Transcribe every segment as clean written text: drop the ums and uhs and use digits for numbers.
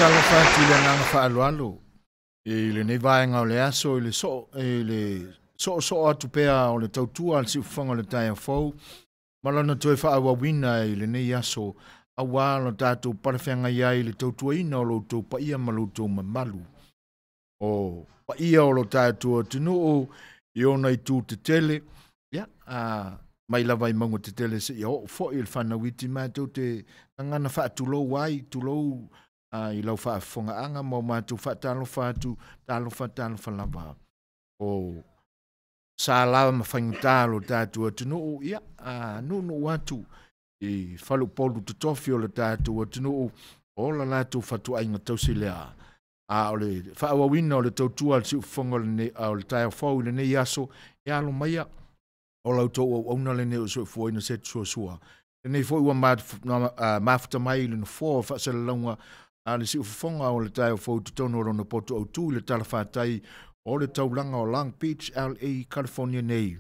Faatalofa atu i le agaga faaaloalo i lenei vaega o le aso i le soo i le soosoo atu pea o le tautua a le siufofoga o le taeao fou ma lona toe faaauauina i lenei aso aua lo tatou palefeagai ai i le tautuaina o lo outou paia ma lo outou mamalu. O paia o lo tatou atunuu i ona itu tetele, ia, a, mai lava i mauga tetele seia oo foi i le fanau iti matou te gagana faatulou ai, tulou i lau faafofogaaga ma o matou faatalofa atu, talofa talofa lava. O sa lava ma faigata lo tatou atunuu, ia, a nuunuu atu i faleupolu totofi o le tatou atunuu, o la latou fatuaiga tausi lea. A o le faaauauina o le tautua a le siufofoga o le taeao fou i lenei aso, ia alo maia o la outou auauna lenei o soifuaina se suasua. Lenei foi ua mafuta mai i le nofoa o faasalalauga a le siufofoga o le taeao fou i totonu o lona poto autu i le talafatai o le taulaga o Long Beach, LA, California nei,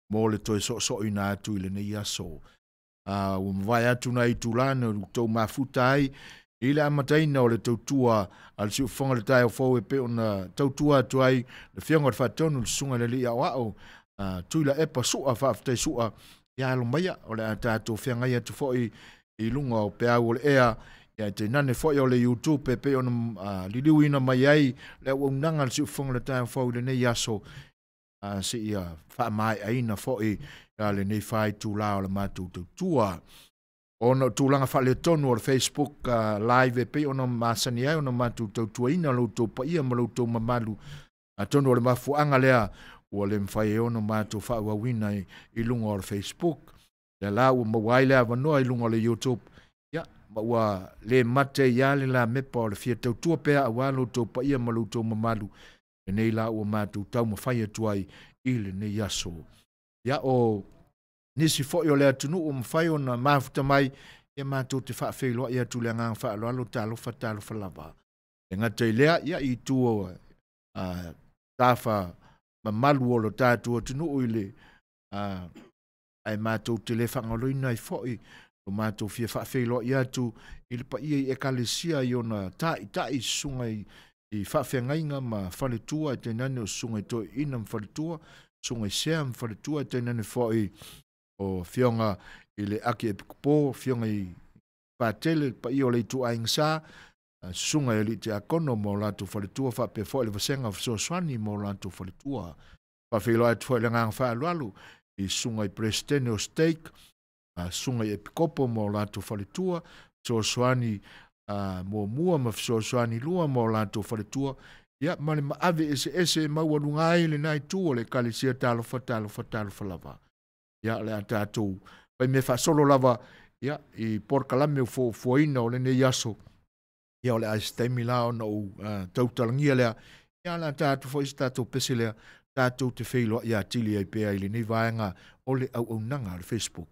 mo le toe soosooina atu i lenei aso. Ua mavae atu nai itula na outou mafuta ai i le amataina o le tautua a le siufofoga o le taeao fou e pei ona tautua atu ai le Afioga i le Faatonu, le Susuga i le Alii Aoao, Tuilaepa Sua, faafetai Sua, ia alo maia, o le a tatou feagai atu foi i luga o peau o le ea, ia tainane foi o le YouTube e pei ona liliuina mai ai le auaunaga a le siufofoga o le taeao fou i lenei aso, seia faamaeaina foi lenei faitula o le matou tautua. Ona o tulaga faaletonu o le Facebook live e pei ona masani ai ona matou tautuaina lo outou paia ma lo outou mamalu, atonu o le mafuaaga lea ua le mafai ai ona matou faaauauina i luga o le Facebook. Lea la ua maua ai le avanoa i luga o le YouTube, ia, ma ua le mate ai lava le lamepa o le fia tautua pea aua lo outou paia ma lo outou mamalu, lenei la ua matou taumafai atu ai i lenei aso. Ia, o nisi foi o le atunuu ua mafai ona mafuta mai, ia matou te faafeiloai atu i le agaga faaaloalo, talofa talofa lava. E gata i lea, ia, i itu o tafa mamalu o lo tatou atunuu i le ae matou te le faagaloina ai foi lo matou fia faafeiloai atu i le paia i ekalesia i ona taitai susuga i faafeagaiga ma faletua, e tainane o susuga i toeaiina ma faletua, susuga i sea ma faletua, e tainane foi o afioga i le Akiepikopo, afioga i Patele, le paia o le ituaiga sa, susuga i alii tiakono ma o latou faletua, faapea foi le vasega o fesoasoani ma o latou faletua. Faafeiloai atu foi le agaga faaaloalo i susuga i Presidente o Stake, susuga i Epikopo ma o latou faletua, fesoasoani muamua ma fesoasoani lua ma o latou faletua, ia, ma le maave eseese e maualuga ai lena itu o le ekalesia, talofa talofa talofa lava. Ia, o le a tatou fai mea faasolo lava, ia, i polokalame o fuafuaina o lenei aso. Ia, o le a se taimi la ona ou tautalagia lea, ia, o le a tatou foi se tatou pese lea, tatou te feiloai atili ai pea i lenei vaega o le auaunaga a le Facebook.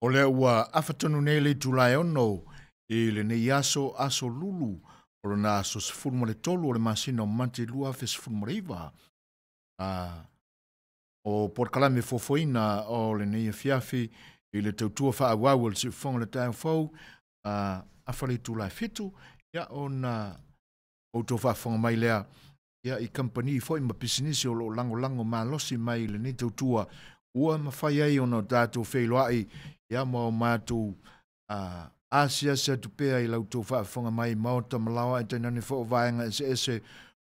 O lea ua afatonu nei le itula e 6 i lenei aso, aso lulu, o lona aso 13 o le masina o Mati 2019. O polokalame fofoina o lenei afiafi i le tautua faaauau o le siufofoga o le taeao fou, afa le itula e 7, ia ona outou faafofoga mai lea ia i kamupani foi ma pisinisi o loo lagolago malosi mai i lenei tautua ua mafai ai ona o tatou feiloai ia ma o matou asiasi atu pea i la outou faafofoga mai maota ma laoa e tainane foi o vaega eseese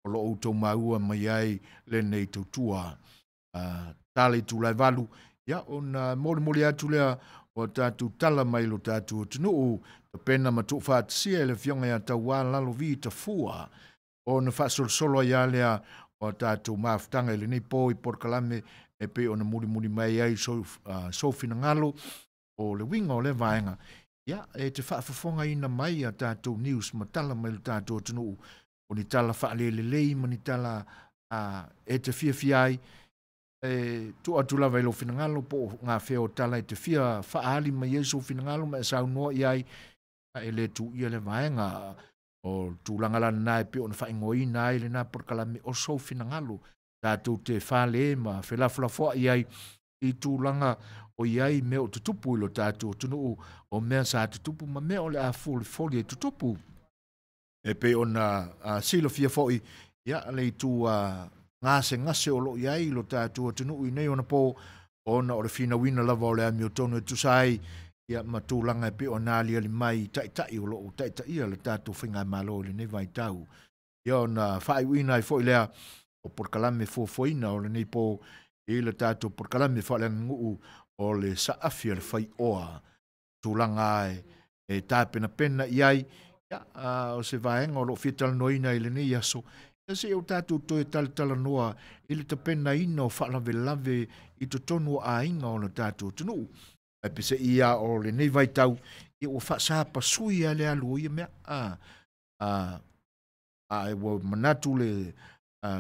o loo outou maua mai ai lenei tautua. Tala i tula e 8, ia ona molimoli atu lea o tatou tala mai lo tatou atunuu tapena ma tuufaatasia e le afioga ia Tauā Lalovi Tafua ona faasolosolo ai lava lea o tatou mafutaga i lenei po i polokalame e pei ona mulimuli mai ai sou finagalo o le uiga o lea vaega. Ia, e te faafofogaina mai a tatou news ma tala mai lo tatou atunuu o ni tala faalelelei ma ni tala e te fiafia ai, e tuu atu lava i lou finagalo po o gafea o tala e te fia faaali mai ai sou finagalo ma e saunoa i ai, e le tuuia le vaega o tulaga la lena e pei ona faaigoaina ai lena polokalame o sou finagalo tatou te fale ma felafolafoai ai i tulaga o i ai mea o tutupu i lo tatou atunuu, o mea sa tutupu ma mea o le a folifoli e tutupu. E pei ona silafia foi ia le itu gasegase o loo i ai lo tatou atunuu i nei ona po, ona o le finauina lava o le amiotonu e tusa ai ia ma tulaga e pei ona aliali mai i taitai o loo taitaia le tatou faigamalo i lenei vaitau. Ia ona faaiuina ai foi lea o polokalame fuafuaina o lenei po i le tatou polokalame faaleaganuu o le saafi a le faioa, tulaga e tapenapena i ai ia, o se vaega o loo fia talanoaina i lenei aso. Ia se i o tatou toe talatalanoa i le tapenaina o faalavelave i totonu o aiga o le tatou atunuu. Ae peiseai ia o lenei vaitau, ia ua faasapasui lava le alu o ia mea. Ae ua manatu le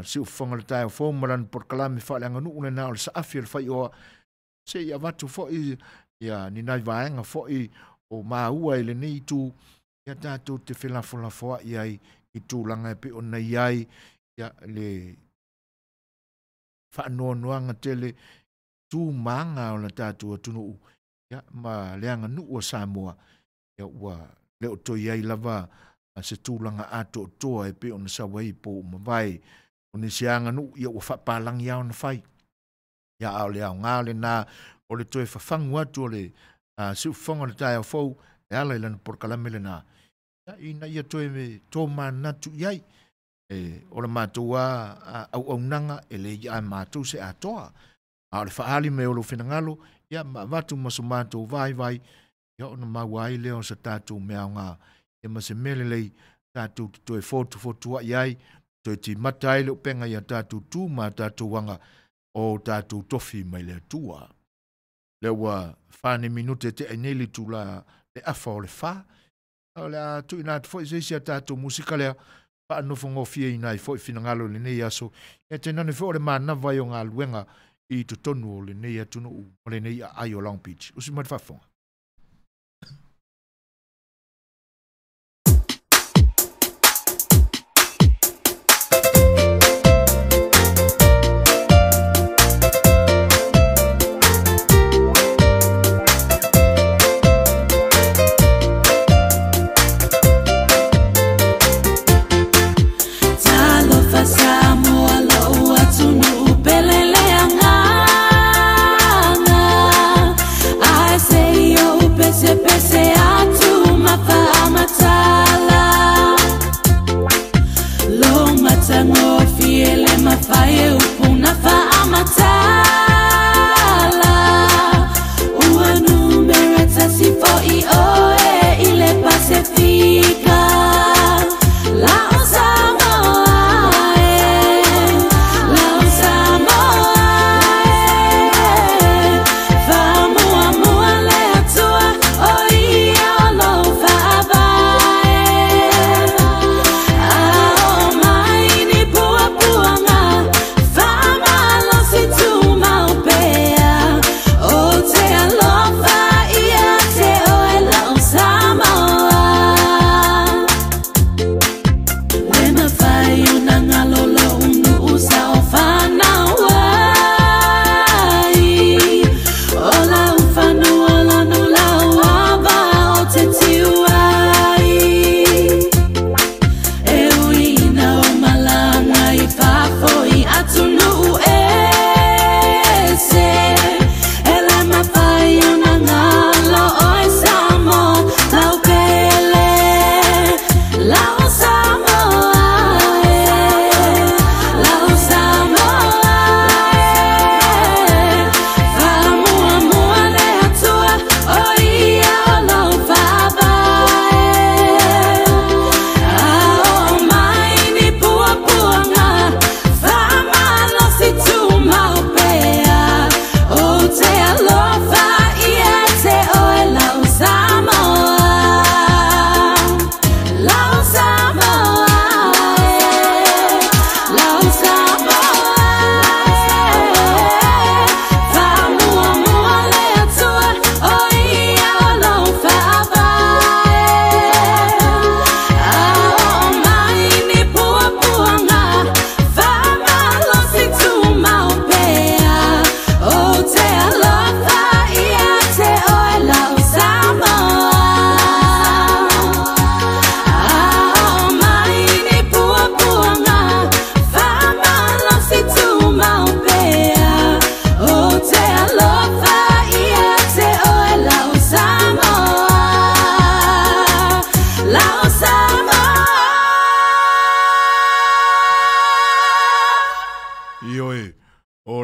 siufofoga o le taeao fou ma lana polokalame faaleaganuu lena o le saafi o le faioa, se i avatu foi ia ni nai vaega foi o maua i lenei itu, ia tatou te felafolafoai ai i tulaga e pei ona i ai ia le faanoanoaga tele tu maga o le tatou atunuu ia ma le aganuu o Samoa, ia ua le o toe i ai lava se tulaga atoatoa e pei ona sau ai po o mavae. O nisi aganuu ia ua faapalagi lava ona fai. Ia a o le aoga lena o le toe fafagu atu o le siufofoga o le taeao fou e ala i lana polokalame lena, ia, ina ia toe tomanatu i ai. E, o le matou auaunaga e le ia matou se atoa, a o le faaali mai o lou finagalo ia ma avatu ma so matou vaivai, ia ona maua ai lea o se tatou mea aoga ia ma se mea lelei tatou te toe fotufotuai ai, toe timata ai le upega ia tatou tu ma tatou aga o tatou tofi mai le Atua. Lea ua 4 minute te ai nei le itula le afa o le 4. O le a tuuina atu foi se isi a tatou musika lea faanofogofieina ai foi finagalo i lenei aso, e tainane foi o le manava ai o galuega i totonu o lenei atunuu ma lenei aai o Long Beach. Usi mai le faafofoga. Talofa Samoa lou atunuu pele le agaga, ae se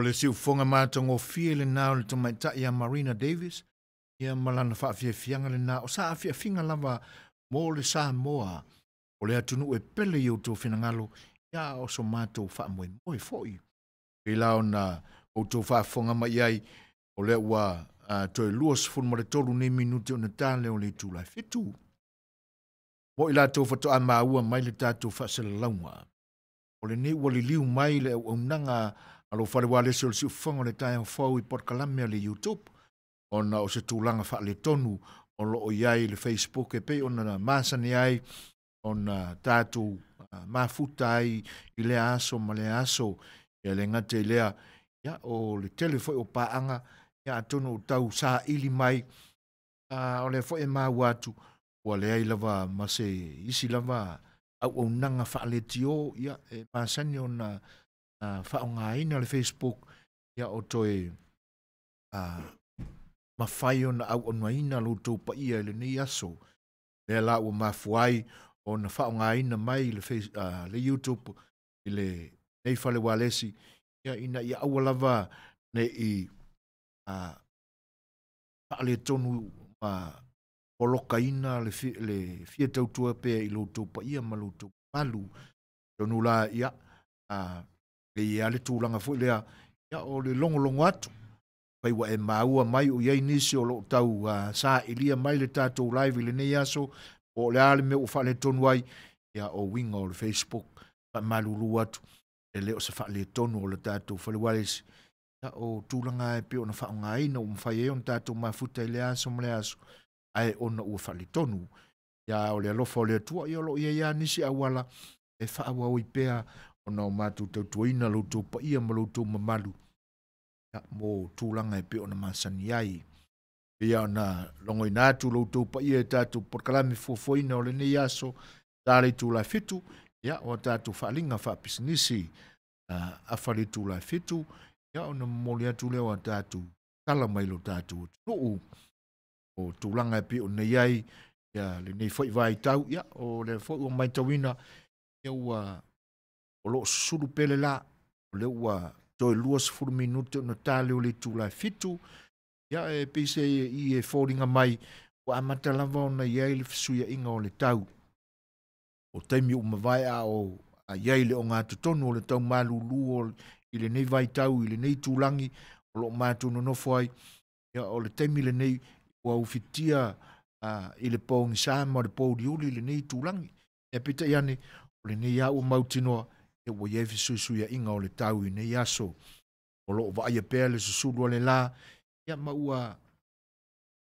le siufoga matagofie lenā o le tamaitai ia Marina Davis, ia ma lana faafiafiaga lenā o saafiafiga lava mo le Samoa o le atunuu e pele i outou finagalo, ia o so matou faamoemoe foi. Pei la ona outou faafofoga mai ai, o lea ua toe 23 nei minute ona tale o le itula e 7. Mo i latou faatoa maua mai le tatou faasalalauga, o lenei ua liliu mai le auaunaga a lou fale ualesi o le siufofoga o le taeao fou i polokalame a le YouTube, ona o se tulaga faaletonu o loo i ai le Facebook e pei ona masani ai ona tatou mafuta ai i lea aso ma lea aso. Ia le gata i lea, ia o le tele foi o paaga, ia atonu o tau saili mai, o lea foi e maua atu ua leai lava ma se isi lava auaunaga faaletio, ia e masani ona faaaogaina le Facebook, ia o toe mafai ona auaunaina lo outou paia i lenei aso. Lea la ua mafua ai ona faaaogaina mai le face, le YouTube i lenei fale ualesi, ia ina ia aua lava nei faaletonu ma polokaina le fia tautua pea i lo outou paia ma lo outou mamalu. Tonu la, ia, e i ai le tulaga foi lea, ia, o le logologo atu, fai ua e maua mai o i ai nisi o loo tau sailia mai le tatou live i lenei aso, po o le a le mea ua faaletonu ai, ia o uiga o le Facebook, faamalulu atu, e le o se faaletonu o le tatou fale ualesi, ia o tulaga e pei ona faaaogaina ua mafai ai ona tatou mafuta i lea aso ma lea aso, ae ona ua faaletonu. Ia o le alofa o le Atua, ia o loo i ai lava nisi auala e faaauau ai pea ona o matou tautuaina lo outou paia ma lo outou mamalu, ia, mo tulaga e pei ona masani ai. Ia ona logoina atu lo outou paia e tatou polokalame fuafuaina o lenei aso, ta le itula e 7, ia o tatou faaaliga faapisinisi, afa le itula e 7, ia ona momoli atu lea o tatou tala mai lo tatou atunuu o tulaga e pei ona i ai, ia lenei foi vaitau, ia o lea foi ua matauina, ia ua o loo susulu pele la, o lea ua toe 20 minute ona tale o le itula e 7, ia e pei se i e foliga mai ua amata lava ona i ai le fesuiaiga o le tau. O taimi ua mavae a o i ai le ogatotonu o le tau malulu i lenei vaitau, i lenei tulagi o loo matou nonofo ai, ia o le taimi lenei ua ufitia i le pogisa ma le pouliuli lenei tulagi. E peitai ane, o lenei lava ua mautinoa, ia ua i ai fesuisuiaiga o le tau i nei aso. O loo vaaia pea le susulu o le la, ia ma ua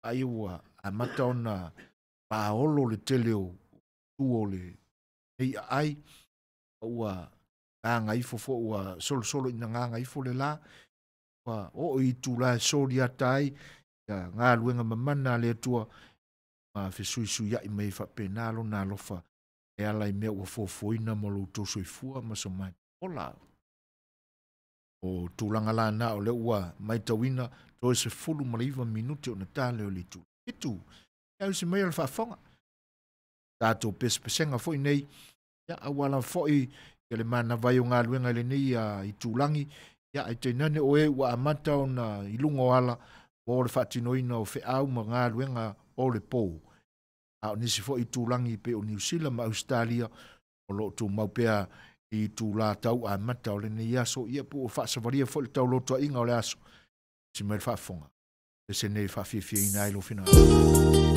ai ua amata ona paolo le tele o tu o le nei aai, ua gagaifo foi, ua solosolo ina gagaifo le la, ua oo i itula e soliata ai, ia galuega mamana a le Atua, ma fesuisuiai mai faapena lona alofa e ala i mea ua fuafuaina mo lo outou soifua ma so matou ola. O tulaga lana o lea ua matauina toe 19 minute ona tale o le itula e 7. Ia usi mai o le faafofoga. Tatou pesepesega foi nei, ia auala foi ia le manava ai o galuega i lenei itulagi, ia ae tainane o e ua amata ona i luga o ala mo le faatinoina o feau ma galuega o le po. A o nisi foi itulagi pei o Niu Sila ma Ausetalia o loo tumau pea i itula tau amata o lenei aso, ia po ua faasavalia foi le taulotoaiga o le aso. Si mai le faafofoga, se nei faafiafiaina ai lou finagalo.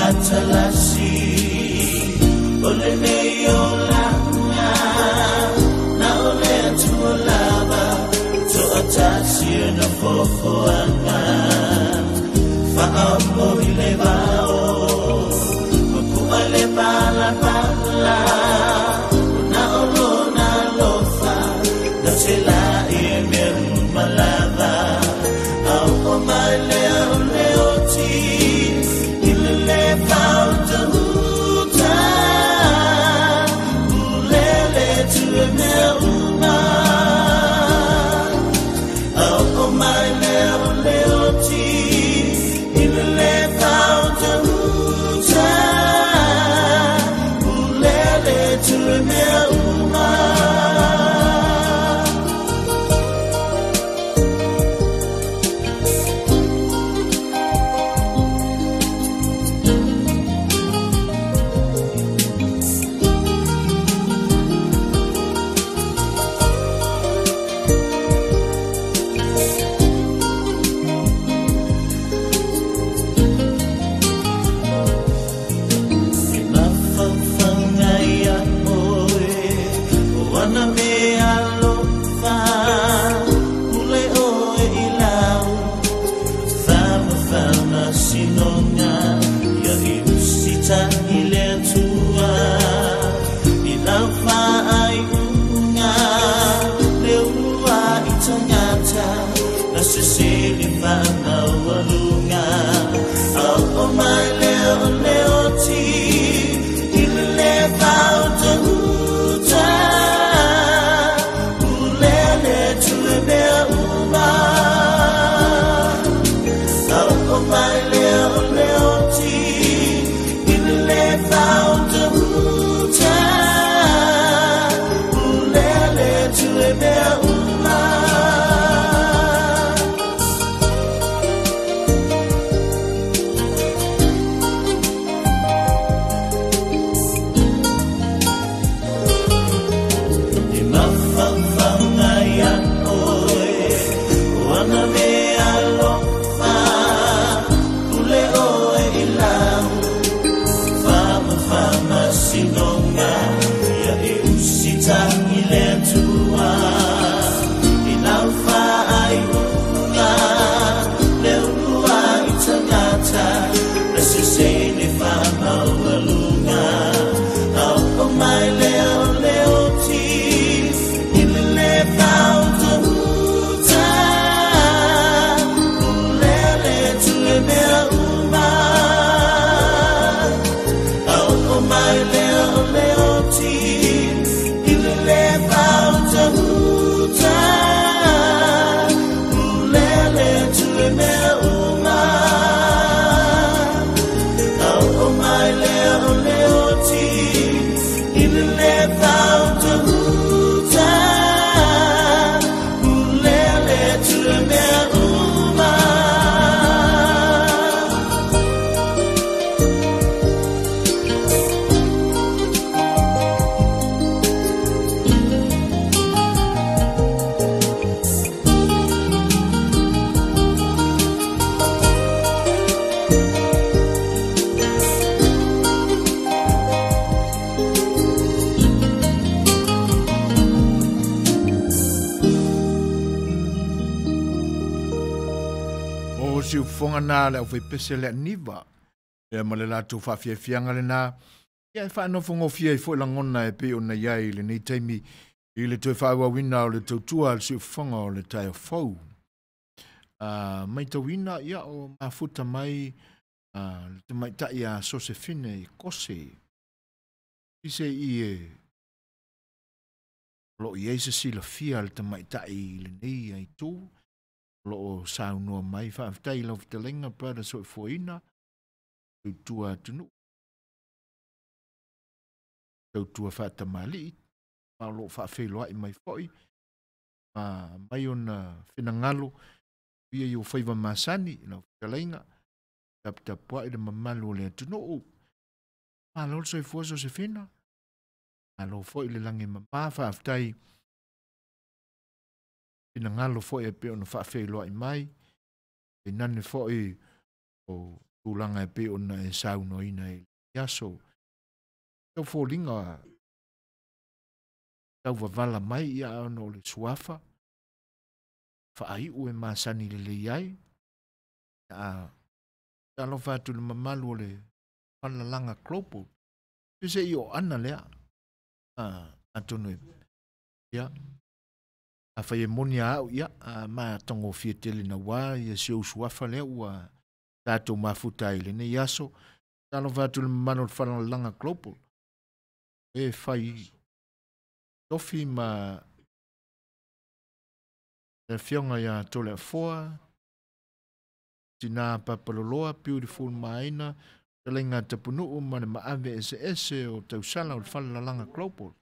Atalasi o lenei olaga na o le Atua lava to'atasi ona foafoaga fa'aopo i le vao mapu'a le palapala ona o lona alofa na tela'i e mea uma lava ao'o mai lea o le oti i le lē faautauta ulele tu e mea uma ao'o mai lea o le oti i le lē faautauta ulele tu e mea uma. E mafaufauga ia oe o ana mea alofa pule oe i lau famafamasinoga ia i usita'i le Atua i lau faaiuga le ua i tagata na sesele faamaualuga ao'o mai lea o le oti i le lē faautauta ulele tu e mea uma ao'o mai lea o le oti i le lē faautauta ulele tu e mea uma. E mafaufauga ia oe o ana mea alofa pule oe i lau famafamasinoga ia e usita'i le Atua i lau faaiuga le ua i tagata na sesele faamaualuga ao'o mai lea o le oti i le lē faautauta ulele tu e mea uma ao'o mai lea o le oti i le lē faautauta ulele tu e mea uma ao'o mai lea o le oti i le lē faautauta ulele tu e mea uma. O siufofoga na le aufaipese le aniva ia ma le latou faafiafiaga lenā ia e faanofogofie ai fo'i lagona e pei ona iai i lenei taimi i le toe faaauauina o le tautua a le siufofoga o le taeao fou. Matauina ia o mafuta mai le tamaitai a Sosefine i Kose i se i e o loo i ai se silafia a le tamaitai i lenei aitu o loo saunoa mai. Faafetai i lau fetalaiga brother soifuaina tautua atunuu tautua faatamali'i ma o loo faafeiloai mai fo'i ma mai ona finagalo ia i o faiva masani i lau fetalaiga taputapua'i le mamalu o le atunuu. Malo le soifua Sosefina, malo foi le lagi e mama. Faafetai finagalo foi e pei ona faafeiloai mai tainane foi o tulaga e pei ona e saunoaina i le aso. Tau foliga tau vavala mai ia ona o le suafa faaiu e masani lelei ai. Talofa atu le mamalu o le Falelalaga Global. Pe se i o ana lea. Atonu e ia afai e moni a au ia matagofie tele naua ia si ou suafa lea ua tatou mafuta ai lenei aso. Talofa atu le mamalu o le Falelalaga Global. E fai tofi ma le afioga ia Toleafoa, Tina Papaloloa, Beautiful Maina, Talenga Tapunuu ma le maave eseese o tausala o le Falelalaga Global.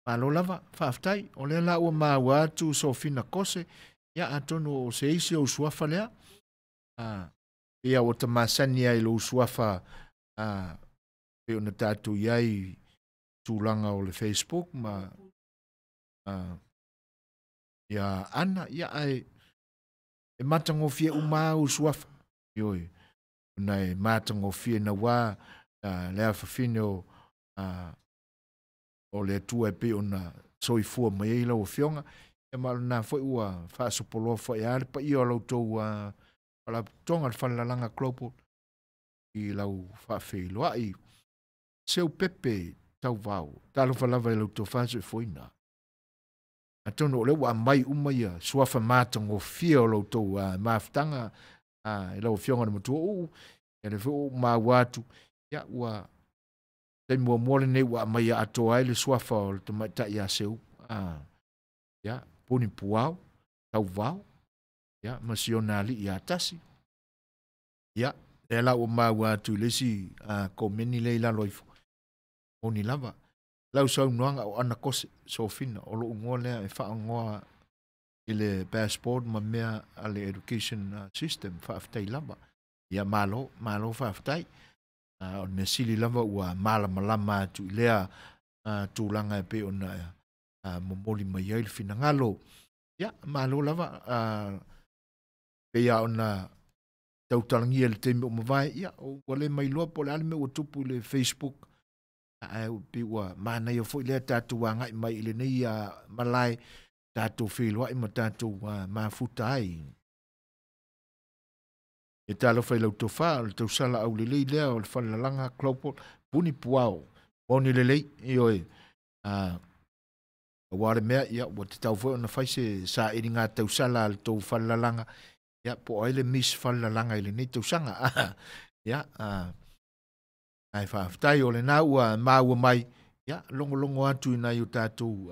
Malo lava, faafetai, o lea la ua maua atu Sofina Kose, ia atonu o se isi o suafa lea. Ia ua tamasani ai lo suafa pe ona tatou iai tulaga o le Facebook ma ia Ana, ia ai e matagofie uma au suafa. Ioi, ona e matagofie na wā le afafine o o le Atua e pei ona soifua mai ai lau afioga. Ia ma o lena foi ua faasopoloa foi a le paia o lau tou faalapotopotoga le Falelalaga Global i lau faafeiloai. Seu pepe tauvao, talofa lava i lau tofa soifuaina. Atonu o lea ua aumai uma ia suafa matagofie o lau tou mafutaga i lau afioga i le matua uu. Ia lea foi ua ou maua atu, ia ua taimi muamua lenei ua aumai atoa ai le suafa o le tamaitai ia Seu. Ia, puni puao, tauvao, ia, ma si ona alii ia tasi. Ia, lea la ua maua atu i le isi komeni lea i lalo ifo. Moni lava. Lau saunoaga o Ana Kose, Sofina, o lou igoa lea e faaagoa i le passport ma mea a le education system, faafetai lava. Ia malo, malo faafetai. O le mea sili lava ua malamalama atu i lea tulaga e pei ona momoli mai ai le finagalo. Ia, malo lava, pei lava ona tautalagia i le taimi o mavae, ia, ua le mailoa po o le a le mea ua tupu i le Facebook. Ae pei ua manaia foi lea tatou agai mai i lenei malae, tatou feiloai ma tatou mafuta ai. E talofa i lau tofa, o le tausala aulelei lea o le Falelalaga Global, puni puao, moni lelei, ioe. Aua le mea, ia, ua tatau foi ona fai se sailiga tausala a le tou Falelalaga, ia, po o ai le Miss Falelalaga i lenei tausaga. Ia, ae faafetai o lena ua maua mai, ia, logologo atu i nai o tatou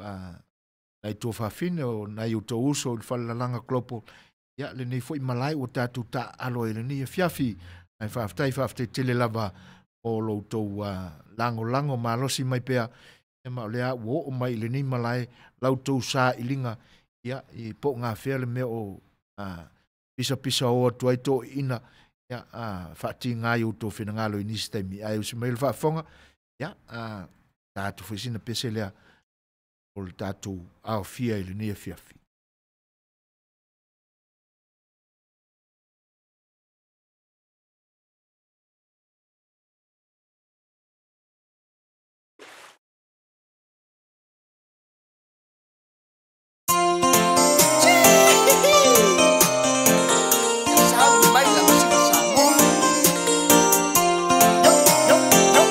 nai tuafafine o nai o tou uso i le Falelalaga Global, ia, lenei foi malae ua tatou taaalo ai lenei afiafi. Ae faafetai, faafetai tele lava o lo tou lagolago malosi mai pea, ia, ma o lea ua oo mai i lenei malae lau tou sailiga, ia, i po o gafea le mea o pisapisa o atu ai toiina, ia, faatiga ai outou finagalo i nisi taimi. Ae usi mai le faafofoga, ia, tatou foi sina pese lea o le tatou aofia i lenei afiafi. Sauni mai la musika Samoa. Yo, yo, yo.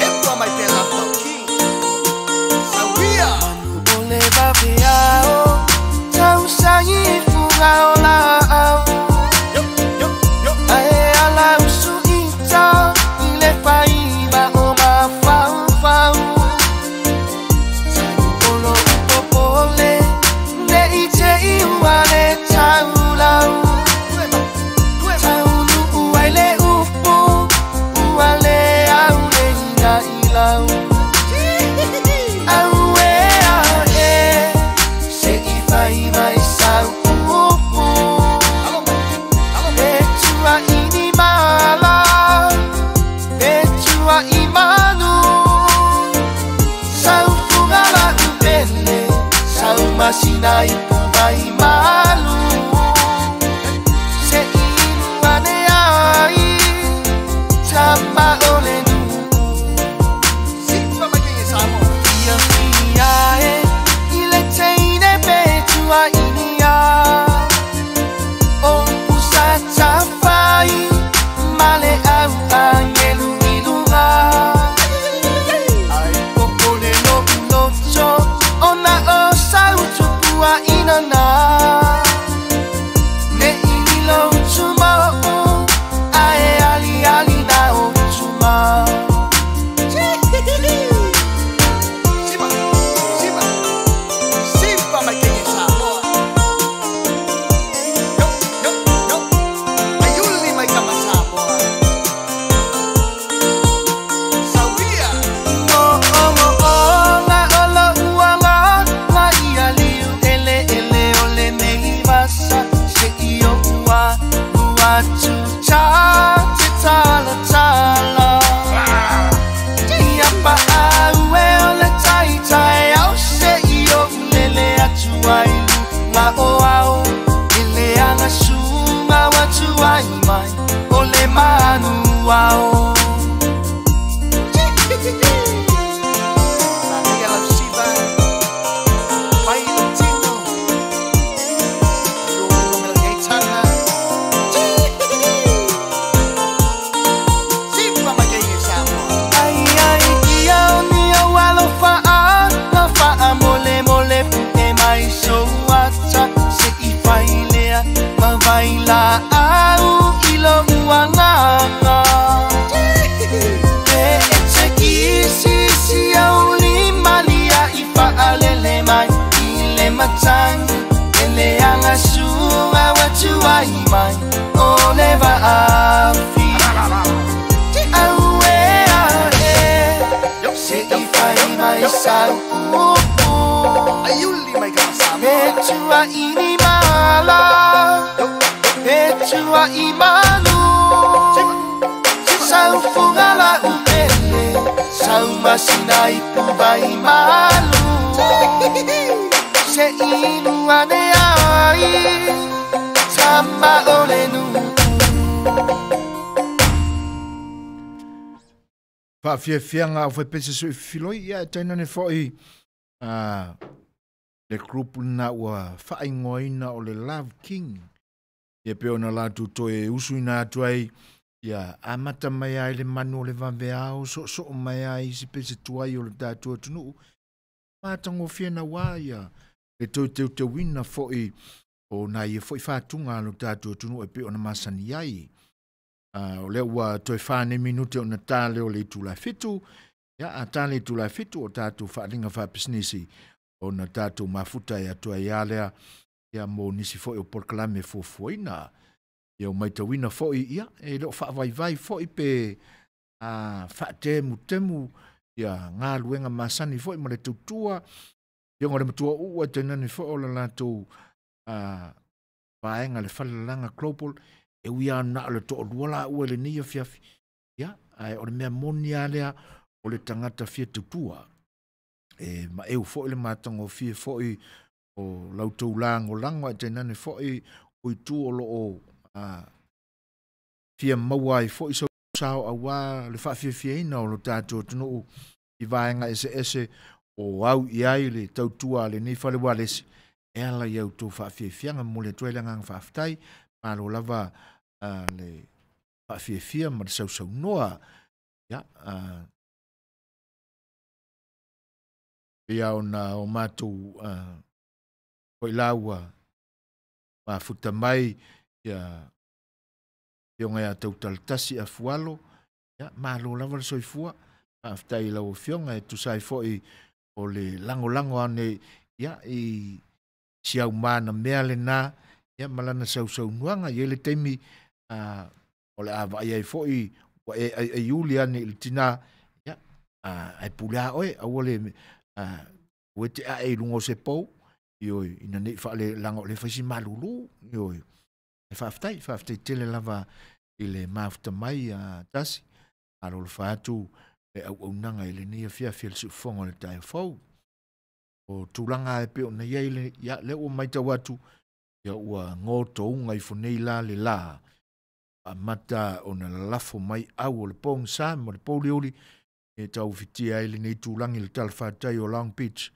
E pua mai pe la tau king. Sawia. Manu o le vaveao, tala Ia pa au e o le taitai au se i o lele atu ai Nga o au ele anga sunga watu ai mai O le manu ao. Ai ai kia o ni au alofa a Nga whaa mole mole e mai so ata Se i whailea ma vai la au i lo uanganga E e te kisi si au limalia i whaalele mai i le matangi E le anga sunga watu ai mai O le vaafi Aue a e Se i whai mai sau E tua i ni mala E tua i manu Sau funga la upele Sau masina i puva i malu Se inu ane ai Tama o le nuu. Faafiafiaga au faipese so'i filoi ia e tainane fo'i le group lena ua faaigoaina o le Love King ia pe ona latou toe usuina atu ai ia amata mai ai le manu o le vaveao soosoo mai ai isi pese tuai o le tatou atunuu matagofie nauā ia le toe teuteuina fo'i o nai ia fo'i fatuga a lo tatou atunuu e pei ona masani ai. O lea ua toe 4 minute ona tā lea o le itula e 7, ia a tā le itula e 7 o tatou faaliga faapisinisi ona tatou mafuta e atu ai a lea ia mo nisi foi o polokalame e fuafuaina. Ia o maitauina foi ia e le o faavaivai foi pe faatemutemu ia galuega masani foi ma le tautua ia o le matua uu e tainane foi o le latou vaega le falelalaga global e ui a na o le toalua la ua le nei afiafi ia ae o le mea moni a lea o le tagata fia tautua e maeu foi le matagofie foi o lautou lagolago ae tainane foi o itu o loo fia maua ai foi sao auā le faafiafiaina o lo tatou atunuu i vaega eseese o au i ai le tautua a lenei fale ualesi e ala i outou faafiafiaga. Momoli atu ai le agaga faafetai, malo lava le faafiafia ma le sausaunoa. Ia pei ona o matou foi la ua mafuta mai ia afioga ia Tautalatasi Afualo, ia malo lava le soifua, faafetai i lau afioga e tusa ai foi o le lagolago ane ia i si aumana mea lena ia ma lana sausaunuaga. E i ai le taimi o le a vaai ai foi ua e aiaiuli ane i le tinā ia ae pule a oe aua le ua e te ae i luga o se pou ioe ina nei faaleaga o le fai si malulu ioe. E faafetai, faafetai tele lava i le mafuta mai a tasi alolofa atu le auaunaga i lenei afiafi o le siufofoga o le taeao fou. O tulaga e pei ona i ai le ia lea ua matau atu ia ua gotouga ifo nei la le la amata ona lalafo mai au o le pogisa ma le pouliuli e taufitia ai lenei tulaga i le talafatai o Long Beach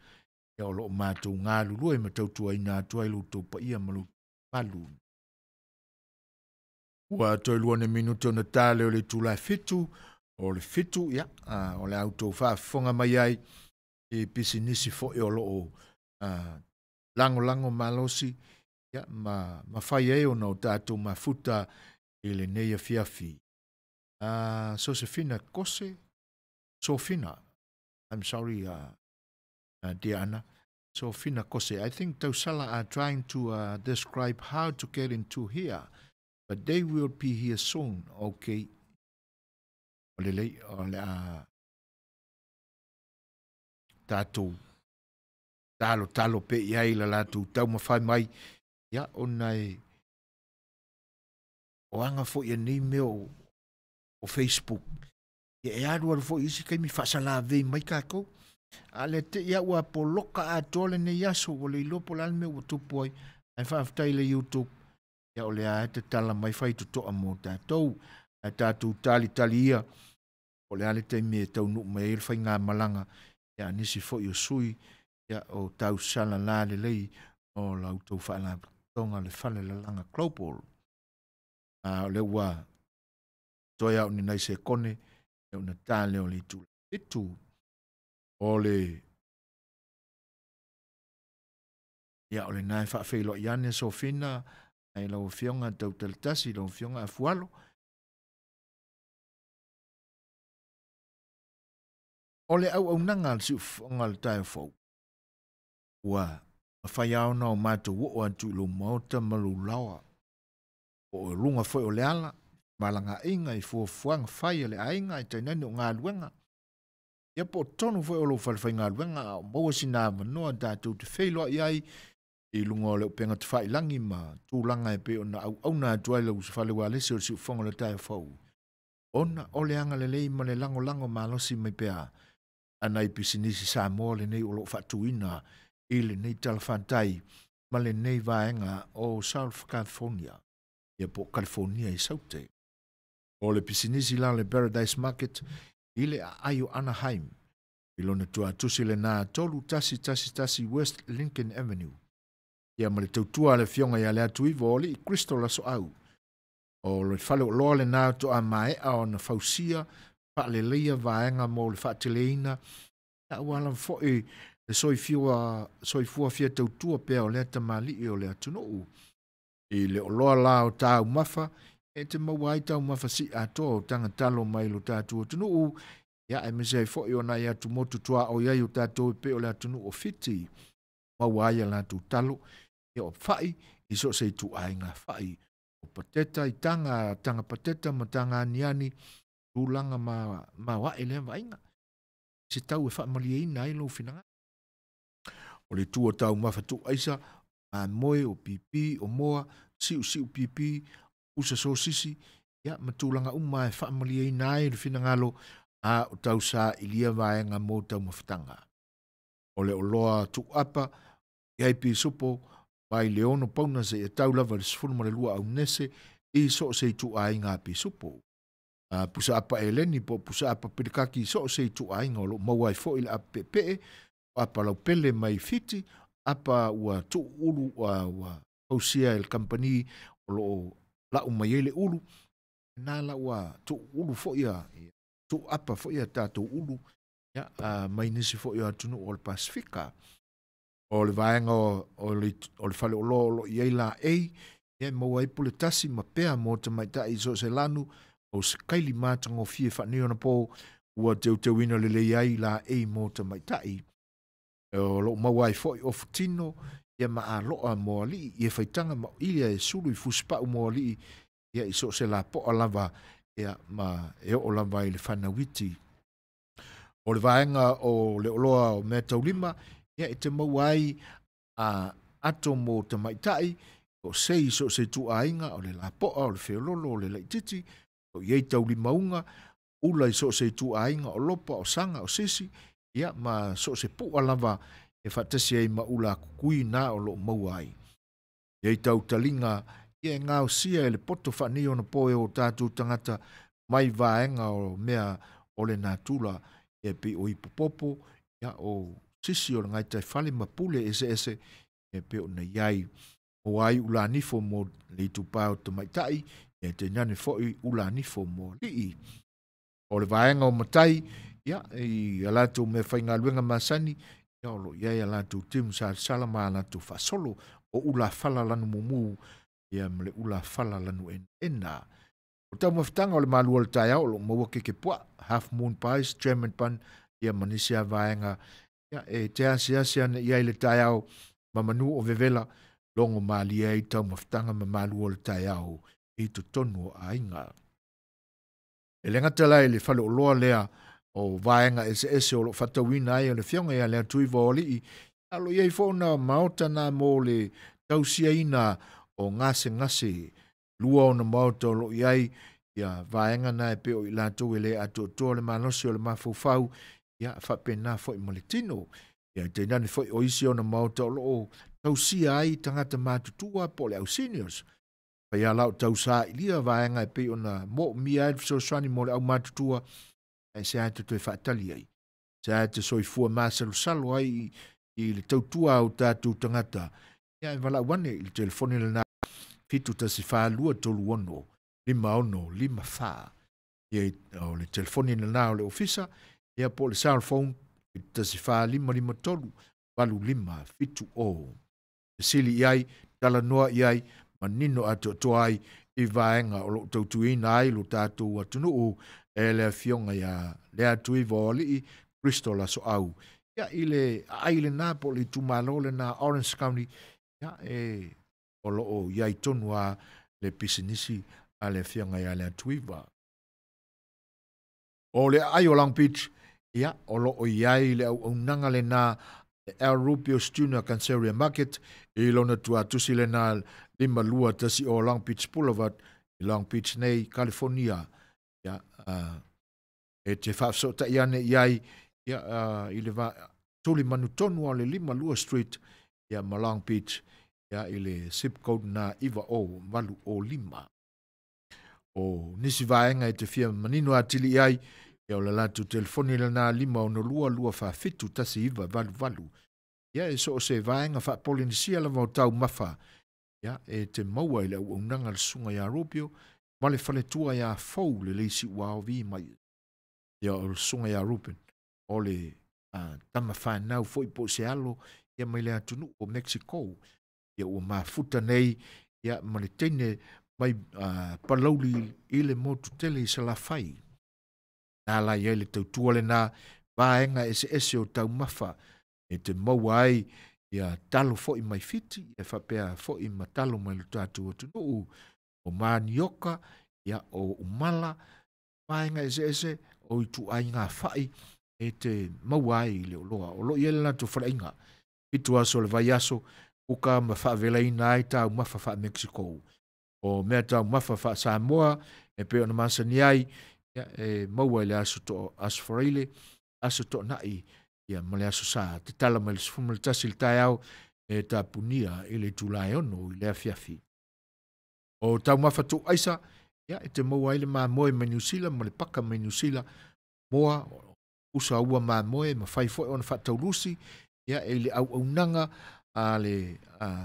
ia o loo matou galulue ma tautuaina atu ai lo outou paia ma lo malu. Ua toe 2 minute ona tā lea o le itula e 7, o le 7 ia o le a outou faafofoga mai ai i pisinisi foi o loo lagolago malosi ia ma mafai ai ona o tatou mafuta i lenei afiafi. Sosefina Kose, Sofina, I'm sorry, dear Anna, Sofina Kose. I think Tausala are trying to describe how to get into here, but they will be here soon. Okay. O le lei, o le a tatou talo talo pe i ai la latou taumafai mai ia ona e o aga foi e nei mea o o Facebook. Ia e alu alu foi i isi taimi faasalavei mai tatou. A o lea te i lava ua poloka atoa lenei aso, ua le iloa po o le a le mea ua tupu ai. Ae faafetai i le YouTube, ia o lea lava e tatala mai faitotoa mo tatou. Ae tatou talitali ia, po o le a le taimi e taunuu mai ai le faigamalaga a nisi foi o sui o tausala lalelei o la outou faalapotopotoga le Falelalaga Global. A o lea ua toe lava o ni nai sekone ona ta lea o le itula e 7. O le Ia, o lena e faafeiloai ane Sofina i lau Afioga Tautalatasi, lau Afioga Afualo. O le auaunaga a le siufofoga o le taeao fou, ua mafai lava ona o matou oo atu i lou maota ma lou laoa, po o luga foi o le ala, malagaaiga i fuafuaga fai a le aiga, e tainane o galuega, ia po o totonu foi o lou falefaigaluega, a o maua sina avanoa tatou te feiloai ai i luga o le upega tafailagi ma tulaga e pei ona auauna atu ai le fale ualesi o le siufofoga o le taeao fou, ona o le agalelei ma le lagolago malosi mai pea a nai pisinisi Samoa lenei o lo o faatuina i lenei talafatai ma lenei vaega o South California, ia po o California i Saute. O le pisinisi la o le Paradise Market i le aai o Anaheim, i lona tuatusi lena 3111 West Lincoln Avenue. Ia ma le tautua a le Afioga ia Leatuiva o Alii Crystal Asoau. O le faleoloa lena toa maea ona fausia faaleleia vaega mo le faateleina aua lava foi le soifua fia tautua pea o lea tamalii o le atunuu. I le oloa la o taumafa, e te maua ai taumafa si atoa o tagatalo mai lo tatou atunuu, ia aemaise ai foi o nai atumotu tuaoi ai o tatou e pei o le atunuu o Fiti, maua ai a latou talo, ia o fai i so o se ituaiga fai, o pateta i taga, taga pateta ma taga aniani, tulaga maoae lea vaaiga, se tau e faamalieina ai lou finagalo. O le itu o taumafa tuuaisa, mamoe, o pipi, o moa, siusiu pipi, pusa sosisi, ia ma tulaga uma e faamalieina ai le finagalo a o tausailia vaega mo taumafataga. O le oloa tuuapa, i ai pisupo, mai le 6 pauna seia tau lava i le 12 aunese i so o se ituaiga a pisupo. Pusa apa eleni po o pusa apa pilikaki i so o se ituaiga o lo o maua ai foi le apu peepee, o apa laupele mai Fiti, apa ua tuuulu ua fausia e le kamupani o lo o lau mai ai le ulu, na la ua tuuulu foi a tuuapa foi a tatou ulu, ia, mai nisi foi o atunuu o le Pasifika. O le vaega o le faleoloa o lo o i ai laei, ia e maua ai pule tasi ma pea mo tamaitai i so o se lanu, o se kaili matagofie faaneionapo ua teuteuina lelei ai laei mo tamaitai. O lo o maua ai foi ofu tino, ia ma aloa mo alii, ia faitaga ma ia e sulu i fusipau mo alii, ia i so o se lapoa lava, ia ma e oo lava i le fanauiti. O le vaega o le oloa o mea taulima, ia e te maua ai a ato mo tamaitai, o sei so o se ituaiga, o le lapoa, o le feololo, o le laititi, o i ai taulimauga, ula i so o se ituaiga, o lopa, o saga, o sisi, ia ma so o se pua lava e faatasi ai ma ula kukui na o lo o maua ai. I ai tautaliga, ia e gaosia e le poto faaneionapo e o tatou tagata mai vaega o mea o le natura, e pei o ipopopo, ia o sisi o le gaitaifale ma pule eseese e pei ona i ai. O ai ulanifo mo le itupa o tamaitai, e tainane foi ulanifo mo alii. O le vaega o matai, ia, i a latou mea faigaluega masani, ia o lo o i ai a latou timu salasala ma a latou faasolo o ulafala lanu mumu, ia ma le ulafala lanu enaena. O taumafataga o le malu o le taeao o lo o maua keke puaa, half moon pies, German bun, ia ma nisi a vaega, ia e te asiasi ane i ai le taeao ma manu o vevela, logo malie ai taumafataga ma malu o le taeao i totonu o aiga. E le gata la i le faleoloa lea o vaega eseese o lo o faatauina ai e le Afioga ia Leatuiva o Alii, a o lo o i ai foi ona maota na mo le tausiaina o gasegase. Lua ona maota o lo o i ai, Ia vaega na e pei o i latou e le atoatoa le malosi o le mafaufau, ia faapena foi ma le tino. Ia tainane foi o isi ona maota o lo o tausia ai tagata matutua po o le au seniors. Fai lava o tausailia vaega e pei ona moomia ai le fesoasoani mo le au matutua, ae se a te toe faatali ai. Se a te soifua masalosalo ai i le tautua o tatou tagata. Ia e valaau ane i le telefoni lena 714 236 5654. Ia o le telefoni lena o le ofisa, ia po o le cell phone 714 553 8570. Fesili i ai, talanoa i ai, manino atoatoa ai i vaega o lo o tautuina ai lo tatou atunuu e le afioga ia Leatuiva o Alii Kristo Lasoau. Ia i le aai lena po o le itumalo lena Orange County, ia e o lo o i ai tonu a le pisinisi a le afioga ia Leatuiva. O le aai o Long Beach, ia o lo o i ai le auaunaga lena El Rubio Junior Canceria Market i lona tuatusi lena 5210 o Long Beach Boulevard i Long Beach nei, California. Ia, e te faafesootai ane i ai, ia, i le tuli manu tonu o le 52 Street, ia, ma Long Beach, ia, i le zip code na 90805. O nisi vaega e te fia manino atili i ai, ia o le latou telefoni lena 562 247 1988. Ia e so o se vaega faapolenisia lava o taumafa, ia e te maua i le auaunaga le susuga ia Rubio ma le faletua ia Fou le leisi ua aovi mai. Ia o le susuga ia Ruben, o le tama whanau foi po se alo ia mai le atunuu o Mexico. Ia ua mafuta nei ia ma le teine mai Palauli i le motu tele i Salafai. Nā la i ai le tautua lena vaega eseese o taumafa e te maua ai ia talo foi mai Fiti, e faapea foi ma talo mai lo tatou atunuu, o manioka, ia o umala, vaega eseese o ituaiga fai e te maua ai i le oloa. O lo o i ai le latou faleaiga. 7 aso o le vaiaso, uka ma faavelaina ai taumafa faa-Mexico. O mea taumafa faa-Samoa, e pei ona masani ai, ia, e maua i le aso to aso Faraile, aso toonai, ia ma le aso Sa. Tatala mai le 11 i le taeao, e tapunia i le itula e 6 i le afiafi. O taumafa tuuaisa, ia, e te maua ai le mamoe mai Niu Sila ma le paka mai Niu Sila, moa, usa ua mamoe, ma fai foi ona faataulusi, ia, e le auaunaga a le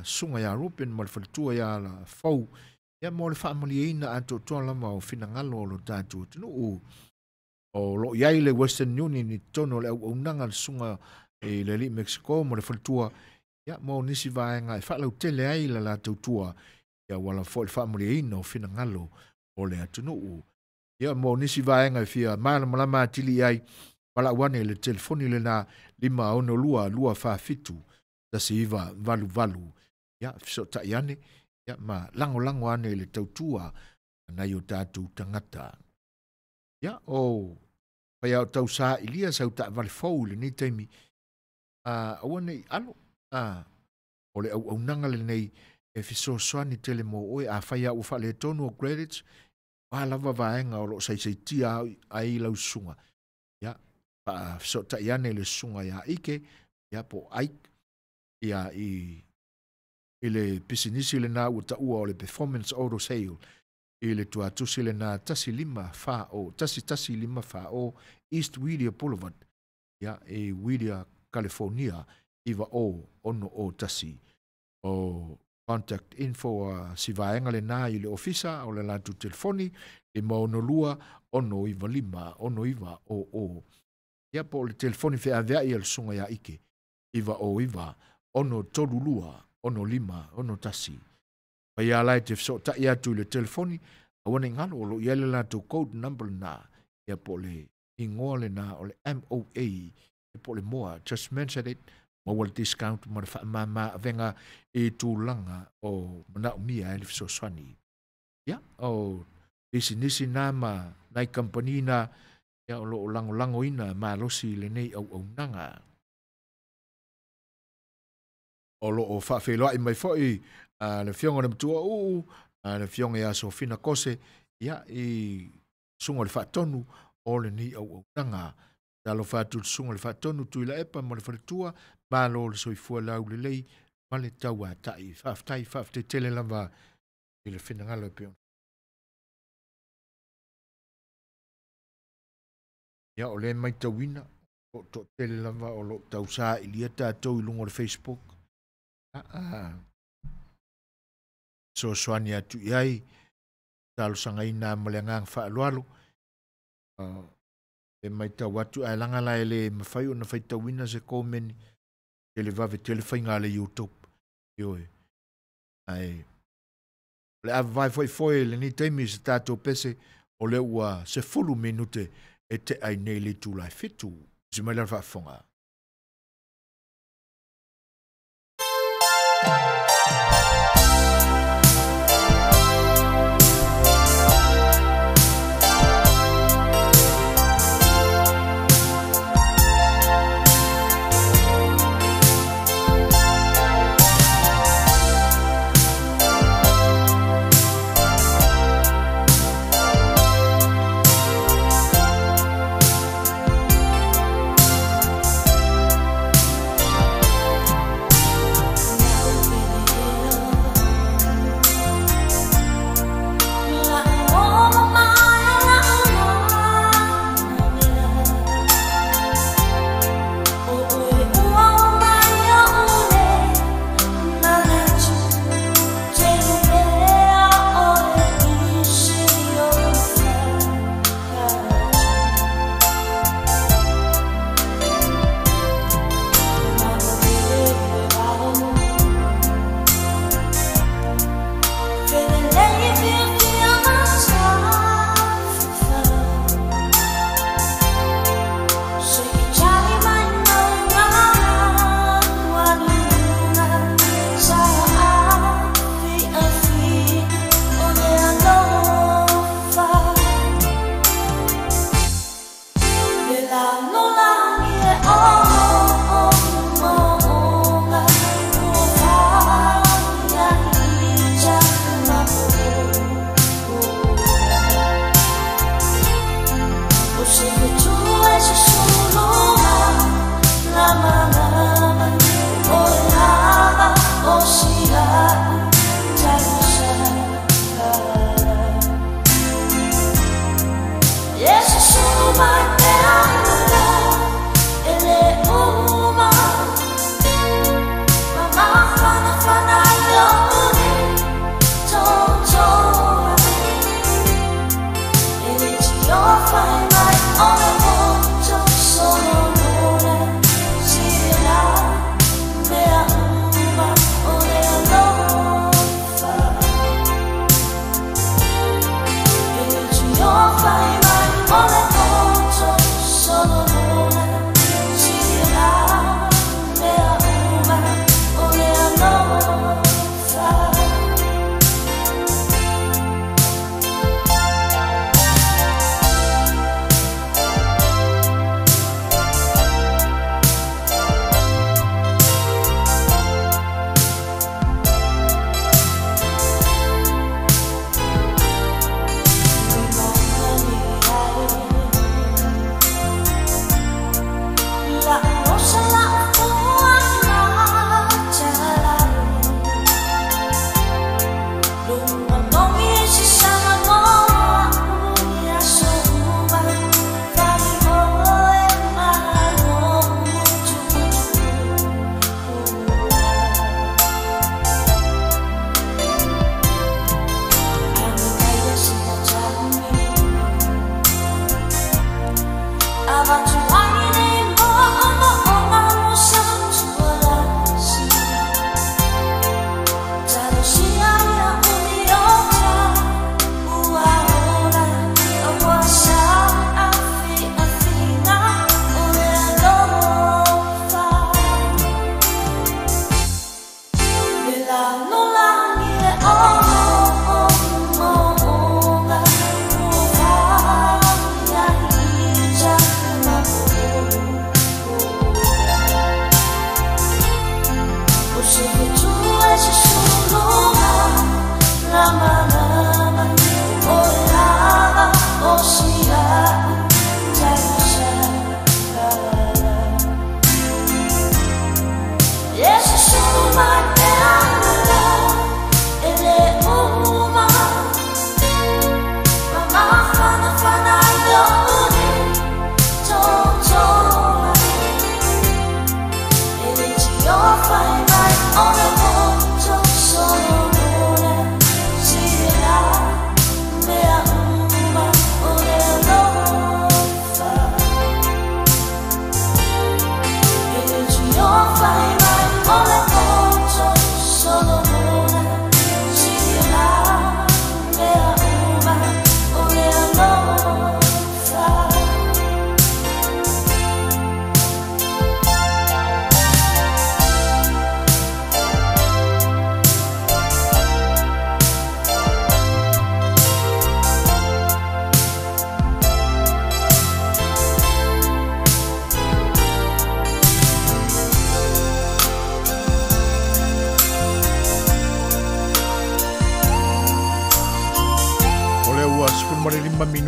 susuga ia Ruben ma le faletua ia la Fou, ia mo le faamalieina atoatoa lava o finagalo o lo tatou atunuu. O lo o i ai le Western Union i totonu o le auaunaga le susuga i le alii Mexico ma le faletua, ia mo nisi vaega e faalautele ai la latou tua, ia wala foi le faamalieina o finagalo o le atunuu. Ia mo nisi vaega e fia malamalama atili i ai, valaau ane le telefoni lena 562 247 1988. Ia fesootai ane, ia ma lagolago ane i le tautua nai o tatou tagata. Ia o fai o tausailia sau taavale fou i lenei taimi, aua nei alo, o le auaunaga lenei e fesoasoani tele mo oe. A fai a ua faaletonu o credits, a lava vaega o lo o saisaitia ai lau susuga, ia faafesootai ane le susuga ia Ike, ia po Ike, ia i le pisinisi lena ua taua o le Performance Auto Sale i le tuatusi lena 1540 1154 East Whittier Boulevard, ia i Whittier, California 90601. O contact info a si vaega lena i le ofisa o le latou telefoni 562 695 6900. Ia po o le telefoni feaveai a le susuga ia Ike 909 632 6561. Pai ala e te fesootai atu i le telefoni, aua ne i galo o lo o i ai le latou code number lena, ia po o le igoa lena o le MOA, ia po o le MOA, just mention it, maua le discount ma le faamama avega i tulaga o manaomia ai le fesoasoani. Ia, o pisinisi na ma nai kamupani na, ia o lo o lagolagoina malosi i lenei auaunaga. O lo o faafeiloai mai foi le afioga i le matua uu, le afioga ia Sofina Kose, Ia i susuga o le faatonu o lenei auaunaga. Talofa atu i le susuga o le faatonu Tuilaepa ma le faletua, malo le soifua laulelei ma le tauatai. Faafetai, faafetai tele lava i le finagalo e pei ona. Ia o lea e matauina, o toatele lava o lo o tausailia tatou i luga o le Facebook. Fesoasoani atu i ai, talosagaina ma le agaga faaaloalo. E matau atu ae laga la e le mafai ona faitauina se komeni, tele vave tele faiga a le YouTube. Ioe. Ae o le a vavae foi foi i lenei taimi se tatou pese, o lea ua 10 minute e tea ai nei le itula e 7. Usi mai la le faafofoga. Oh.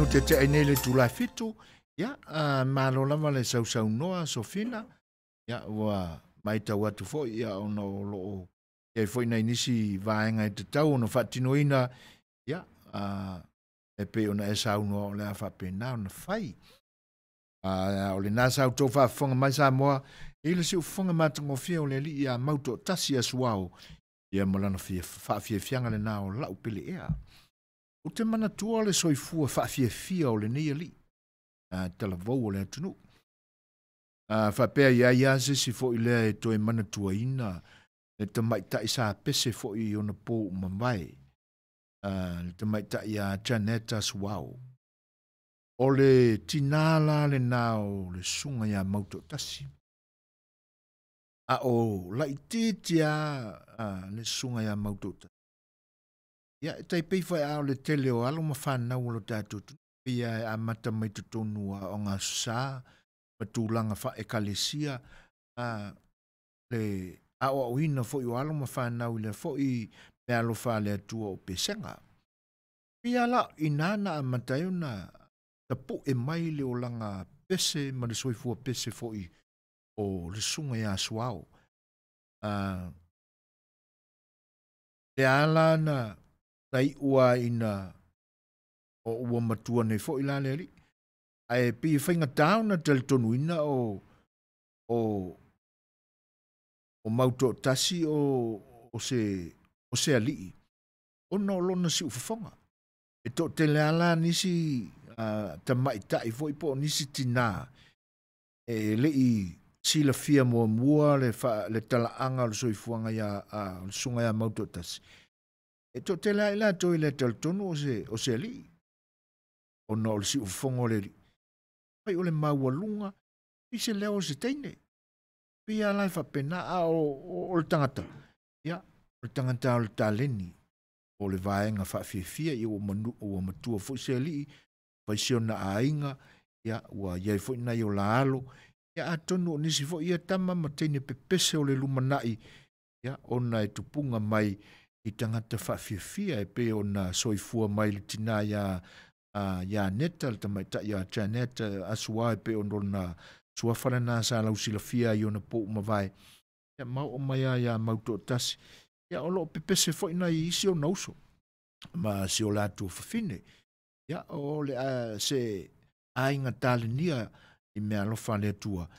minute te ai nei le itula e 7. Ia, malo lava le sausaunoa Sofina. Ia, ua maitau atu foi ia ona o loo iai foi nai nisi vaega e tatau ona faatinoina. Ia, e pei ona e saunoa o le a faapena ona fai. O lena sa outou faafofoga mai Samoa i le siufofoga matagofie o le alii ia Mautoatasi Asuao, ia ma lana faafiafiaga lena o lau pele ea. Ou te manatua le soifua faafiafia o lenei alii, talavou o le atunuu. Faapea ia ia se isi foi lea e toe manatuaina le tamaitai sa pese foi i ona pou mavae, le tamaitai ia Janet Asuao. O le tinā la lena o le susuga ia Mautoatasi. A o laitiiti a le susuga ia Mautoatasi. Ia, e tai pei foi a o le tele o alo ma whanau o lo tātou atunuu. Ia e amata mai totonu a o ngā sa, ma tulaga whaekalesia, le aoaoina foi o alo ma whanau i le foi me alofa le Atua o pesega. Ia la, ina na amata ai ona tapu e mai le olaga pese ma le soifua pese foi o le susuga ia Asuao. Le ala na iua ina o ua matua nei foi la le alii. Ae pei e faigata ona talitonuina o Mautoatasi o se alii ona o lona siufofoga. E toatele ala nisi tamaitai foi po o nisi tinā e lei silafia muamua le talaaga o le soifuaga ia le susuga ia Mautoatasi. E toatele ai latou i le talitonu o se alii ona o le siufofoga o le alii. Pai o le maualuga i se leo o se teine. Pei la e faapena a o le tagata. Ia, o le tagata o le taleni o le vaega faafiafia ia ua matua foi se alii, fai si ona aiga, ia ua iai foi nai o la alo. Ia atonu o nisi foi ia tama ma teine pepese o le lumanai, ia ona e tupunga mai i tagata faafiafia e pei ona soifua mai le tinā ia Neta, le tamaitai ia Janet Asua e pei ona suafa lena sa lausilafia i ona pou mavae. Ia mau o mai a ia Mautoatasi. Ia o loo pepese foi nai isi ona uso ma si o latou fafine. Ia o le se aiga talenia i mea alofa le Atua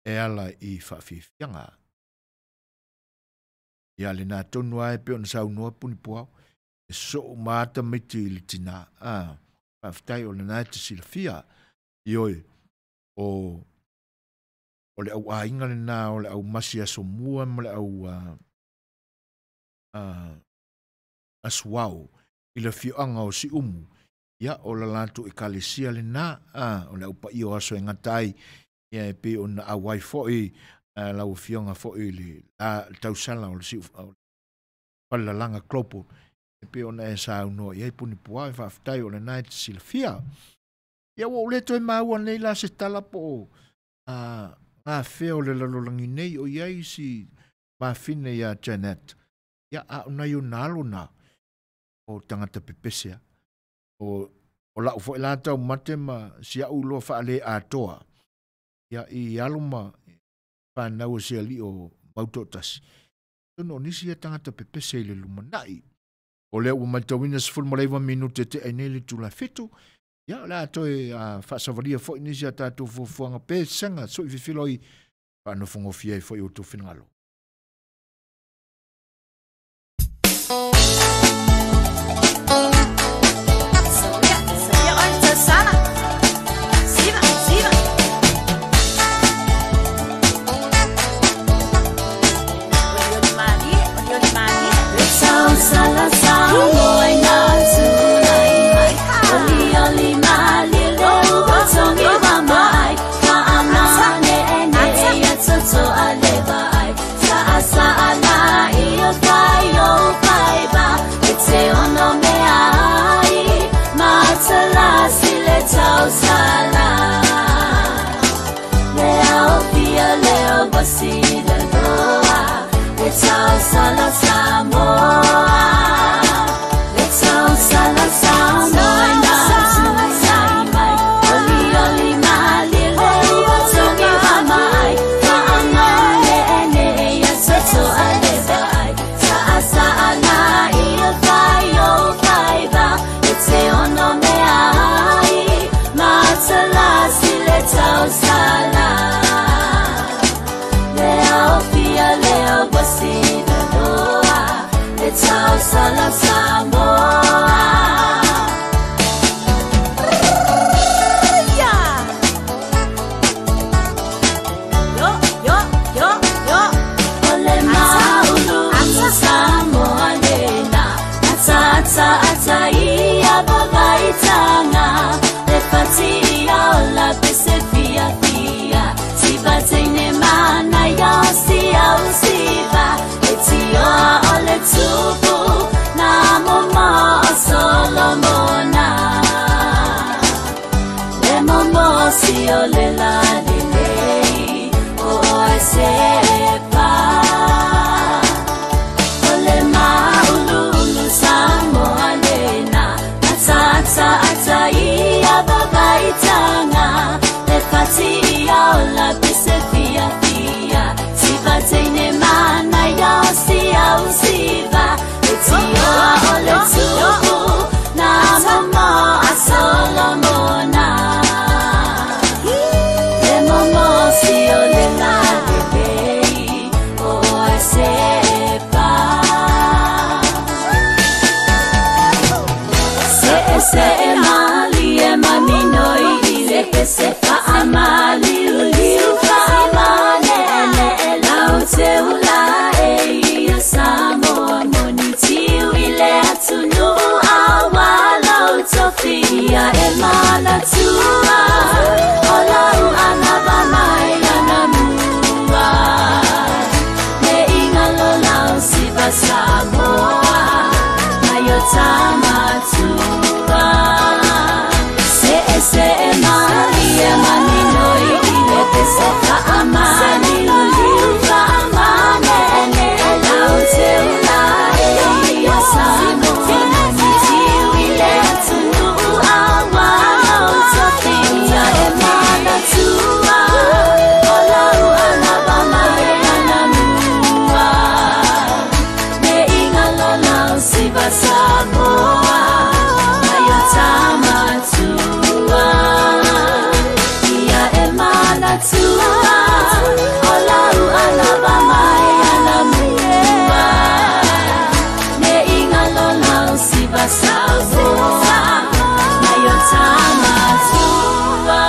e ala i faafiafiaga. Ia lena tonu ai pe ona saunoa punipuao e soo maata maiti i le tinā. Faafetai o lena e te silafia. Ioe, o le au aiga lena o le au masi aso mua ma le au Asuao i le afioaga o Siumu. Ia o la latou ekalesia lena, o le au paia o aso e gata ai, ia e pei ona auai foi lau afioga foi le tausala o le siu Falelalaga Global e pei ona e saunoa iai punipuao e faafetai o lena e te silafia. Ia ua ou le toe maua nei la se tala po o gafea o le lalolagi nei o iai si mafine ia Janet. Ia a o nai ona alo na o tagata pepese a. O lau foi la taumate ma si au loa faale atoa. Ia i alo ma whanau o se alii o Mautoatasi. Tonu o nisi ia tagata pepese i le lumanai. O lea ua matauina 19 minute te ai nei le itula e 7. Ia o le a toe faasavalia foi nisi a tatou fuafuaga pesega sui fifilo i faanofogofia ai foi o outou finagalo. So I live by. le tausala Le aofia le auvasinaloa Le tausala Samoa. Yo, yo, yo, yo. O le maulu Samoa lena Ata ata ata ia vavaitanga Le fatia o la pese fia fia Sivateine mana ia o sia o siva E tioa o le tupu Nā momo o Solomona Le momo si o le lalelei O oe se pa O le mauluulu Samoa lena Ata ata ata ia vavaitanga Le fatia o la pese fia fia Sivateine mana ia o sia o siva E tioa o le tupu Nā momo a Solomona Le momo si o le lalelei O oe se pa Se se e mali e maminoi i le pese faamali uliu faamane ele lau te ula e ia Samoa moni tiu i le atunu awa lau tofi ia e manatua o lau anava mai ana mua Me ingalo lau siva Samoa Mai o tamatua Se e se e mali e maminoi i le pese faamali uliu faamane ene lau te ula e ia Samoa moni tiu i le atunu awa lau tofi ia e manatua o lau anava mai ana mua Me ingalo lau siva Samoa Mai o tamatua Ia e manatua o lau anava mai ana mua Me ingalo lau siva Samoa Mai o tamatua.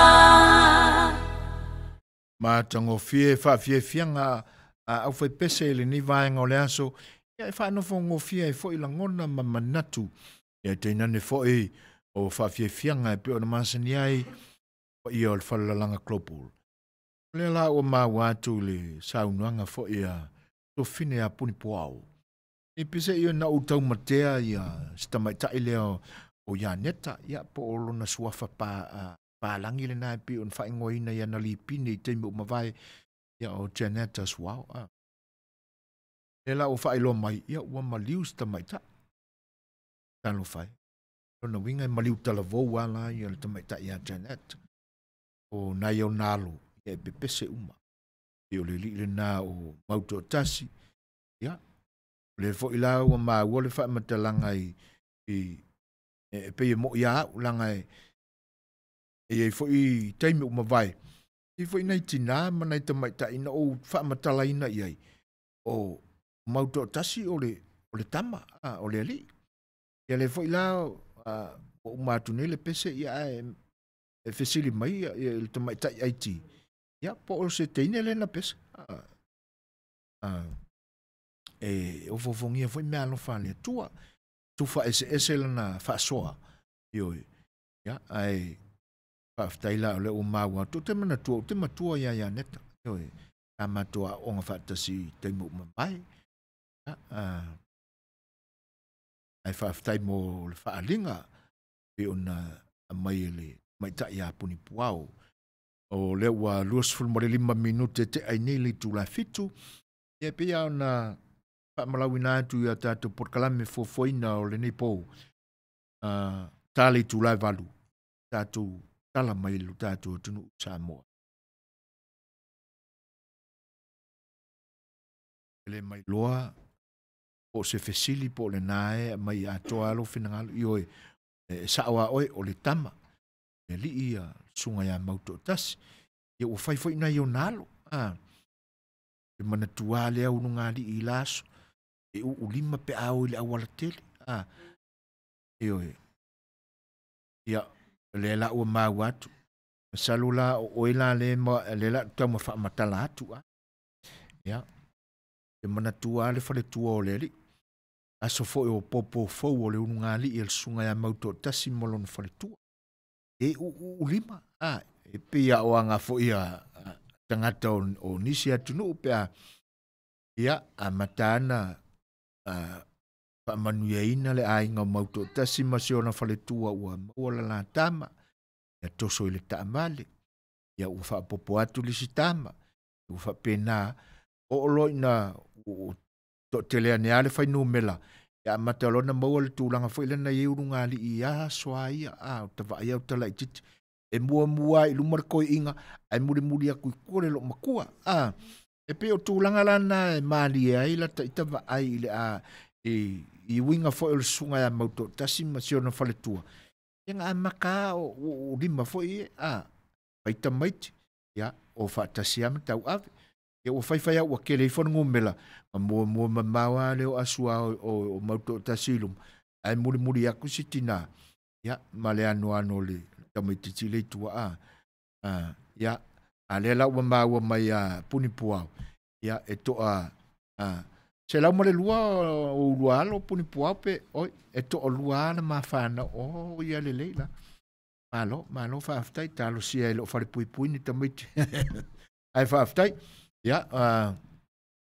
Matagofie faafiafiaga a aufaipese i lenei vaega o le aso ia e faanofogofie ai foʻi lagona ma manatu ia tainane foʻi o faafiafiaga e pei ona masani ai paia o le Falelalaga Global. O lea la ua maua atu i le saunoaga foʻi a tofine a Punipoao. E pese ia na ou taumatea ia se tamaitai lea o Ianeta, ia po o lona suafa palagi lena e pei ona faaigoaina ia na lipine i taimi o mavae ia o Janeta Suao. Le la ua faailoa mai, ia ua maliu se tamaitai. Talofa e. Lona uiga e maliu talavou ala ia le tamaitai ia Janet. O nai o nalo, ia e pepese uma. E o le alii lena o Mautoatasi. Ia, o le foʻi la ua maua le faamatalaga i e pei e moʻi a au laga e iai foʻi taimi ua mavae. I foʻi nai tinā ma nai tamaitai na ou faamatalaina iai o Mautoatasi o le tama, o le alii. Ia le foʻi la ua uma atu nei le pese ia ae e fesili mai ia le tamaitai IT. Ia po o se teine lena pese. E ofofogia foi mea alofa a le Atua. Tufa eseese lana faasoa. Ioe. Ia ae faafetai la o le ua maua atu. Ou te manatua, ou te matua ia Ianeta. Ioe. Sa matou aoga faatasi i taimi ua mavae. Ia, ae faafetai mo le faaliga pei ona aumai e le tamaitai ia Punipuao. O lea ua 25 minute te ai nei le itula 7. Ia pei lava ona faamalauina atu ia tatou polokalame fuafuaina o lenei pou. Ta le itula 8, tatou tala mai lo tatou atunuu Samoa. E le mai loa po o se fesili po o lena e mai atoa lou finagalo. Ioe, e sao a oe o le tama. le alii ia susuga ia Mautoatasi. Ia ua fai foi nai ona alo. A, e manatua lea ulugalii i la aso, e uulima pe a o i le auala tele. A, ioe. Ia, o lea la ua maua atu. Masalo la o oe la le ma le la tau ma faamatala atu a. Ia, e manatua le faletua o le alii. Aso foi o popo fou o le ulugalii e le susuga ia Mautoatasi ma lona faletua. E uulima. A, e pei a o aga foi a tagata o nisi atunuu pe a ia amata ana faamanuiaina le aiga o Mautoatasi ma si ona faletua ua maua la la tama, ia toso i le taavale, ia ua faapopo atu le isi tama, ua faapena oo loa ina toatele ane lava le fuainumera, ia amata loa ona maua le tulaga foi lea na i ai ulugalii i aso lava ia, a o tavaai au talaititi, e muamua i luma le toeaina, ae mulimuli atu i tua le loomatua. A, e pei o tulaga la na e malie ai la ita vaai i le a i uiga foi o le susuga ia Mautoatasi ma si ona faletua. Ia na amata o lima foi e, a, fai tamaiti, ia, o faatasi lava ma tauave. Ia ua faifai au ua tele ifo le numera, ma muamua mamao lava le oo asu lava o Mautoatasi i luma, ae mulimuli atu si tina, ia, ma le anoano o le tamaitiiti le i tua, a, a, ia, a lea la ua maua mai ia Punipuao, ia, e toa, a, 102 o ulua alo Punipuao pe, oi, e toa lua lava le mafana, o, ia lelei la. Malo, malo faafetai, talosia e loo falepuipui ni tamaiti. Ae faafetai, ia,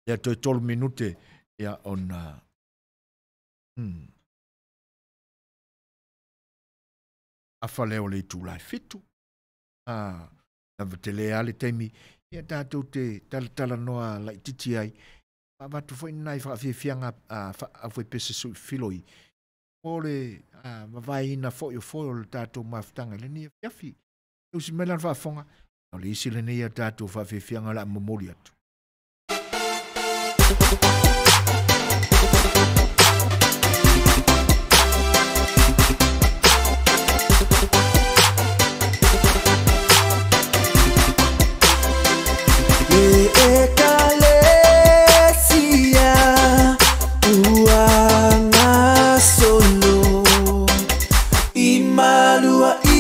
ia toe 3 minute, ia, ona, afa lea o le itula e 7. A, lava tele lava le taimi, ia tatou te talatalanoa laitiiti ai. Faavatu foi nai faafiafiaga aufaipese soifiloi mo le vavaeina foi o foe o le tatou mafutaga i lenei afiafi. Usi mai la le faafofoga, o le isi lenei a tatou faafiafiaga o le a momoli atu. Le ekalesia ua gasolo i malua i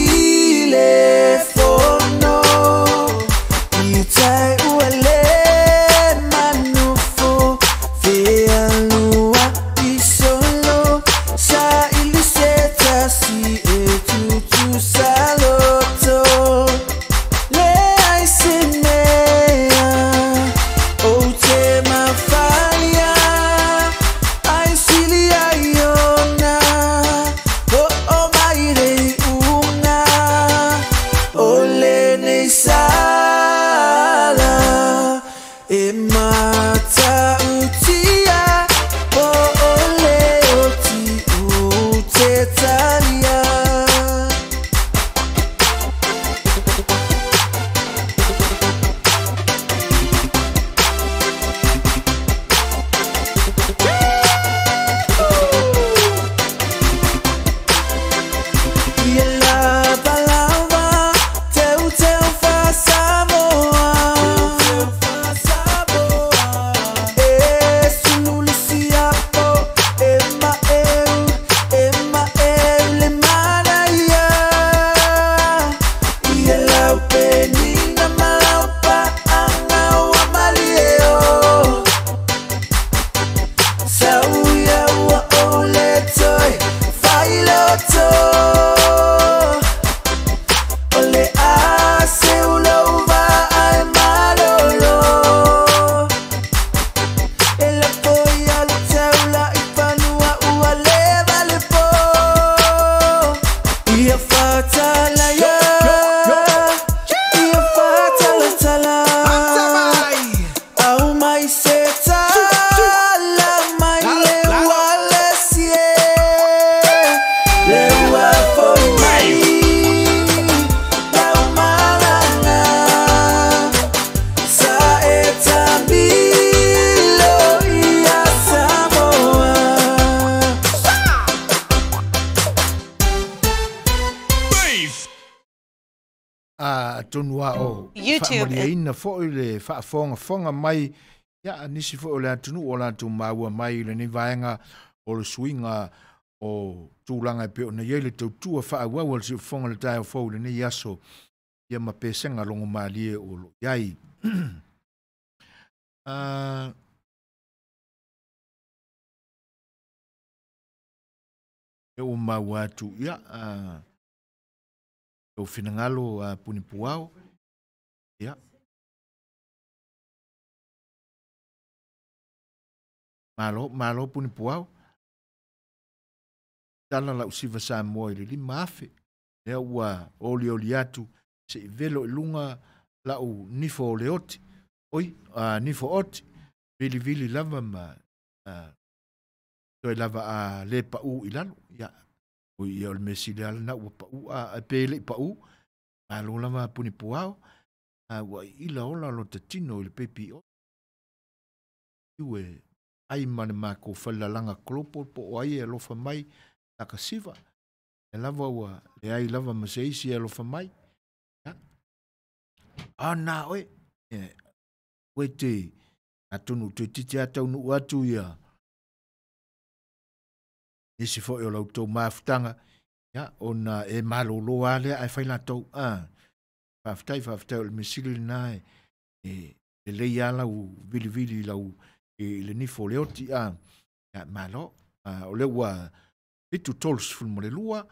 le fono i tai ua le manufo. Atonu a o faamaliaina fo'i le faafogafoga mai ia nisi fo'i o le atunuu o latou maua mai i lenei vaega o le suiga o tulaga e pei ona i ai le tautua faaauau a le siufofoga o le taeao fou i lenei aso ia ma pesega logomalie o lo o i ai. E ua maua atu ia lou finagalo punipuao ia malo malo punipuao tala lau siva Samoa i le 5,000 lea ua olioli atu se i velo i luga lau nifo o le oti oi nifo oti vilivili lava ma toe lava a le pau i lalo ia oi ia o le mea sili lava lena ua pau a pe le i pau malo lava punipuao ua iila ola lo tatino i le pepi o ue ai ma le makou falelalaga global po o ai e alofa mai laka siva e lava ua leai lava ma se isi e alofa mai ia a na oe e oe te atonu toeitiiti lava taunuu atu ia nisi foi o la outou mafutaga ia ona e malolo lava lea ae fai latou faafetai faafetai o le mea sili lena e lelei lava lau vilivili i lau i le nifo o le oti ia malo o lea ua 7:32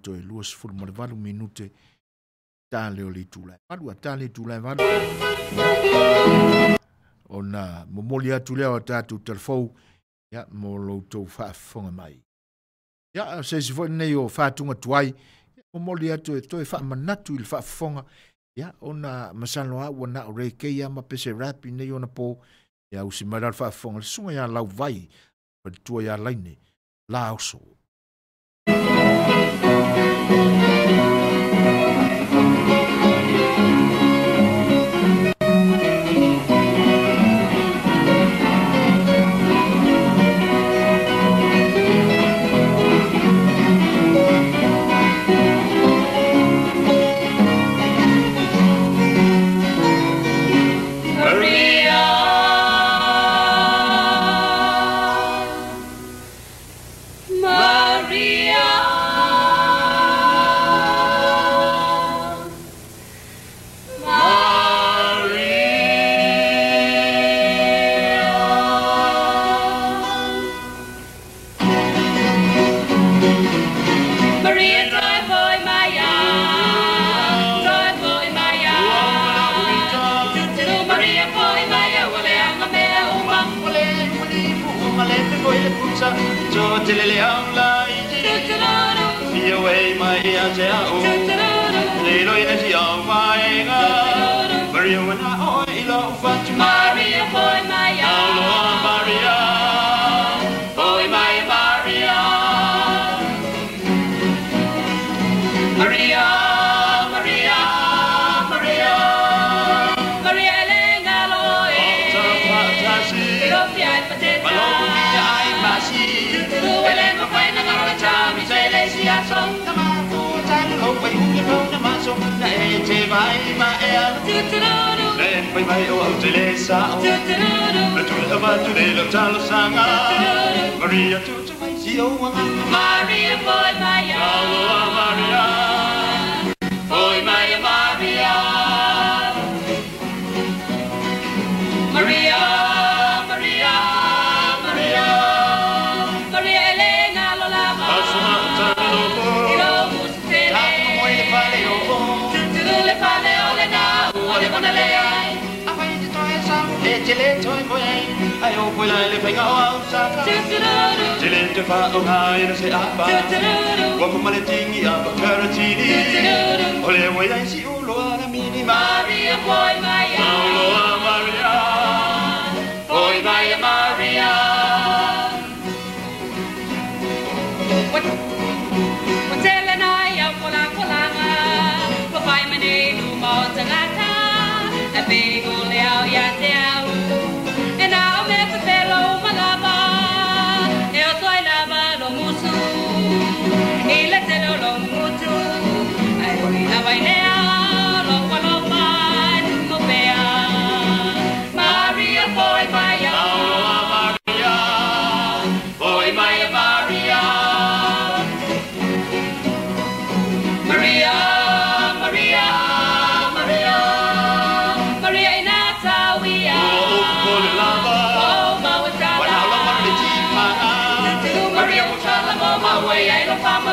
toe 28 minute tale o le itula e valu a tale itula e valu ona momoli atu lea o tatou talafou ia mo lo outou faafofoga mai. Ia se isi foi lenei o faatuga tuai momoli atu e toe faamanatu i le faafofoga ia ona masalo lava ua na o reggae lava ma pese rap i nei ona po ia usi mai la le faafofoga le susuga ia Lauvai faletua ia Laine Laoso. Maria, Maria, Maria. Maria, toi voi maia, toi voi maia. Tuturu Maria voi maia, ua leaga mea uma. Tutururu, tutururu, Maria voi maia, voi maia Maria. Maria, Maria, Maria, Maria lenga loe. Ilofia ai pateta. Tuturu ele mafai na ngaro chami se le si aso. Tutururu, tutururu, Maria, Maria voi maia, voi maia Maria. Maria, Maria, Maria, Maria Elena lolava. Ilo musitele, tuturu le fale o le na ua le mona le ai. Tutururu, tutururu, tutururu. Maria voi maia, voi maia Maria. Wa tele na ia kola kolanga, wa fai mane luma o tangata, e pego le au ia te au. E na o me pepelo malava, e o toi lava lo musu, i le tele o lo mutu, ai oi lava i lea.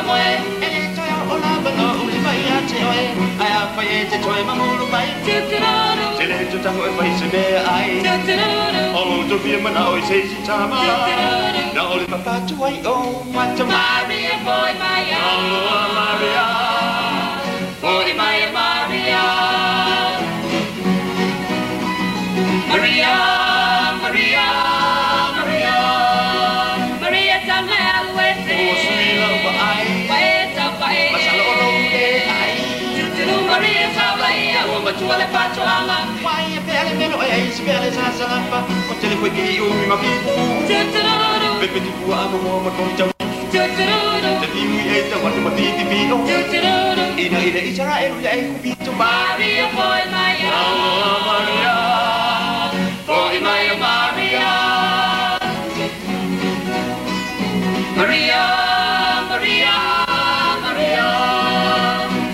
moe e le toe o la bano uli mai a te oe ai a fai e te toe mamulu mai te le te tango e fai se mea ai o lo to fia mana o i se si tama na o le papatu ai o mata Maria boy mai Aloha Maria Boy mai Maria Maria Maria Maria Maria Tamaluese O sui lau ai Wae tau fae Masalo o lou le ai Tutulu Maria Taulaia Ua matua le patoanga Wai e pele melo e ai se pele sa salapa O tele koe ki umi ma pipu Tutulu Pepe ti pua ama moa ma koni tau Tutulu Te iwi e tau atu ma titi pio Tutulu Ina ina Israel ia e kupito Maria boy mai Aloha Maria Boy mai Maria Maria Maria Maria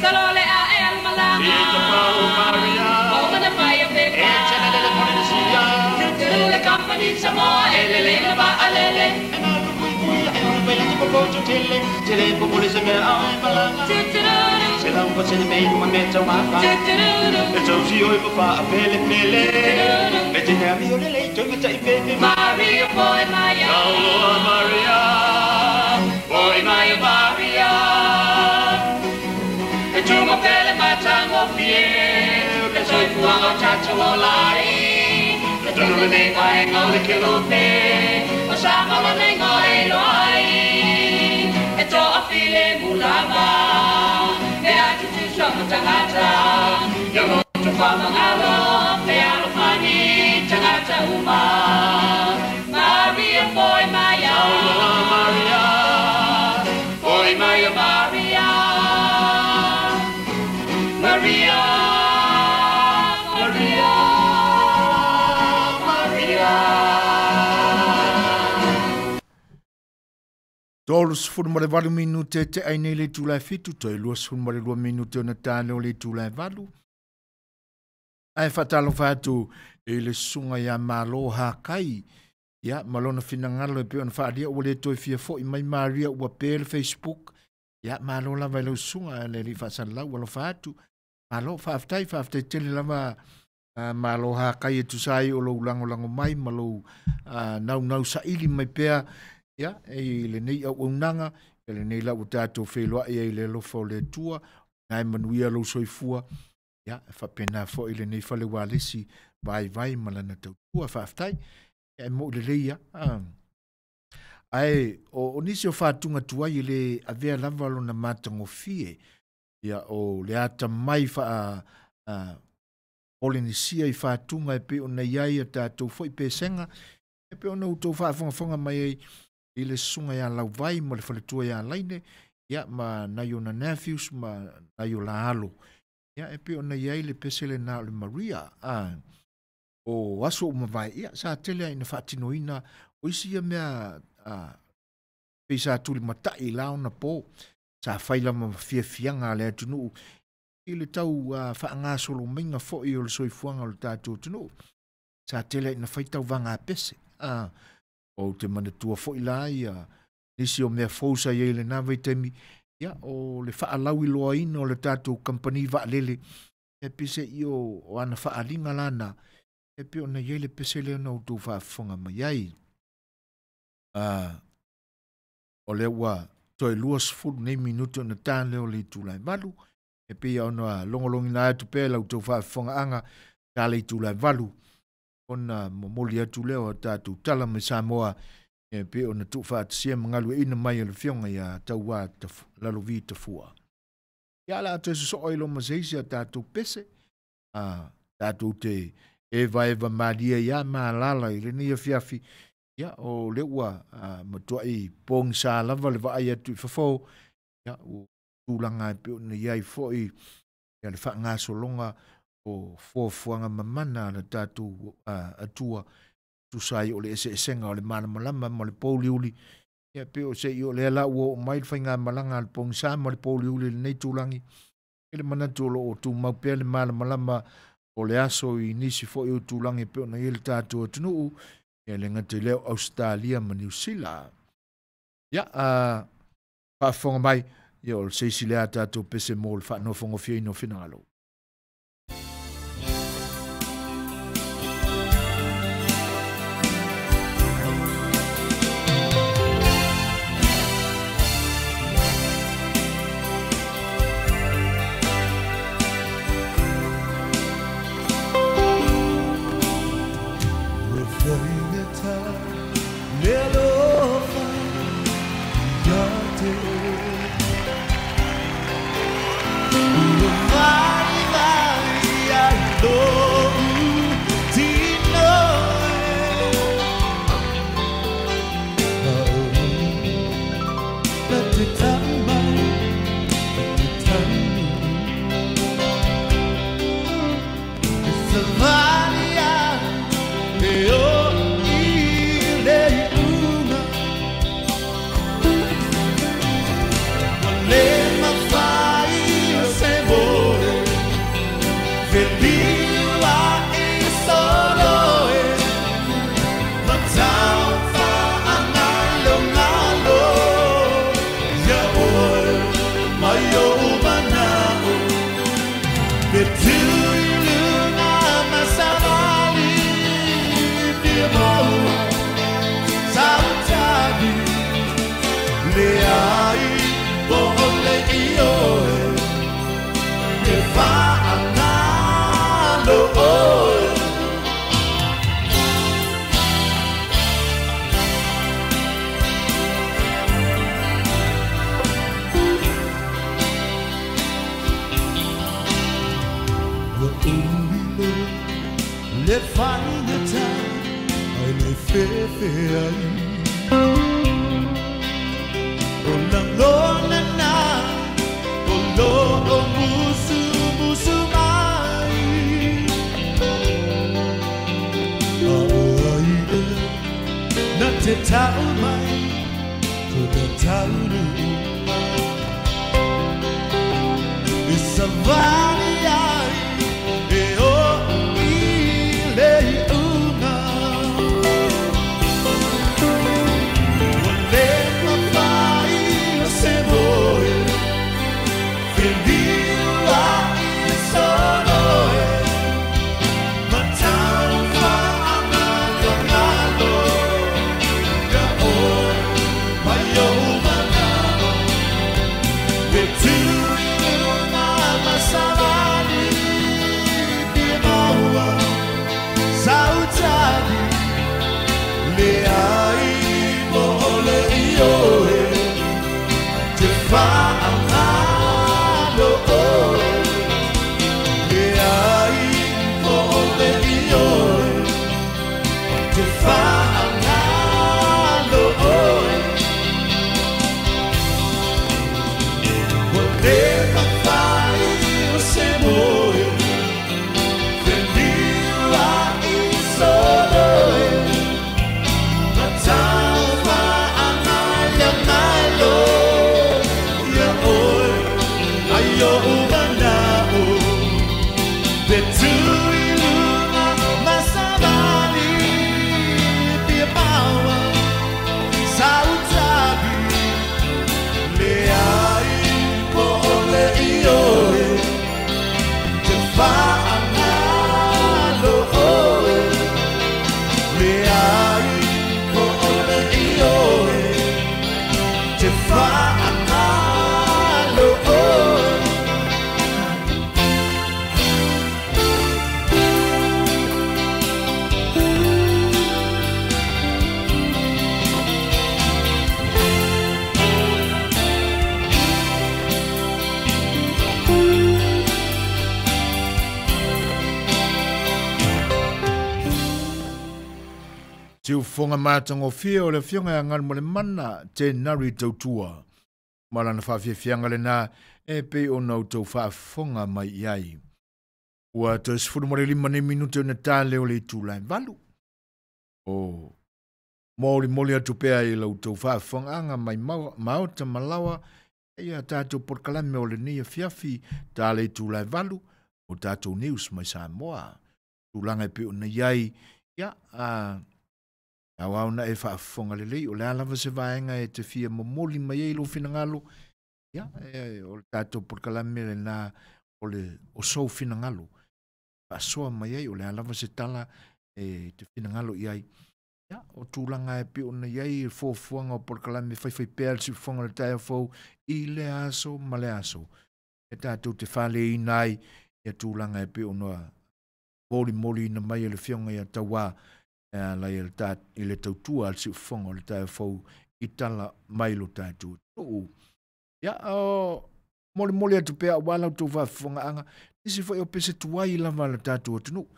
Salole a e almalanga E te pau Maria O mana pai a E pepa te lele pone na sia Tutulu le company Samoa E lele na ba alele E malu kui kui e ole pela te popoto tele Tele popole se mea au e malanga Tutulu Se lau pa sene mei numa me tau mapa Tutulu E tau si oi papa a pele pele E te nea mi o lele i toi matai pepe Maria boy mai Aloha Maria Boy mai Maria E tunga pele matango fie Le soifuaga o tatou ola ai Le tonu lenei vaega o le kelope O sa ma lona igoa e iloa ai E toafile mulava Mea tutusa ma tagata Ia loto faamagalo Pe alofani tagata uma Maria foi mai Aloha Maria Foi mai Maria Maria Maria Maria 38 minute te ai nei le tula e 7, toe 22 minute ona tāle o le tula e 8. Ae whaatalofa atu e le sunga ia malo hakai. Ia, malona finangalo e pe ona whaalia ua le toe fia foi mai Maria ua pe le Facebook. Ia, malo lava i lau sunga le li whaasalau alofa atu. Malo, whaaftai, whaaftai tele lava malo hakai e tusai o lou langolango mai, ma lou nau nau saili mai pea. Ia, e le nei au unanga, e le nei lau tātou wheloa ia i le alofa o le Atua, nai manuia lou soifua. Ia, e whapena fo i le nei whale walesi, vai vai malana tautua, whaaftai. Ia, e mo le leia. Ae, o nisi o whātunga tuai i le avea lava lona mātangofie. Ia, o le ata mai wha Polynesia i whātunga e pe o nei ai a tātou fo i pesenga. E pe ona utou whaafongafonga mai ai i le sunga ia lauvai ma le faletua ia laine, ia ma nai ona nephews ma nai o la alo. Ia e pe ona iai le pesele nā o le Maria. O aso o mawai, ia sa tele ai na whaatinoina o isi ia mea pe sa tuli matai la ona po, sa whaila ma fiafianga le atunuu i le tau whaangasolo minga foi o le soifuanga o le tātou atunuu. Sa tele ai na whaitau vanga pese. O te manatua foi la ia nisi o mea fousa ia i le nā vaitemi, ia o le whaalau i loa ina o le tātou kampani waalele, e pese i o ana whaalinga lana, e pe ona iai le pese lea na o tō whaafonga mai ai. O lea ua toe 20 nei minuto na tān leo le itula e 8, e pe ia ona longolongi atu pea lau tō whaafonga anga tā le itula e 8, ona momoli atu leo a tātou tala mai Samoa, e pe ona tuu whaatasia mangalu e ina mai o le fionga ia tauā lalovi tafua. Ia ala atu e soso ilo maseisi a tātou pese, tātou te eva eva malia ia malala i le nia fiafi, ia o le ua matua i pongi sa lava le vaai atu i fafo, ia o tūlanga e pe ona iai foi, ia le whaangasolonga o fuafuaga mamana a le tatou atua tusa ai o le eseesega o le malamalama ma le pouliuli. Ia pe o se i o lea la ua oo mai le faigamalaga a le pogisa ma le pouliuli i lenei tulagi. E le manatu o loo tumau pea le malamalama o le aso i nisi foi o tulagi pe ona i le tatou atunuu, ia le gata i lea o Australia ma Niu Sila. Ia, faafofoga mai Ia o se isi lea tatou pese mo le faanofogofieina o finagalo. Fonga matagofie o le afioga ia Galumalemana te nari tautua. Ma lana faafiafiaga lenā e pei ona outou faafofoga mai i ai. Ua toe 15 nei minute o na tale o le itula e 8. O molimoli atu pea i la outou faafofogaaga mai maota malawa ia tatou polokalame o lenei afiafi ta le itula e 8 o tatou news mai Samoa. Tulaga e pei ona i ai ia au na e faafofoga lelei o le a lava se vaega e te fia momoli mai ai lou finagalo. Ia, e, o le tatou polokalame lena o le o sou finagalo. Faasoa mai ai, o le a lava se tala e te finagalo i ai. Ia, o tulaga e pei ona i ai fuafuaga o polokalame faifaipea a le Siufofoga o le Taeao Fou i lea aso ma lea aso. E tatou te faleina ai ia tulaga e pei ona molimoliina mai e le Afioga ia Tauā e ala i le, ta, i le tautua a le Siufofoga o le Taeao Fou i tala mai lo tatou atunuu. Ia, o molimoli atu pea aua la outou faafofogaaga, nisi foi o pese tuai lava a le tatou atunuu.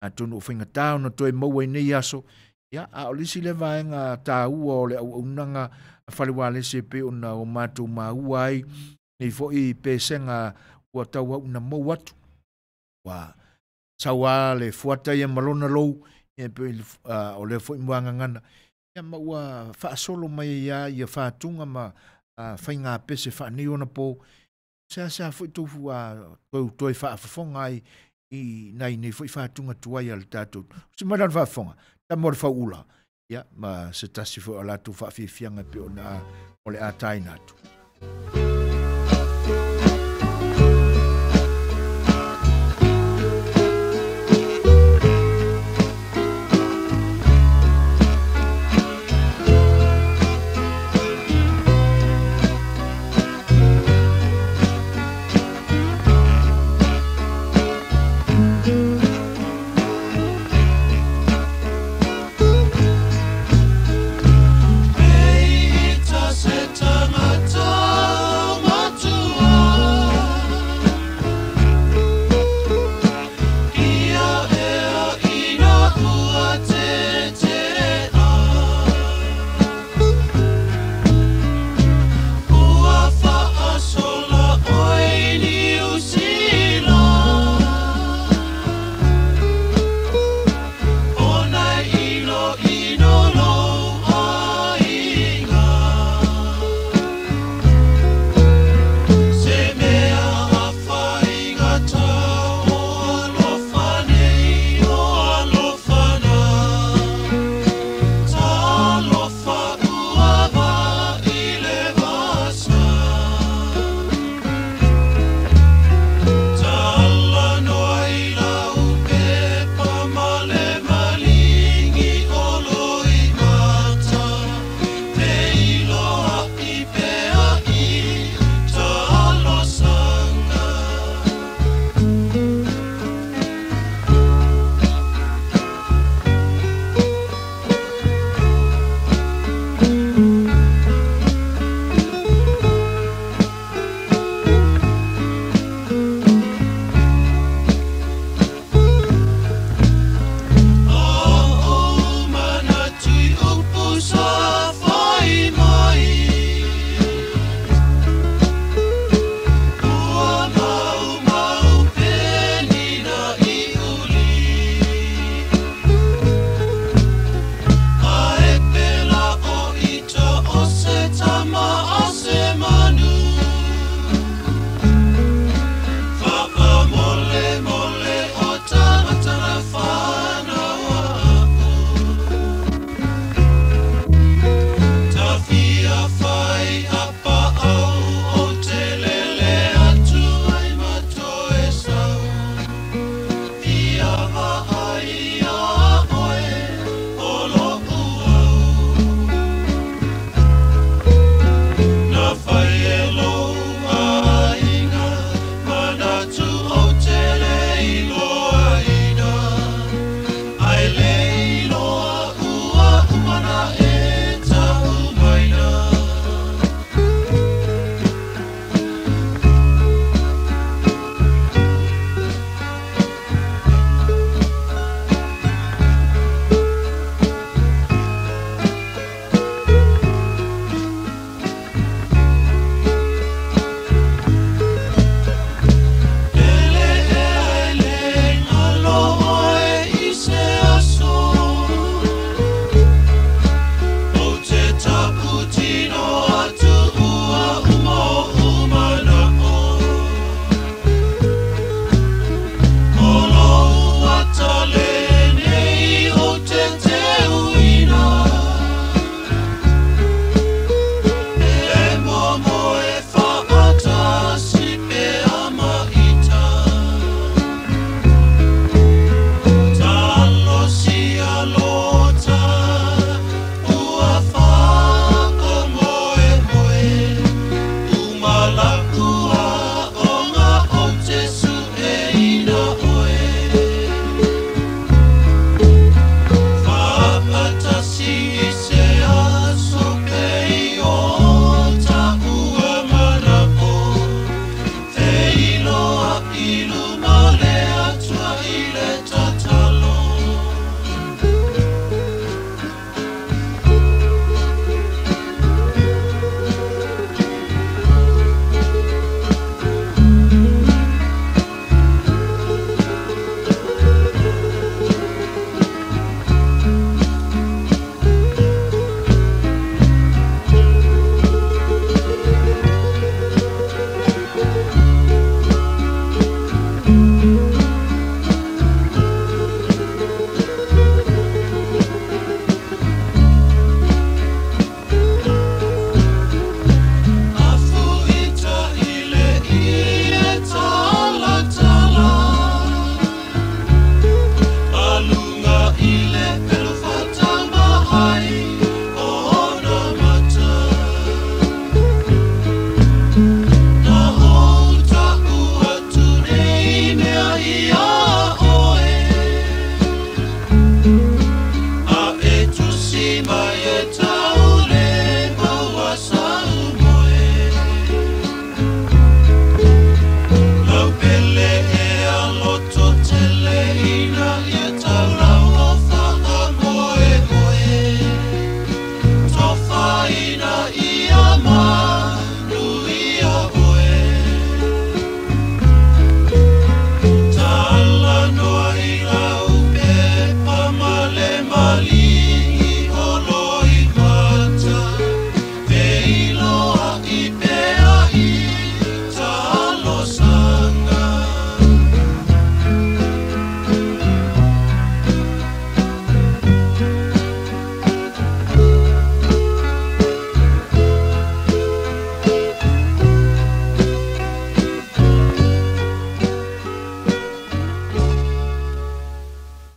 Atonu o faigata ona toe maua i nei aso, ia, a o le isi lea vaega taua o le auaunaga a Fale Ualesi e pei ona o matou maua ai nei foi pesega ua tauau ina mou atu. Ua sau lava le fuata ia ma lona lou, ia pei o lea foi muagagana, ia ma ua faasolo mai ai lava ia fatuga ma faiga pese faaneionapo. Seasea foi tou toe faafofoga ai i nai nei foi fatuga tuai a le tatou. Si mai lana faafofoga, tama o le fauula, ia ma se tasi foi o latou faafiafiaga e pei ona o le a taina atu. Se tagata.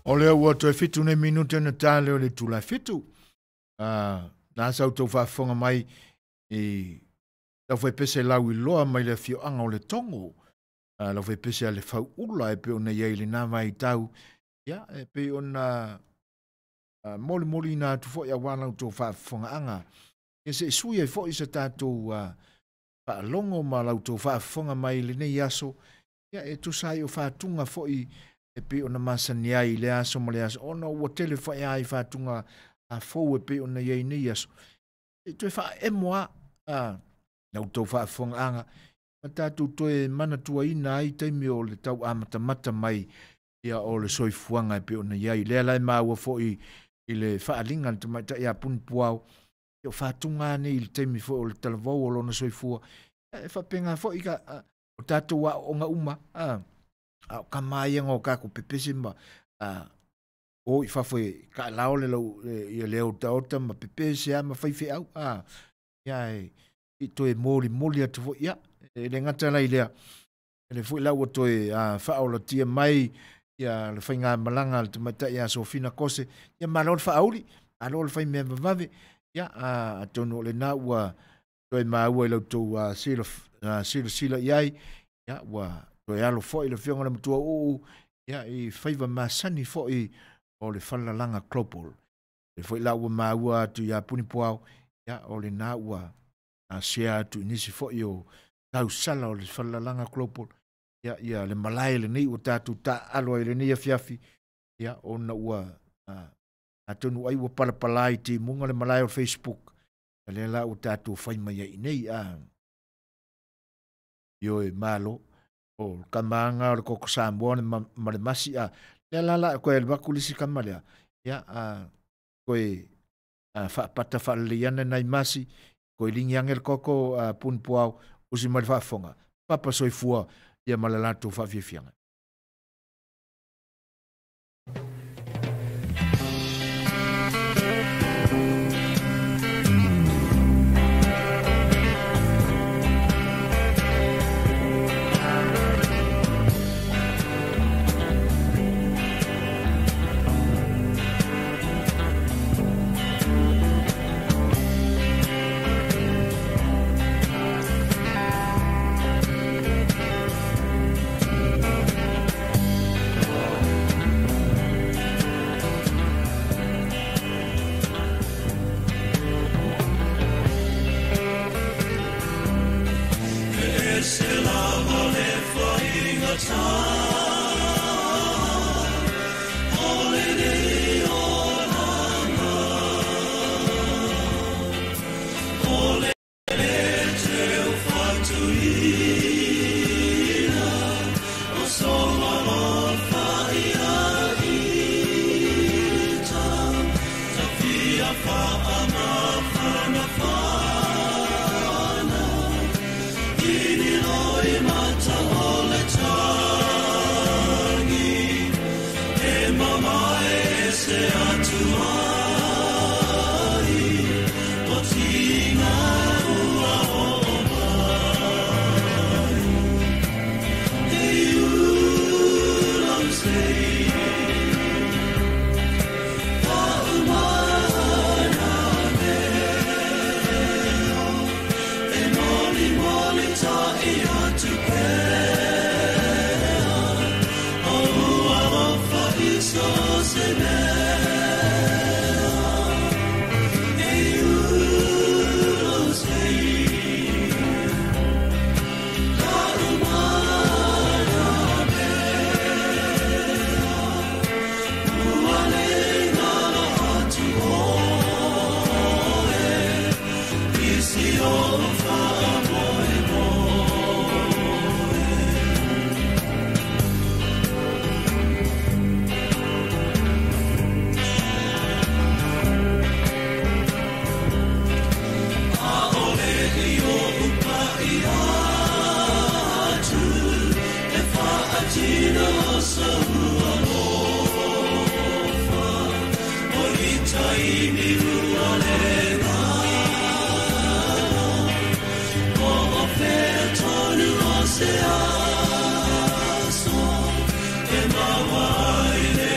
O lea ua toe 7 nei minute na tale o le tula 7. Na sa outou faafofoga mai i lau faipese lau iloa mai le afioaga o le Togo. Lau faipese a le Fauula e pei ona i ai i lena vaitau. Ia, e pei ona molimoliina atu foi aua la outou faafofogaaga. Ia se i sui ai foi se tatou faalogo ma la outou faafofoga mai i lenei aso. Ia, e tusa ai o fatuga foi e pei ona masani ai i le aso ma le aso, ona ua tele foi ai fatuga a fou e pei ona i ai nei aso. E toe faaemo a la outou faafofogaaga ma tatou toe manatuaina ai taimi o le tau amatamata mai ia o le soifuaga e pei ona i ai. Lea la e maua foi i le faaaliga a le tamaitai ia Punipuao, o fatuga nei i le taimi foi o le talavou o lona soifua. E faapena foi ka o tatou aoaoga uma, a o kama ia o kako pepese ma o i fafo e kaalao le lau ia le otaota ma pepese a ma faifeau, ia e i toe moli moli atu foi, ia e le gata lai lea le foi la ua toe faaolatia mai ia le faiga malaga a le tamaitai ia Sofina Kose, ia malo le faauli, malo le fai mea vavave, ia atonu o lena ua toe maua i lau tou silasila i ai, ia ua toe alo foi le afioga i le matua uu, ia i faiva masani foi o le Falelalaga Global. Le foi la ua maua atu ia Punipuao, ia o lena ua share atu i nisi foi o tausala o le Falelalaga Global, ia ia le malae lenei ua tatou taaalo ai lenei afiafi, ia ona ua atonu ai ua palapala i timuga le malae o Facebook, lea la ua tatou fai mai ai nei, ioe malo o kamaga o le koko Samoa ma le masi, lea la la koe alu atu le isi kama lea, ia koe faapata faalelei ane nai masi, koe ligi ane le koko Punipuao usi mai le faafofoga papa soifua ia ma le latou faafiafiaga. Se aso, e mawa i le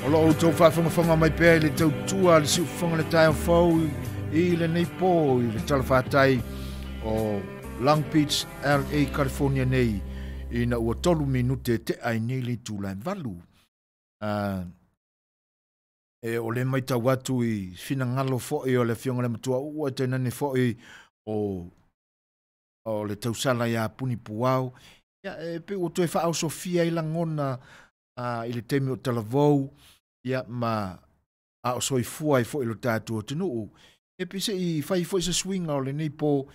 O loo outou faafogafoga mai pea i le tautua a le siufofoga le taeao fou i lenei po i le talafatai o Long Beach, LA, California nei ina ua 3 minute tea ai nei le itula e 8. E o le matau atu i finagalo foi o le afioga i le matua ua tainane foi o le tausala ia Puni Puao. Ia, e pe ua toe faaosofia ai lagona i le taimi o talavou, ia, ma a o soifua ai foi lo tatou atunuu. E pe se i fai foi se suiga o lenei po,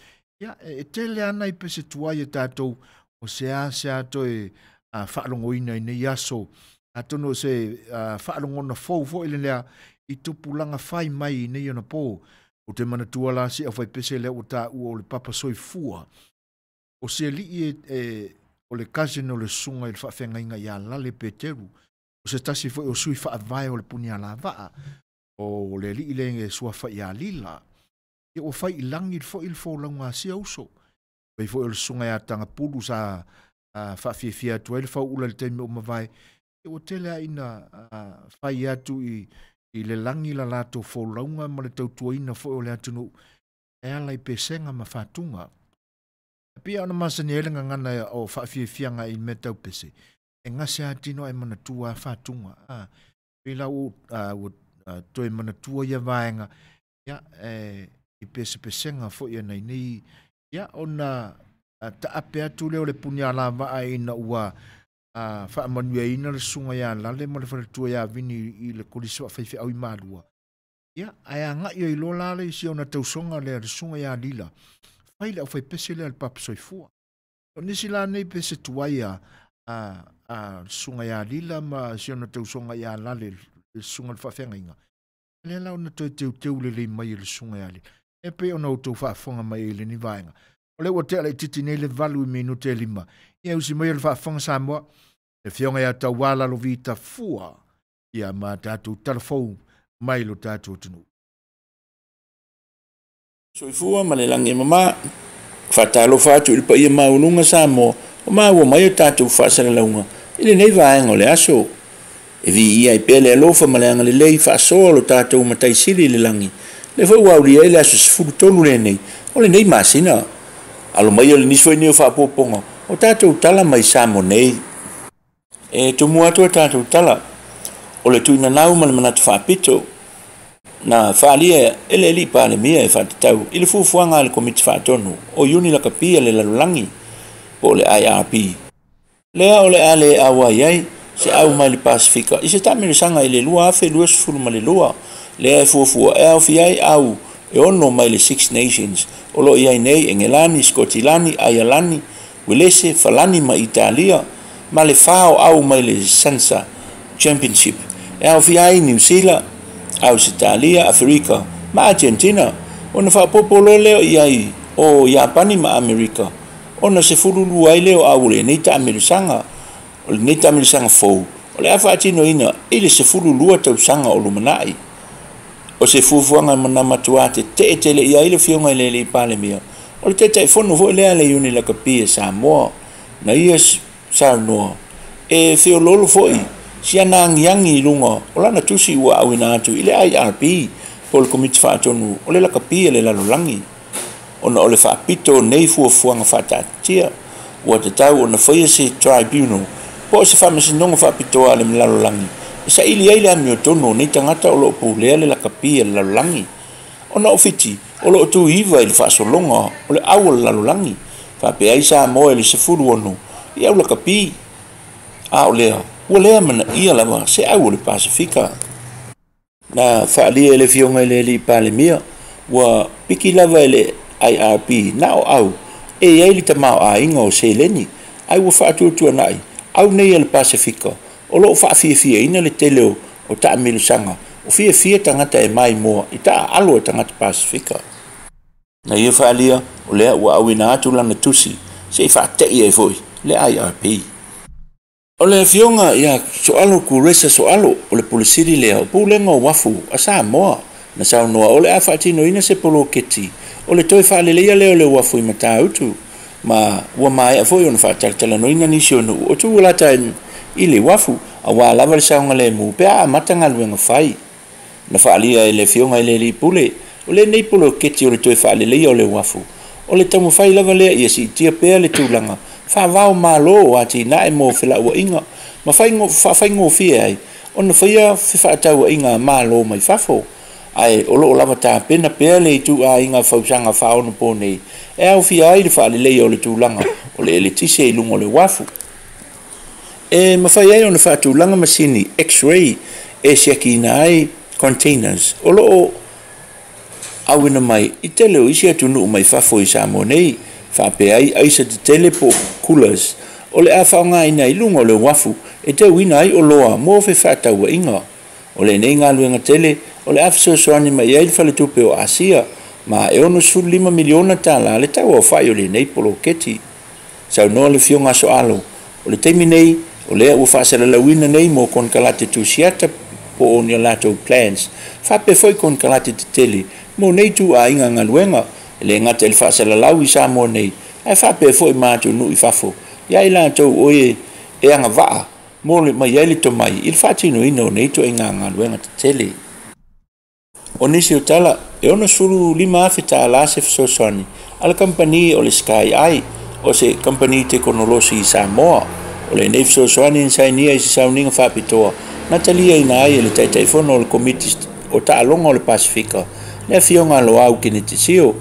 ia, e tele ana i pese tuai e tatou o se a se a toe faalogoina i nei aso. Atonu o se faalogona fou foi le lea i tupulaga fai mai i nei ona po. O te manatua la si au fai pese lea ua taua o le papa soifua. O se alii o le cousin o le susuga i le faafeagaiga ia Lale Peteru. O se tasi foi o sui faavae o le puni alavaa. O le alii le suafa ia Lila. Ia ua fai i lagi foi le folauga a sia uso. Fai foi o le susuga ia Tagapulu sa faafiafia atu ai le fauula i le taimi o mavae. Ia ua tele a ina fai atu i le lagi la latou folauga ma le tautuaina foi o le atunuu e ala i pesega ma fatuga. E pei ona masani ai le gagana o faafiafiaga i mea tau pese, e gase lava tino ae manatua lava fatuga. A, pei la ua toe manatua ia vaega, ia, e, i pesepesega foi e nai nei, ia, ona taape atu lea o le punialavaa ina ua faamanuiaina le susuga ia Lale ma le faletua ia Vini i le kolisi faafaifeau i Malua. Ia, ae agai ai loa la le isi ona tausoga lea le susuga ia Lila, fai le aufaipese lea a le Papa Soifua. O nisi la nei pese tuai a le susuga ia Lila ma si ona tausoga ia Lale, le susuga i le faafeagaiga, lea la ona toe teuteu lelei mai e le susuga ia Lila. E pei ona outou faafofoga mai ai i lenei vaega. O lea ua tea laitiiti nei le 8:05, ia usi mai o le faafofoga Samoa, le afioga ia Tauā Lalovi Tafua, ia ma tatou talafou mai lo tatou atunuu. Soifua ma le lagi e mama. Faatalofa atu i le paia maualuga Samoa ua maua mai a tatou faasalalauga i lenei vaega o le aso. E viia ai pea le alofa ma le agalelei faasoa o lo tatou Matai Sili i le lagi, lea foi ua aulia ai le aso 13 lenei o lenei masina. Alo mai o le nisi foi nei o faaopoopoga o tatou tala mai Samoa nei. E tumu atu a tatou tala o le tuinanau ma le manatu faapito na faaalia e le alii Palemia e faatatau i le fuafuaga a le Komiti Faatonu o Iuni Lakapi a le Lalolagi po o le IRP. Lea o le a le auai ai se au mai le Pasefika i se taamilosaga i le 2022, lea e fuafua e aofia ai au e 6 mai le Six Nations o lo o i ai nei Engelani, Skotilani, Aialani, Uelese, Falani ma Italia, ma le 4 o au mai le Sansa Championship e aofia ai Niu Sila, Ausetalia, Aferika ma Argentina, ona faaopoopo loa lea i ai o Iapani ma Amerika, ona 12 ai lea o au o lenei taamilosaga. O lenei taamilosaga fou o le a faatinoina i le 12 tausaga o lumanai. O se fuafuaga na matua tetee tele i ai le afioga i le alii Palemia, o le Taitaifono foi lea a le Iuni Lakapi a Samoa, na ia saunoa e feoloolo foi si ana agiagi i luga o lana tusi ua auina atu i le IRP po o le Komiti Faatonu o le Lakapi a le Lalolagi, ona o le faapito o nei fuafuaga faataatitia ua tatau ona faia se tribunal po o se faamasinoga faapitoa a le lalolagi e saili ai le amiotonu o nei tagata o lo o pulea le lakapi a le lalolagi, ona o Fiti o lo o tuiva i le faasologa o le au o le lalolagi, faapea ai Samoa i le 16 i au lakapi, a o lea ua lea manaia lava se au o le Pasefika. Na faaalia e le afioga i le alii Palemia ua piki lava e le IRP na o au e i ai le tamaoaiga o seleni, ai ua faatuatuanai au nei a le Pasefika o lo o faafiafiaina le tele o taamilosaga o fiafia tagata e maimoa i taaalo a tagata Pasefika. Na ia faaalia o lea ua auina atu lana tusi se i faatei ai foi le IRP. O le afioga ia Soalo Kuresa Soalo o le Pule Sili lea o Pulega o Uafu a Samoa na saunoa o le a faatinoina se poloketi o le toe faaleleia lea o le uafu i Matautu, ma ua maea foi ona faatalatalanoina nisi o nuu o tuulata i le uafu aua lava le saogalemu pe a amata galuega fai. Na faaalia e le afioga i le alii pule o lenei poloketi o le toe faaleleia o le uafu o le taumafai lava lea ia siitia pea le tulaga faavao malo o atinae mo felauaiga ma faafaigofie ai ona faia fefaatauaiga malo mai fafo, ae o loo lava tapena pea le ituaiga fausaga faaonapo nei e aofia ai le faaleleia o le tulaga o le eletise i luga o le uafu. E mafai ai ona faatulaga masini X-ray e siakiina ai containers o loo auina mai i tele o isi atunuu mai fafo i Samoa nei, faapea ai aisa tetele po o coolers o le a faaaogaina i luga o le uafu e teuina ai oloa mo fefaatauaiga. O lenei galuega tele o le a fesoasoani mai ai le faletupe o Asia ma e $65 miliona tala le tau aofai o lenei poloketi. Saunoa le afioga a Soalo o le taimi nei o lea ua faasalalauina nei mo konekarate tusiata po o ni latou plans, faapea foi konekarate tetele mo nei ituaiga galuega e le gata i le faasalalau i Samoa nei ae faapea foi ma atunuu i fafo ia i latou o e agavaa mo le mai ai le tomai i le faatinoina o nei ituaiga galuega tetele. O nisi o tala e $65,000 tala se fesoasoani a le kamupani o le Sky Eye o se kamupani tekonolosi i Samoa. O lenei fesoasoani na sainia i se sauniga faapitoa na taliaina ai e le Taitaifono o le Komiti o Taaloga o le Pasefika, le Afioga a Loau Keneti Sio.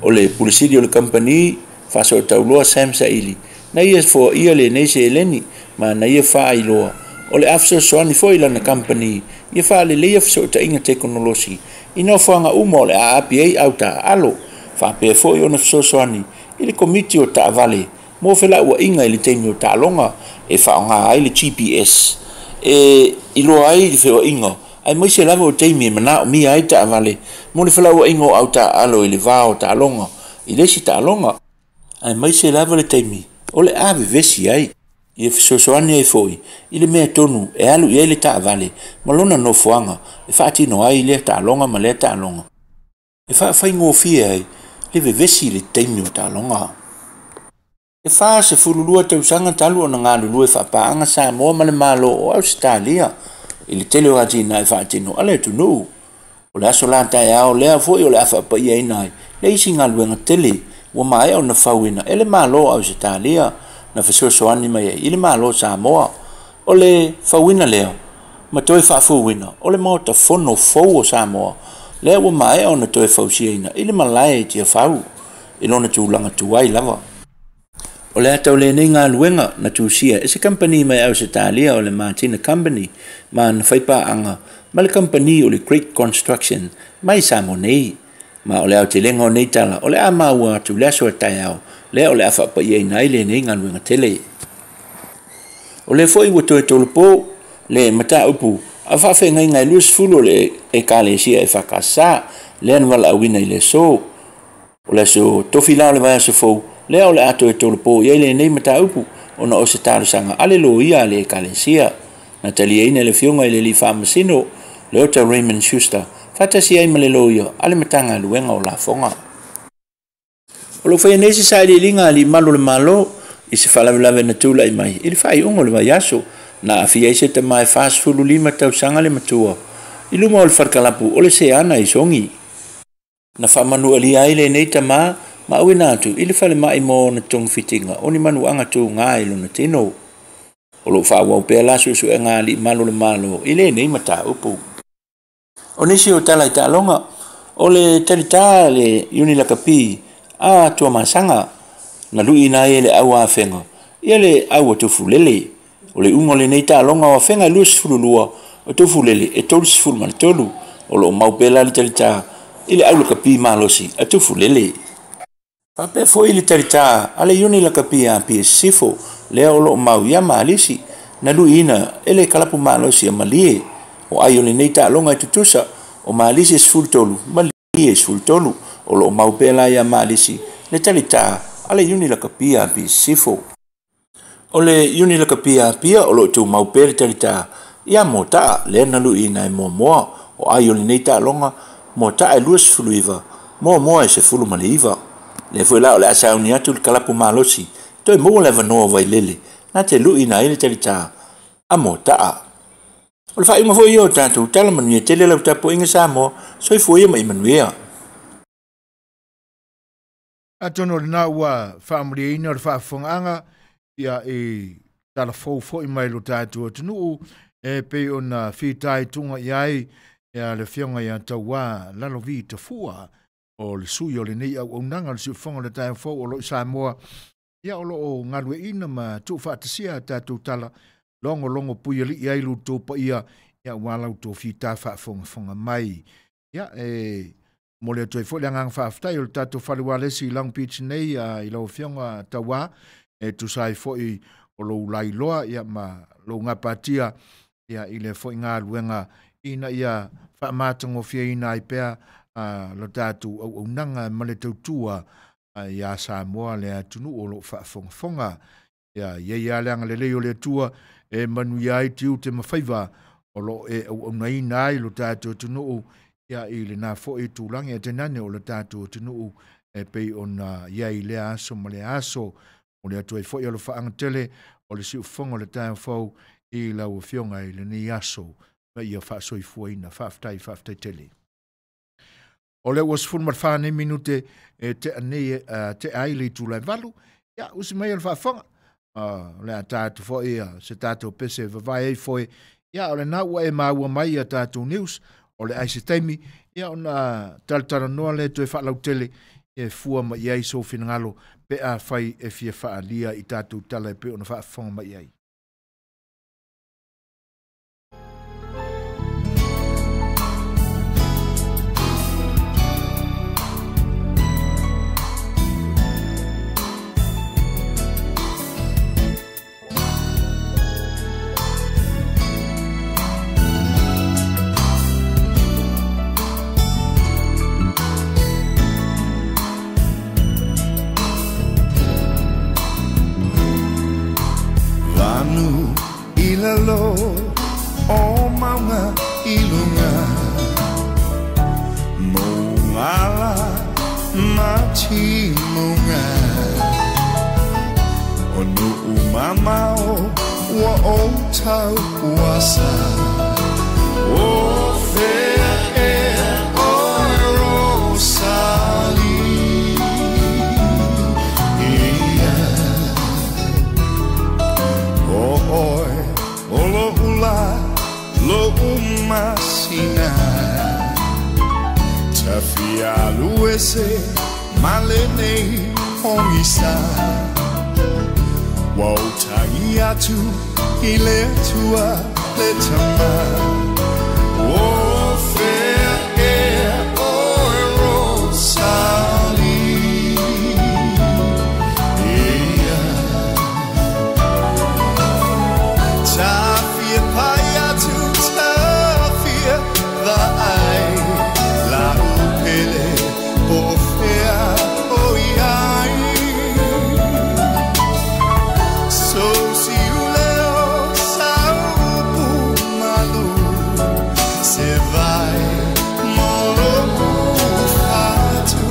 O le Pule Sili o le kamupani faasootauloa Sam Saili, na ia foaia lenei seleni ma na ia faailoa o le a fesoasoani foi i lana kamupani ia faaleleia fesootaiga tekonolosi i nofoaga uma o le a api ai au taaalo, faapea foi ona fesoasoani i le Komiti o Taavale mo felauaiga i le taimi o taaloga e faaaoga ai le GPS e iloa ai le feoaiga aemaise lava o taimi e manaomia ai taavale mo le felauaiga o au taaalo i le va o taaloga i le isi taaloga aemaise lava le taimi o le a vevesi ai. Ia fesoasoani ai foi i le mea tonu e alu i ai le taavale ma lona nofoaga e faatino ai lea taaloga ma lea taaloga e faafaigofie ai le vevesi i le taimi o taaloga. E 42 tausaga talu ona galulue faapaaga Samoa ma le Malo o Ausetalia i le tele o atinae faatino a le atunuu. O le aso la taeao lea foi o le a faapaiaina ai le isi galuega tele ua maea ona fauina e le Malo o Ausetalia na fesoasoani mai ai i le Malo o Samoa. O le fauina lea ma toe faafouina o le Maota Fono fou o Samoa lea ua maea ona toe fausiaina i le malae i Tiafau i lona tulaga tuai lava. O le ata o lenei galuega na tusia e se kamupani mai Ausetalia o le Martina Company ma na faipaaga ma le kamupani o le Great Construction mai Samoa nei. Ma o le aotelega o nei tala o le a maua atu i le aso a taeao lea o le a faapaiaina ai lenei galuega tele. O lea foi ua toe tolopo le mataupu a faafeagaiga e 20 o le Ekalesia EFKS lea na valaauina i le aso. O le aso tofi la o le vaiaso fou lea o le a toe tolopo i ai lenei mataupu ona o se talosaga a le loia a le Ekalesia. Na taliaina e le Afioga i le Alii Faamasino Leota Raymond Schuster faatasi ai ma le loia a le Matagaluega o Lafoga. O lo o faia nei se sailiiliga a alii malu o le Malo i se faalavelave na tulai mai i le faaiuga o le vaiaso na aafia ai se tama e 45 tausaga le matua i luma o le falekalapu o le Seana i Sogi. Na faamanualia ai lenei tama ma auina atu i le falemai mo ona togafitiga o ni manuaga tuga i lona tino. O lo o faaauau pea la suesuega a alii malu o le Malo i lenei mataupu. O nisi o tala i taaloga, o le talitā le Iuni Lakapi a Tuamasaga na luiina ai e le au a Afega ia le au a Tufulele. O le iuga o lenei taaloga o Afega e 22, o Tufulele e 33. O lo o mau pea la le talitā i le au lakapi malosi a Tufulele. Faapea foi le talitā a le Iuni Lakapi a Apia Sisifo lea o lo o mau ia Malisi na luiina e le kalapu malosi a Malie. O ai o lenei taaloga e tutusa, o Malisi e 13, Malie e 13. O lo o mau pea la ia Malisi le talitā a le Iuni Lakapi a Apia Sisifo. O le Iuni Lakapi a Apia o lo o tumau pea le talitā ia Motaa lea na luiina e Moamoa. O ai o lenei taaloga, Motaa e 29, Moamoa e 19. Lea foi la o le a sauni atu le kalapu malosi toe maua le avanoa o Vailele na te luiina ai le talitā a Motaa. O le faaiuga foi ia o tatou tala manuia tele lau tapuaiga Samoa, soifua ia ma ia manuia. Atonu o lena ua faamalieina le faafofogaaga ia i tala fou foi mai lo tatou atunuu e pei ona fitaituga i ai ia le Afioga ia Tauā Lalovi Tafua o le sui o lenei auaunaga o le Siufofoga o le Taeao Fou o lo o i Samoa ia o lo o galueaiina ma tuufaatasia a tatou tala logologo puialii ai lo outou paia ia aua la outou fita faafogafoga mai. Ia e momoli atu ai foi le agaga faafetai o le tatou fale ualesi i Long Beach nei i lau Afioga Tauā e tusa ai foi o lou lailoa ia ma lou gapatia ia i le foi galuega ina ia faamatagofieina ai pea lo tatou auaunaga ma le tautua ia Samoa le atunuu o lo o faafogafoga. Ia i ai lava le agalelei o le Atua e manuia ai tiute ma faiva o lo o e auaunaina ai lo tatou atunuu ia i lena foi tulaga e tainane o le tatou atunuu e pei ona i ai i lea aso ma lea aso. Momoli atu ai foi alofaaga tele o le siufofoga o le taeao fou i lau Afioga i lenei aso ma ia faasoifuaina. Faafetai, faafetai tele. O lea ua 14 nei minute e tea nei, tea ai le itula e 8. Ia, usi mai o le faafofoga. O le a ta atu foi se tatou pese e vavae ai foe. Ia, o lena ua e maua mai ia tatou news, o le ai se taimi, ia ona talatalanoa lea toe faalautele e fua mai i ai sou finagalo pe afai e fia faaalia i tatou tala e pei ona faafofoga mai i ai. Vanu i lalo o maunga i luga Mongala ma timuga O nuu mamao ua ou tau asa O fea ea oe Rosalia O oe o lo'u lā lo'u masina Tafia alu ese ma lenei pogisa Ua ou tagi atu i le Atua le Tama O fea ea oe Rosalia Tafia pai atu tafia vaai La'u pele po o fea o i ai Sou siuleo sau upu malu Se vai mo lo'u fatu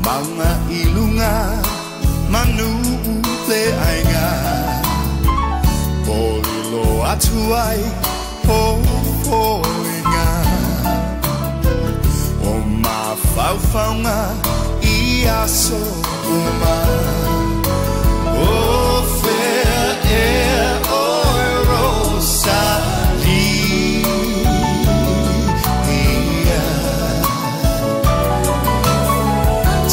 Maunga i luga manu le aiga Polilo atu ai o foega O mafaufauga i aso uma O fea ea oe Rosalia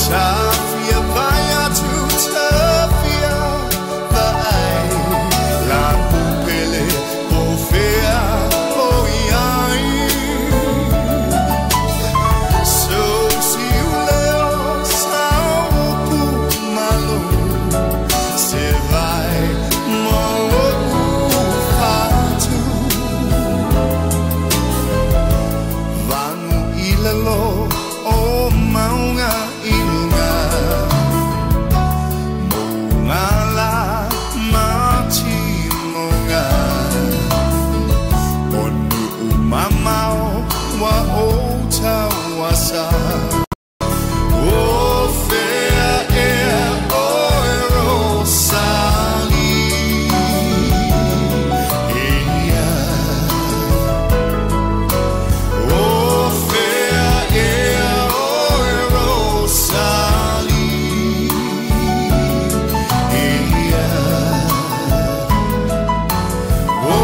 Tafia pai atu tafia vaai La'u pele po o fea o i ai Sou siuleo sau upu malu Se vai mo lo'u fatu Vanu i lalo o maunga i luga Mongala ma timuga O nuu mamao ua ou tau asa O fea ea oe Rosalia O fea ea oe Rosalia O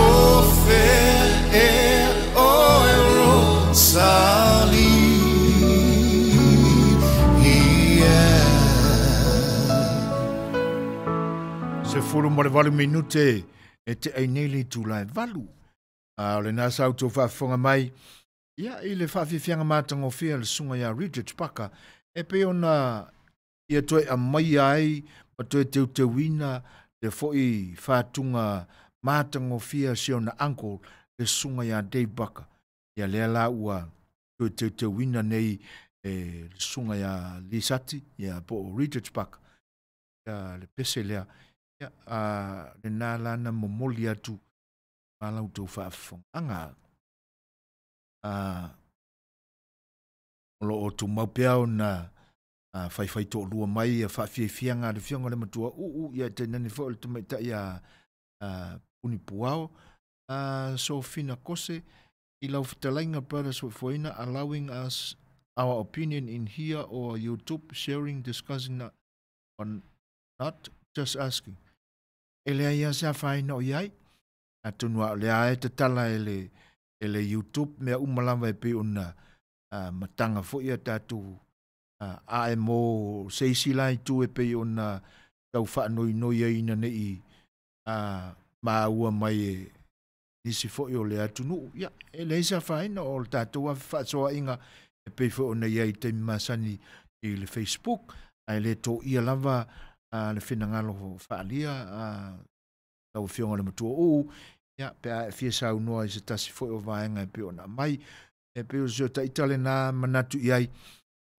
fea ea oe Rosalia 18 minute e te ai nei le itula e 8. A o lena sa outou faafofoga mai ia i le faafiafiaga matagofie a le susuga ia Richard Parker e pei ona ia toe aumaia ai ma toe teuteuina le foi fatuga matagofie a si ona uncle le susuga ia Dave Barker. Ia lea la ua toe teuteuina nei e le susuga ia Lisati ia po o Richard Parker ia le pese lea. Ia, a lena la na momoli atu ma la outou faafofogaaga. A o lo o tumau pea ona faifai toalua mai ia faafiafiaga a le Afioga i le Matua Uu, ia e tainane foi o le tamaitai a Puni Puao, a Sofina Kose, i lau fetalaiga Brother Soifuaina, allowing us our opinion in here or YouTube, sharing, discussing, or not just asking. E leai lava se afaina o i ai. Atonu a o lea e tatala e le, e le YouTube mea uma lava e pei ona mataga foi a tatou ae mo se isi la itu e pei ona tau faanoinoi ai ina nei maua mai e nisi foi o le atunuu. Ia, e leai se afaina o le tatou lava fefaasoaaiga e pei foi ona i ai i taimi masani i le Facebook, ae le toia lava le finagalo faaalia lau Afioga i le Matua Uu, ia, pe a e fia saunoa i se tasi foi o vaega e pei ona aumai. E pei o si o ita lena manatu i ai,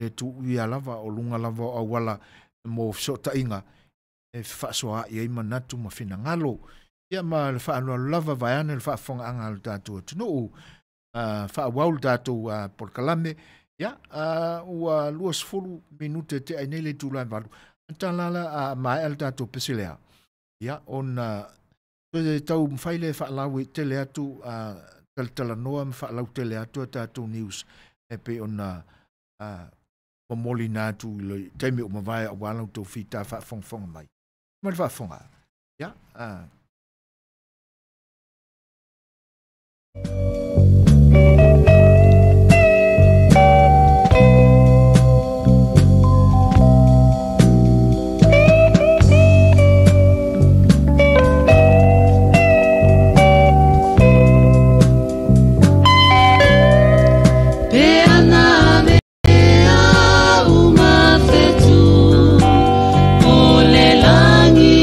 e tuuia lava o luga lava o auala mo fesootaiga e fefaasoaai ai manatu ma finagalo. Ia ma le faaaloalo lava vaeane le faafofogaaga a le tatou atunuu. Faaauau le tatou polokalame. Ia, ua 20 minute tea ai nei le itula e 8. Tala la a maea le tatou pese lea. Ia, ona toe tau mafai lea e faalauaitele atu, talatalanoa ma faalautele atu a tatou news e pei ona momoliina atu i le taimi ua mavae aua la outou fita faafogafoga mai. Ma le faafofoga. Ia, Pe ana mea uma fetu o le langi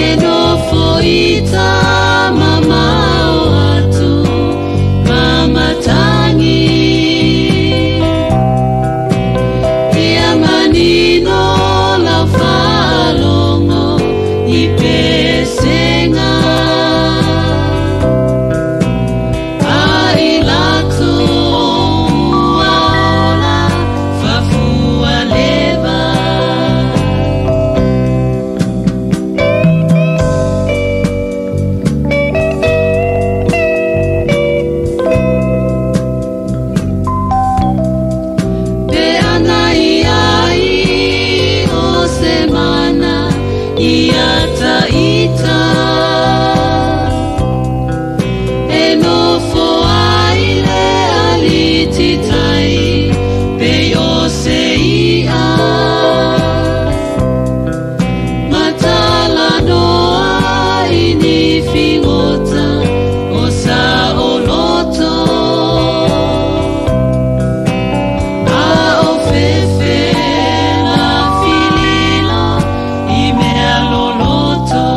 e nofo ita mamao atu mamatangi ia manino lau faalogo i pesega ai latou aola fafua leva. Pe ana ia i o se mana ia taita e nofo ai le alititai pe o se ia matala noa i ni figota o sa o loto a o fefe la fililo i mea loloto.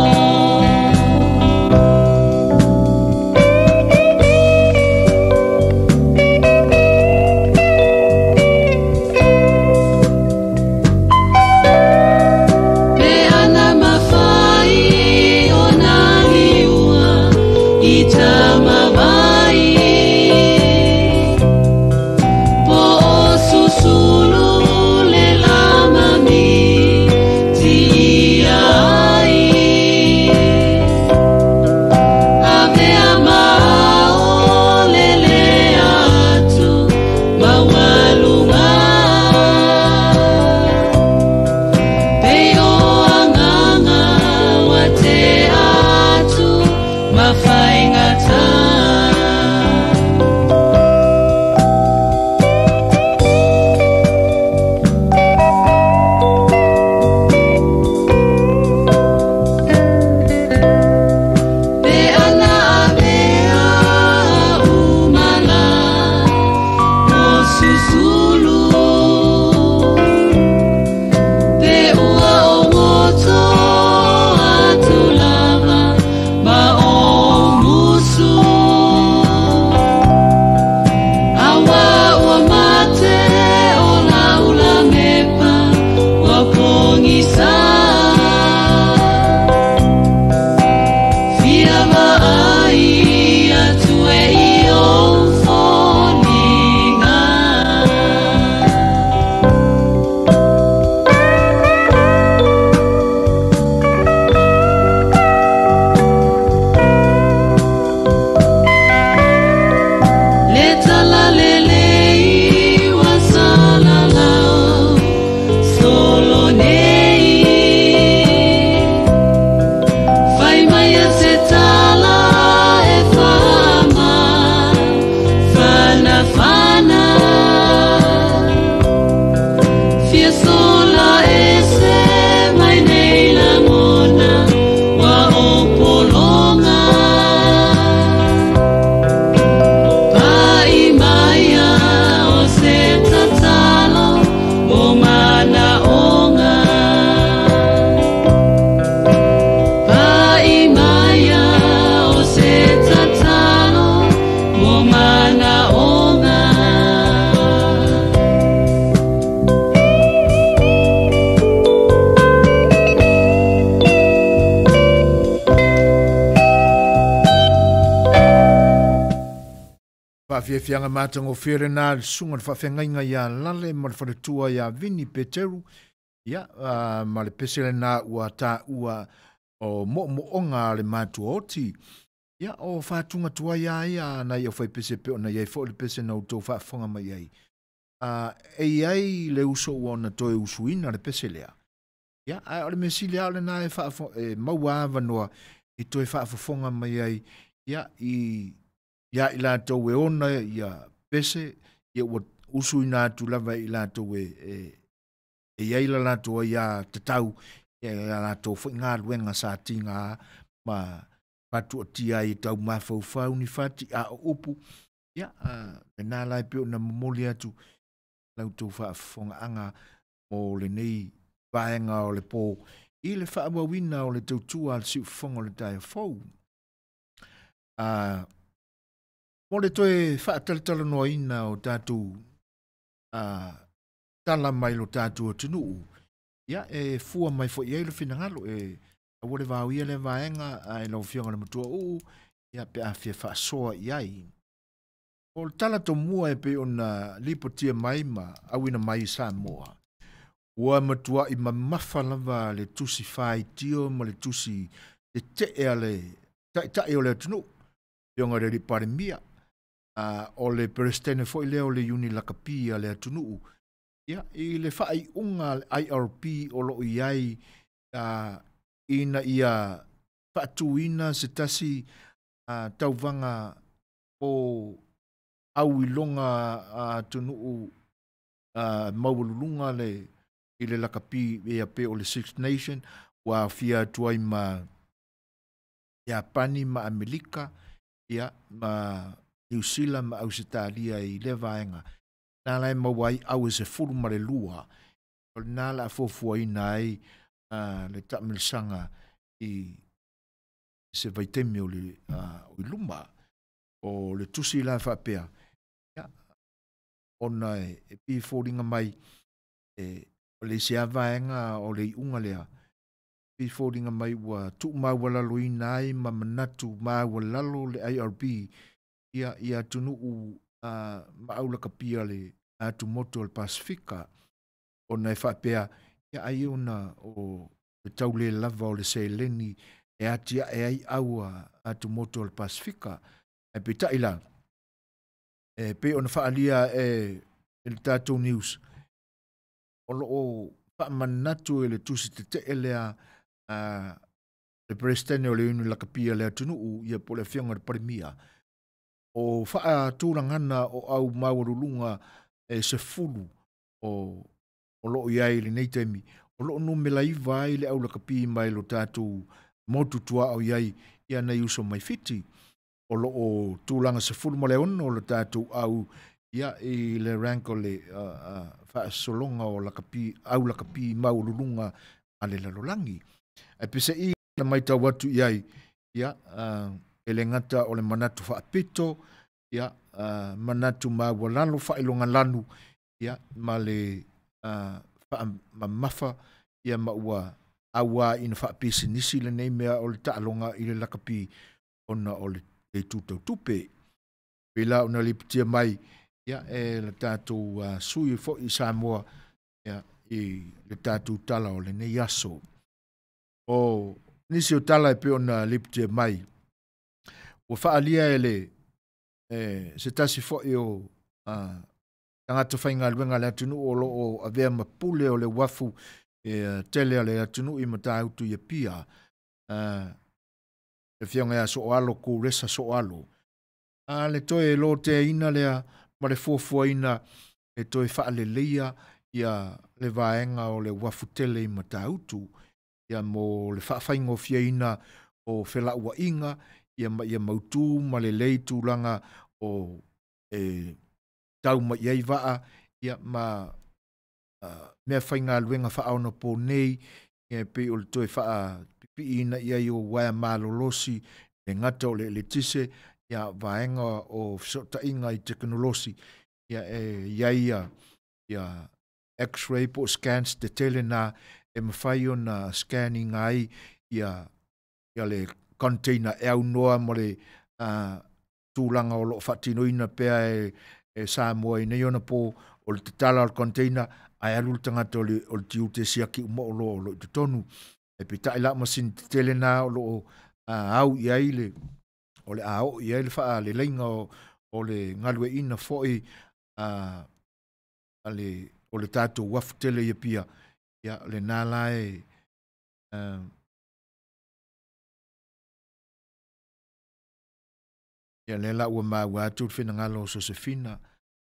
Faafiafiaga matagofie lena i le susuga i le faafeagaiga ia Lale ma le faletua ia Vini Peteru, ia, ma le pese lena ua taua o moomooga a le matuaoti. Ia, o faatuga tuai lava ia a nai aufaipese pei ona i ai foi le pese na outou faafofoga mai ai. E i ai le uso ua ona toe usuina le pese lea. Ia, ae o le mea sili lava o lena e, faafo, e maua avanoa e toe faafofoga mai ai ia, i ia i latou e ona ia pese, ia ua usuina atu lava i latou e, e, e i ai la latou aiā tatau, ia la latou foi galuega sa tiga ma fatuatia ai e tau mafaufau ni fati a o upu, ia, lena la e pei ona momoli atu la outou faafofogaaga mo lenei vaega o le po i le faaauauina o le tautua a le siufofoga o le taeao fou. Mo le toe faatalatalanoaina o tatou tala mai lo tatou atunuu, ia e fua mai foi i ai le finagalo e aua le vaoia lea vaega ae lau Afioga i le Matua Uu, ia pe a fia faasoa i ai. O le tala tomua e pei ona lipotia mai ma auina mai i Samoa, ua matuai mamafa lava le tusi faitio ma le tusi tetee a le Taitai o le atunuu, Afioga i le Alii Palemia, o le Peresetene foi lea o le Iuni Lakapi a le atunuu, ia, i le faaiuga a le IRP o lo o i ai ina ia faatuina se tasi tauvaga o auiloga a atunuu maualuluga le i le lakapi ia pei o le Six Nation ua aofia atu ai ma Iapani ma Amerika ia ma Niu Sila ma Ausetalia i lea vaega. Na la e maua ai au e 12 o lena la fuafuaina ai le taamilosaga i se vaitaimi o le o i luma. O le tusi la faapea, ia, ona e pei e foliga mai e, o le isi lava vaega o le iuga lea, pei e foliga mai ua tuumaualaloina ai ma manatu maualalo le IRB ia, i atunuu ma aulakapia le atumotu o le Pasefika, ona e faapea, ia ai ona o le tau le lava o le seleni e atiae ai au a atumotu o le Pasefika. Ae peitai la, e pei ona faaalia e le tatou news, o lo o faamanatu e le tusi tetee lea a le Peresetene o le Iuni Lakapi a le atunuu, ia po o le Afioga i le Palemia, o faatulagana o au maualuluga e 10 o lo o i ai i lenei taimi, o lo o numera 9 ai le aulakapi mai lo tatou motu tuaʻo i ai ia nai uso mai Fiti. O lo o tulaga 16 o le tatou au ia i le rank o le faasologa o lakapi, au lakapi maualuluga a le lalolagi. Ae pese'i na matau atu i ai, ia, e le gata o le manatu faapito, ia, manatu maualalo faailoga lanu, ia, ma le faamamafa, ia, ma ua auā ina faapisinisi lenei mea o le taaloga i le lakapi ona o le itu tau tupe. Pei la ona lipotia mai ia e le tatou sui foi i Samoa ia, i le tatou tala o lenei aso. O nisi o tala e pei ona lipotia mai, ua faaalia e le e, se tasi foi o tagata faigaluega a le atunuu o lo o avea ma pule o le uafu e, tele a le atunuu i Matautu i Apia, le Afioga ia Soalo Kuresa Soalo, a le toe loteaina lea ma le fuafuaina e toe faaleleia ia le vaega o le uafu tele i Matautu, ia mo le faafaigofieina o felauaiga, ia ma ia mautu ma lelei tulaga o e tau mai ai vaa, ia ma mea faigaluega faaonaponei, ia pei o le toe faapipiiina i ai o uaea malolosi, le gata o le eletise, ia vaega o fesootaiga i tekonolosi, ia e i ai ia, ia x-ray po o scans tetele na e mafai ona scan ina ai ia, ia le container e aunoa mo le tulaga o lo o faatinoina pea e Samoa i nei ona po, o le tatala o le container ae alu le tagata o le tiute e siaki uma oloa o lo o i totonu. E peitai la o masini tetele na o lo o au i ai le, o le a oo i ai le faaleleiga o le galueaiina foi a le, o le tatou uafu tele i Apia, ia lena la e ia lea la ua maua atu le finagalo o Sosefina.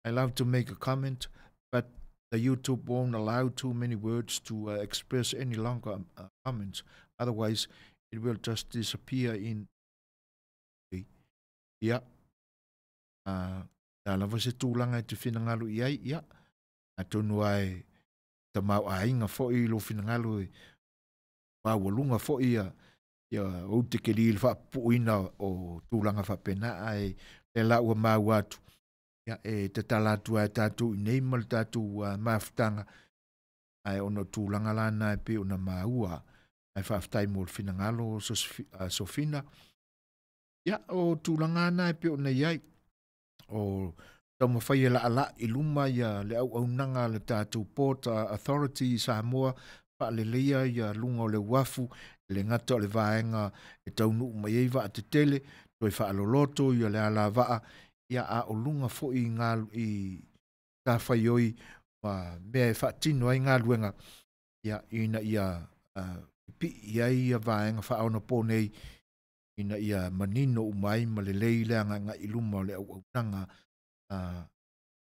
I love to make a comment, but the YouTube won't allow too many words to express any longer comments. Otherwise, it will just disappear in. Ia, a lava se tulaga e te finagalo i ai, ia, atonu lava e tamaoaiga foi lou finagalo e maualuga foi ia ou tekeli i le faapupuuina o tulaga faapena, ae lea la ua maua atu, ia, e tatala atu ai tatou i nei ma le tatou mafutaga, ae ona o tulaga la na e pei ona maua, ae faafetai mo le finagalo o Sofina. Ia, o tulaga na e pei ona i ai, o taumafai e laalaa i luma ia le auaunaga a le tatou Port Authority i Samoa, faaleleia ia luga o le uafu, e le gata o le vaega e taunuu mai ai vaatetele, toe faaloloto ia le alavaa, ia a o luga foi i matafaioi ma mea e faatino ai galuega, ia ina ia pipii ai ia vaega faaonaponei, ina ia manino uma ai ma lelei le agaigai i luma o le auaunaga a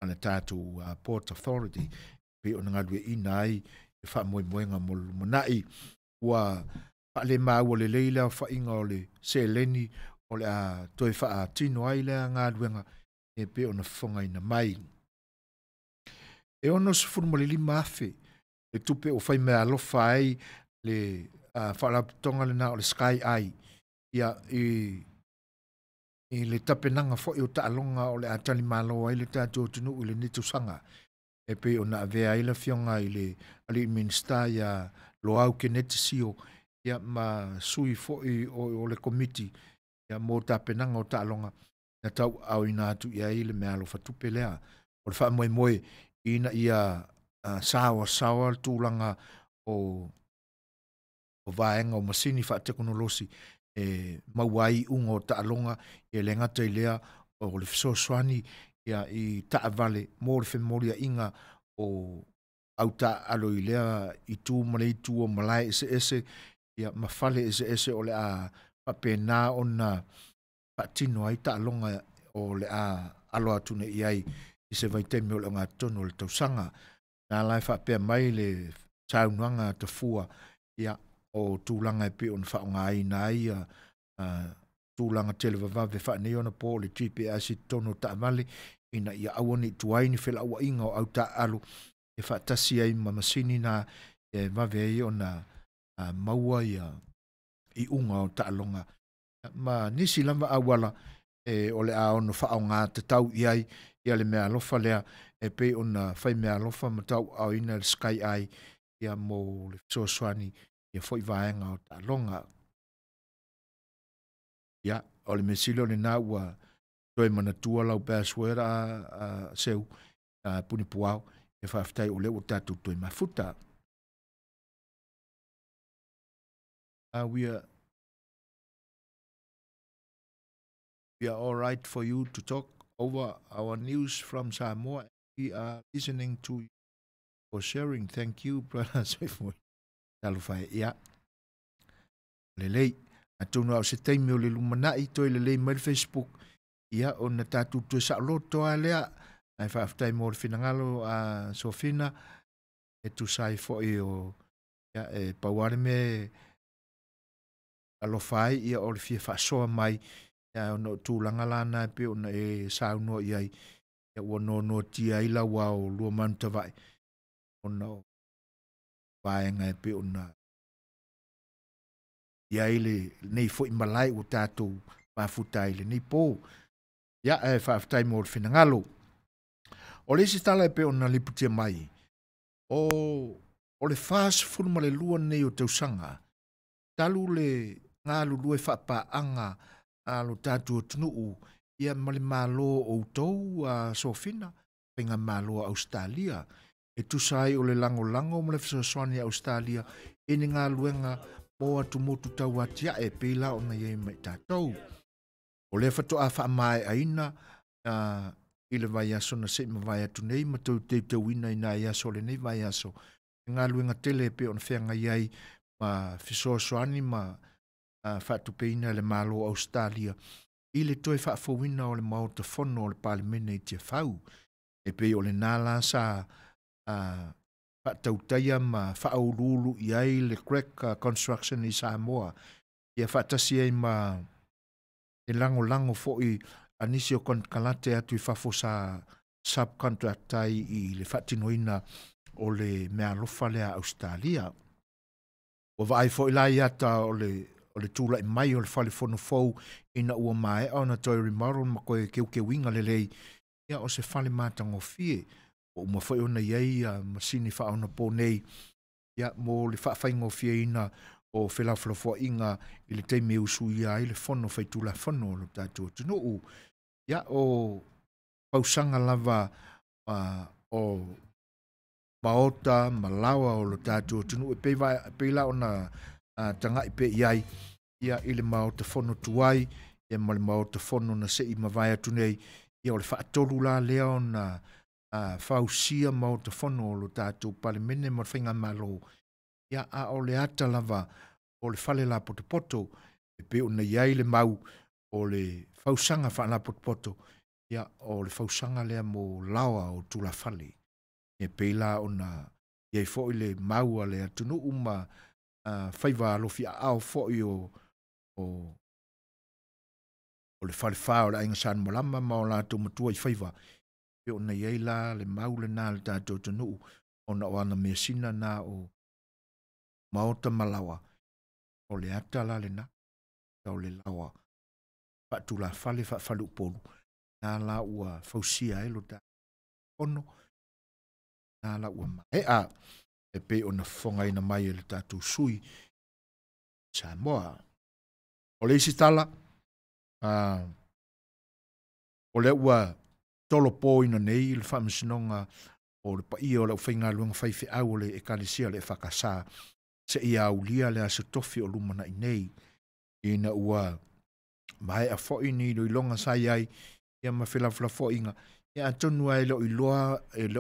le tatou Port Authority, pei ona galueaiina ai le faamoemoega mo le lumanai. Ua faalemaua lelei le aofaiga o le seleni o le a toe faatino ai lea galuega e pei ona fofogaina mai. E 65,000 le tupe o fai meaalofa ai le faalapotopotoga lena o le Sky Eye, ia, i le tapenaga foi o taaloga o le a talimalo ai le tatou atunuu i lenei tausaga, e pei ona avea ai le afioga i le alii Minisita ia Loau Keneti Sio, ia ma sui foi o le komiti, ia, mo tapenaga o taaloga, na tauaaoina atu i ai le meaalofa tupe lea. O le faamoemoe ina ia saoasaoa le tulaga o vaega o masini faatekonolosi e maua ai iuga o taaloga, ia le gata i lea o le fesoasoani ia i taavale mo le femoliaiga o au taaalo i lea itu ma le itu o malae eseese, ia ma fale eseese o le a faapena ona faatino ai taaloga o le a alo atu nei i ai i se vaitaimi o le ogatotonu o le tausaga. Na la e faapea mai le saunoaga a Tafua, ia, o tulaga e pei ona faaaogaina ai tulaga televavave faaneionapo po o le GPS i totonu o taavale, ina ia aua ne i tuai ni felauaiga o au taaalo e faatasi ai ma masini na e vave ai ona maua ia iuga o taaloga ma nisi lava auala e o le a ono faaaoga tatau i ai ia le meaalofa lea e pei ona fai meaalofa ma tauaaoina le Sky Eye, ia mo le fesoasoani ia foi vaega o taaloga. Ia, o le mea sili o lena ua toe manatua lau password a seu punipuao, e faafetai o lea ua tatou toe mafuta. We are all right for you to talk over our news from Samoa. We are listening to you for sharing. Thank you, brother. Talofa e, ia. Lelei. Atonu au se taimi o le lumanai, toe lelei mai le Facebook. Ia, ona tatou toe saoloto a lea. Ai faafetai mo le finagalo a Sofina. E tusa ai foi o, ia, e pau lava le mea alofa ai, ia, o le fia faasoa mai, ia, ona o tulaga la na e pei ona e saunoa i ai, ia, ua noanoatia ai lau ao lua manutavae, ona o vaega e pei ona i ai lenei foi malae ua tatou mafuta ai lenei po. Ia, ae faafetai mo le finagalo. O le isi tala e pei ona lipotia mai, o le 42 nei o tausaga, talu le galulue faapaaga a lo tatou atunuu ia ma le Malo o outou Sofina, Faigamalo a Ausetalia, e tusa ai o le lagolago ma le fesoasoani a Ausetalia i ni galuega mo atumotu tauatiae e pei la ona i ai ma i tatou. O lea faatoa faamaeaina i le vaiaso na se i mavae atu nei ma toe teuteuina i nai aso o lenei vaiaso le galuega tele e pei ona feagai ai ma fesoasoani ma faatupeina e le Malo o Ausetalia i le toe faafouina o le Maota Fono o le Palemene i Tiafau. E pei o lena la sa faatautaia ma faauluulu i ai le Crack Construction i Samoa, ia faatasi ai ma le lagolago foi a nisi o konekarate atu i fafo sa subcontract ai i le faatinoina o le meaalofa lea a Ausetalia. Ua vaai foi la i ata o le tulai mai o le fale fono fou ina ua maea ona toe remodel ma toe keukeuina lelei, ia o se fale matagofie. Ua uma foi ona i ai masini faaonaponei ia mo le faafaigofieina o felafolafoaiga i le taimi e usuia ai le fono faitulafono o lo tatou atunuu. Ia o fausaga lava o maota ma laoa o lo tatou atunuu e pei la ona tagai pea i ai ia i le maota fono tuai ia ma le maota fono na se i mavae atu nei, ia o le faatolu la lea ona fausia maota fono o lo tatou Palemene ma le Faigamalo, ia a o le ata lava o le fale lapotopoto e pei ona i ai le mau o le fausaga faalapotopoto, ia o le fausaga lea mo laoa o tulafale. E pei la ona i ai foi le mau a le atunuu ma faiva alofiaao foi o le falefa o le Aiga Sa Malama ma o latou matua i faiva, e pei ona i ai la le mau lena a le tatou atunuu ona o ana measina na o maota ma laoa, o le ata la lena, o le laoa faatulafale faafaleupolu, na la ua fausia ai lo tatou fono, na la ua maea e pei ona fofogaina mai e le tatou sui Samoa. O le isi tala, o lea ua tolopoina nei le faamasinoga o le paia o le aufaigaluega faifeau o le Ekalesia o le EFKS seia aulia le aso tofi o lumanai nei, ina ua maea foi ni iloiloga sa i ai ia ma felafolafoaiga, ia atonu ai e le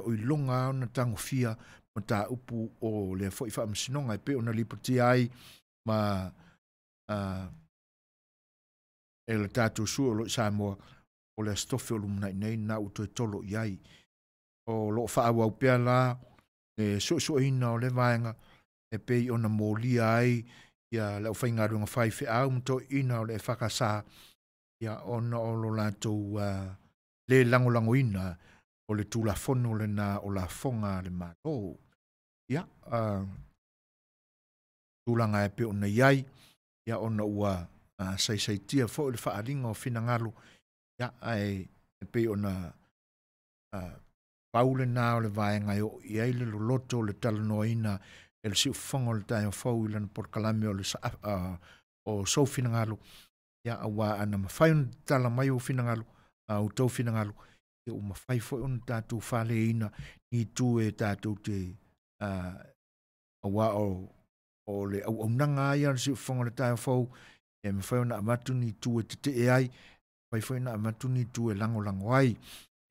o iloga ona tagofia mataupu o lea foi faamasinoga e pei ona lipotia ai ma e le tatou sui o lo o i Samoa, o le aso tofi o lumanai nei na ua toe tolo i ai. O lo o faaauau pea la le suesueina o le vaega e pei ona molia ai ia le aufaigaluega faifeau ma toeaiina o le EFKS, ia ona o lo latou le lagolagoina o le Tulafono lena o lafoga a le Malo. Ia, tulaga e pei ona i ai, ia ona ua saisaitia foi le faaaliga o finagalo, ia ae e pei ona pau lena o le vaega e oo i ai le loloto o le talanoaina e le siufofoga o le taeao fou i lana polokalame o le o sou finagalo, ia aua ana mafai ona tatala mai ou finagalo, outou finagalo, ia ua mafai foi ona tatou faleina ni itu e tatou te aua o le auaunaga ia a le siufofoga o le taeao fou, e mafai ona avatu ni itu e tetee ai, mafai foi ona avatu ni itu e lagolago ai.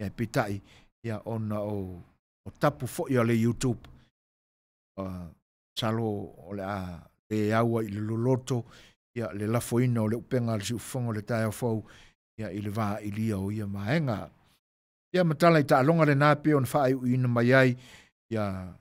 Ia peitai, ia ona o tapu foi a le YouTube, masalo o le a le au ai i le loloto, ia le lafoina o le upega a le siufofoga o le taeao fou, ia i le vaailia o ia vaega. Ia ma tala i taaloga lena pei ona faaiuina mai ai ia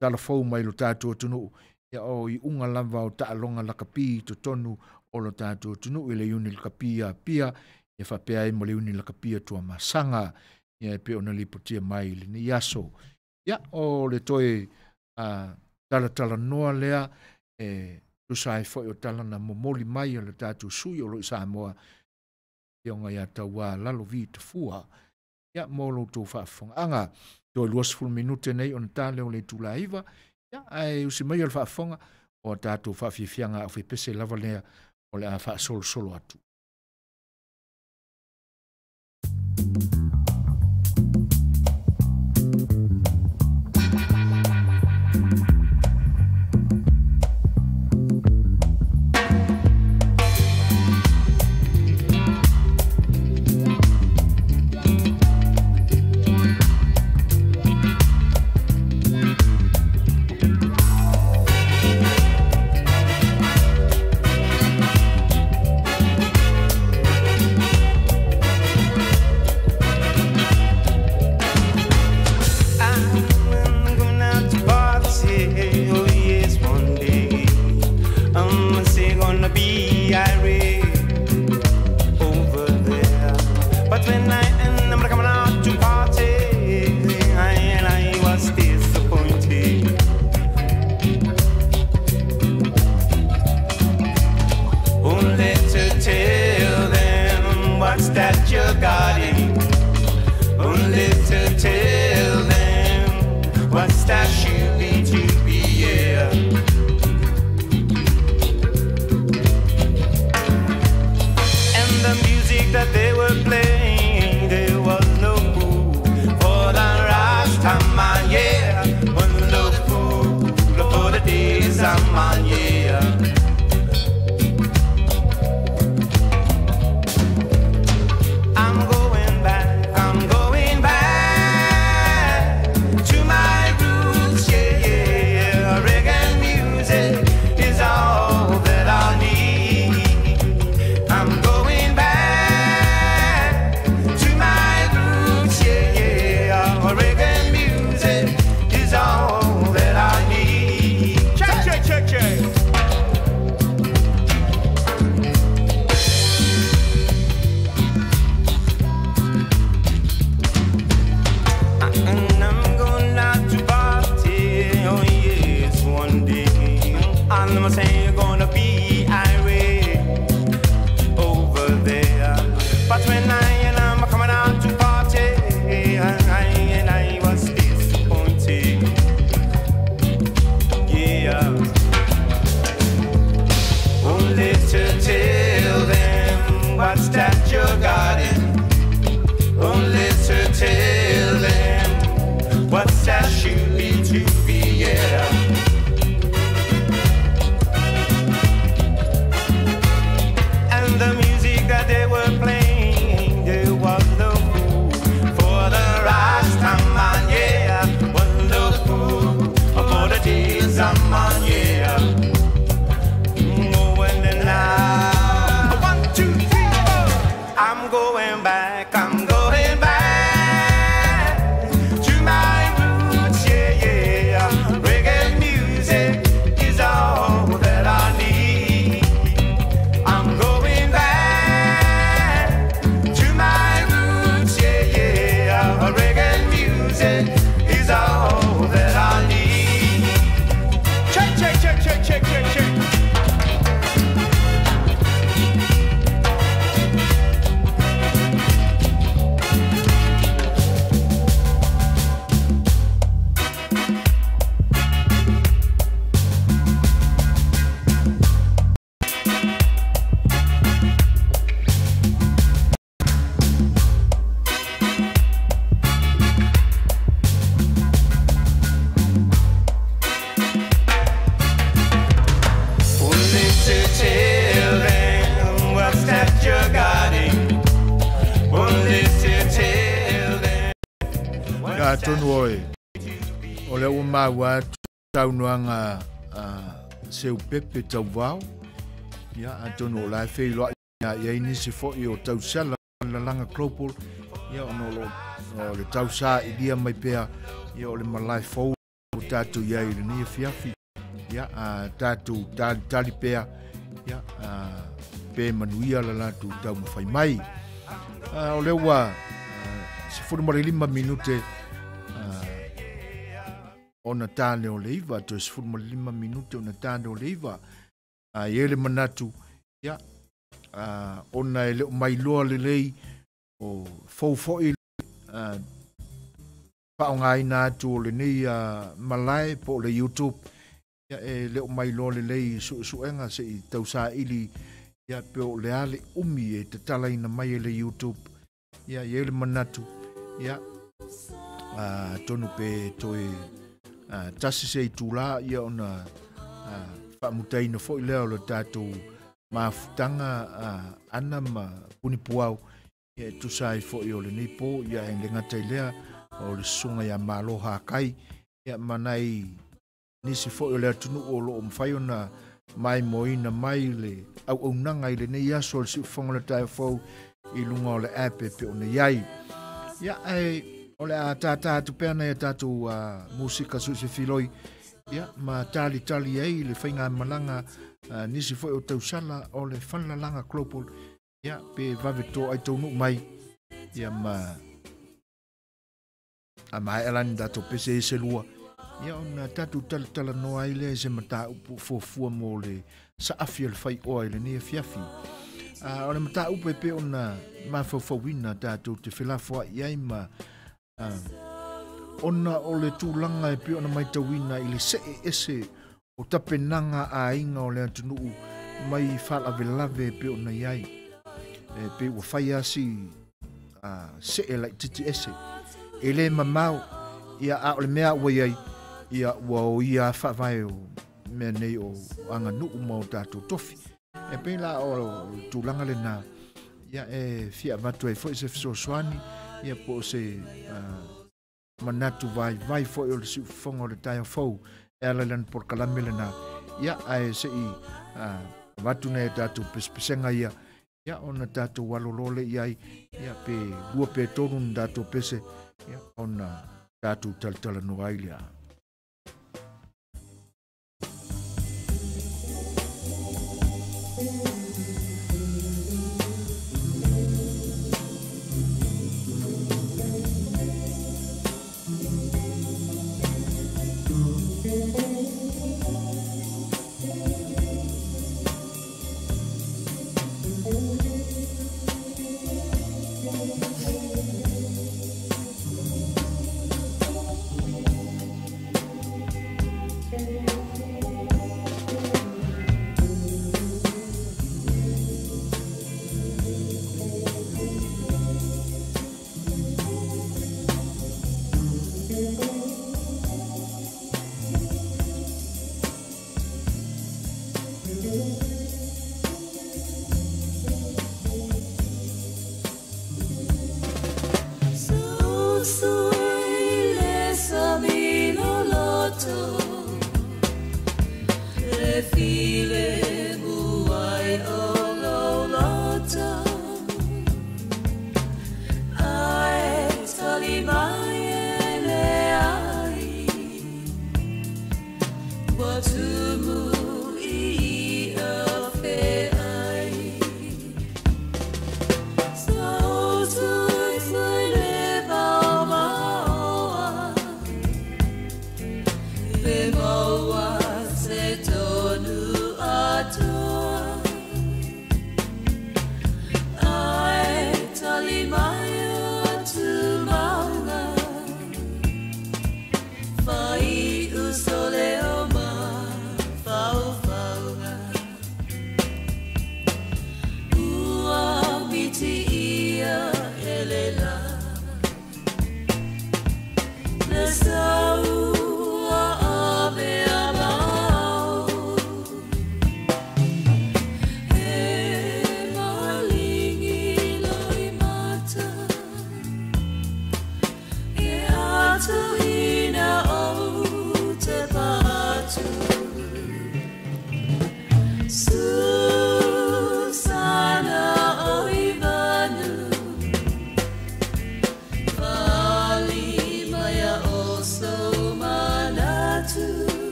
tala fou mai lo tatou atunuu, ia o iuga lava o taaloga lakapi i totonu o lo tatou atunuu i le iuni lakapi a Apia, ia faapea ai ma le iuni lakapi a Tuamasaga, ia e pei ona lipotia mai i lenei aso. Ia o le toe talatalanoa lea e tusa ai foi o tala na momoli mai e le tatou sui o lo o i Samoa, afioga ia Tauā Lalovi Tafua. Ia mo lo outou faafofogaaga. Toe 20 minute nei ona ta lea o le itula 9, ia ae usi mai o le faafofoga o a tatou faafiafiaga au fepese lava lea o le a faasolosolo atu. gonna be irate over there. But when I end up coming out to party, I was disappointed. Only to tell them what's that you got in. Only to tell them what's that should be to be, yeah. And the music that they were playing, there was no fool for the Rasta man, yeah. Was no fool for the days I'm on, yeah. I'm going back to my roots, yeah, yeah. Reggae music is all that I need. I'm going back to my roots, yeah, yeah. Reggae music is all that I need. Check, check, check, check. And I'm going out to party, oh yes, one day. I'm saying you're gonna be irate over there. But when I and I'm coming out to party, I was disappointed. Yeah. Only to tell them what's that you got in. Only to tell them what's that should be to be, yeah. And the music that they were playing, there was no fool for the Rasta man, yeah. Was no fool for the days I'm on, yeah. Oh, and then now, 1, 2, 3, 4. I'm going back, I'm going back to my roots, yeah, yeah. Reggae music is all that I need. I'm going back to my roots, yeah, yeah. Reggae music is all that I need. Check, check, check, check, check, check, check. Only to tell them what's that you got in. Only to tell them Ia tonu oe, o le ua maua atu taunoaga Seupepe Tauvao. Ia atonu o la e feiloai ia i nisi fo'i o tausala lalaga global. Ia ona o loo o le tausa i lia mai pea. Ia o le malae fou o tatou iai i lenei afiafi. Ia tatou talitali pea. Ia pe manuia la latou taumafai mai. O le ua 15 minute ona tāne o le iva, toe 15 minute ona tāne o le iva. I le manatu, ia, ona e leo mailoa lelei o fou fo'i paongaina atu o lenei malae po o le YouTube. Ia e leo mailoa lelei suesuega se i tausaili ia pe o le ale umi e tatalaina mai e le YouTube. Ia i le manatu, ia tonu pe toe tasi se i tūlā ia ona faamutaina fo'i lea o le tatou mafutaga ana ma punipuau. Ia e tusa ai fo'i o lenei po. Ia e le gata i lea o le susuga ia Malo Hakai. Ia manai nisi fo'i o le atunuu o loo mafai ona maimoina mai le auaunaga i lenei aso o le siufofoga o le taeao fou i luga o le app e pe ona iai. Ia ae o le a tātā atu pea nei a tatou musika suisefiloi. Ia ma talitali ai le faiga malaga nisi foi o tausala o le Falelalaga Global, ia pe vave to ai taunuu mai, ia ma a maea la ni tatou pese e se lua, ia ona tatou talatalanoa ai lea i se mataupu fuafua mo le saafi o le faioa i lenei afiafi. O le mataupu e pei ona mafaufauina tatou te felafoai ai ma ona o le tulaga e pei ona matauina i le see ese o tapenaga a aiga o le atunuu mai faalavelave e pei ona i ai. E pei ua fai lava si see laitiiti ese. E le mamao, ia a o le mea ua i ai, ia ua o ia faavae o mea nei o aganuu ma o tatou tofi. E pei la o le tulaga lena, ia e fia avatu ai foi se fesoasoani, ia po o se manatu vaivai foi o le siufofoga o le taeao fou e ala i lana polokalame lena. Ia ae sei avatu nai a tatou pesepesega ia, ia ona tatou alolo le i ai, ia pe 2 pe 3 ni tatou pese, ia ona tatou talatalanoa ai lea.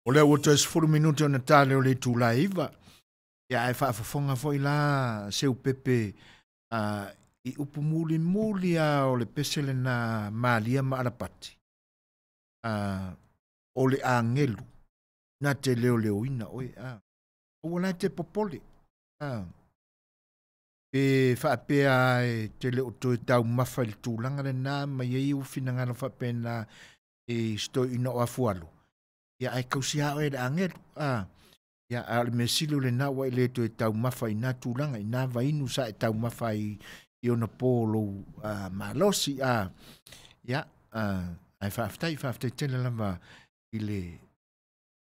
O lea ua toe 10 minute ona tale o le itula e 9. Ia ae faafofoga foi la seu pepe i upu mulimuli a o le pese lena Malia ma Alapati. O le agelu na te leoleoina oe. Ua la te popole. Pe faapea e te leo toe taumafa i le tulaga lena ma iai u finagalo faapena e stoina o afualo. Ia ae kausia oe le agelu. Ia a o le mea sili o lena ua i le toe taumafa i nā tulaga, i nā vainu sa e taumafa i ona pō lou malosi. Ia, ae faafetai, faafetai tele lava i le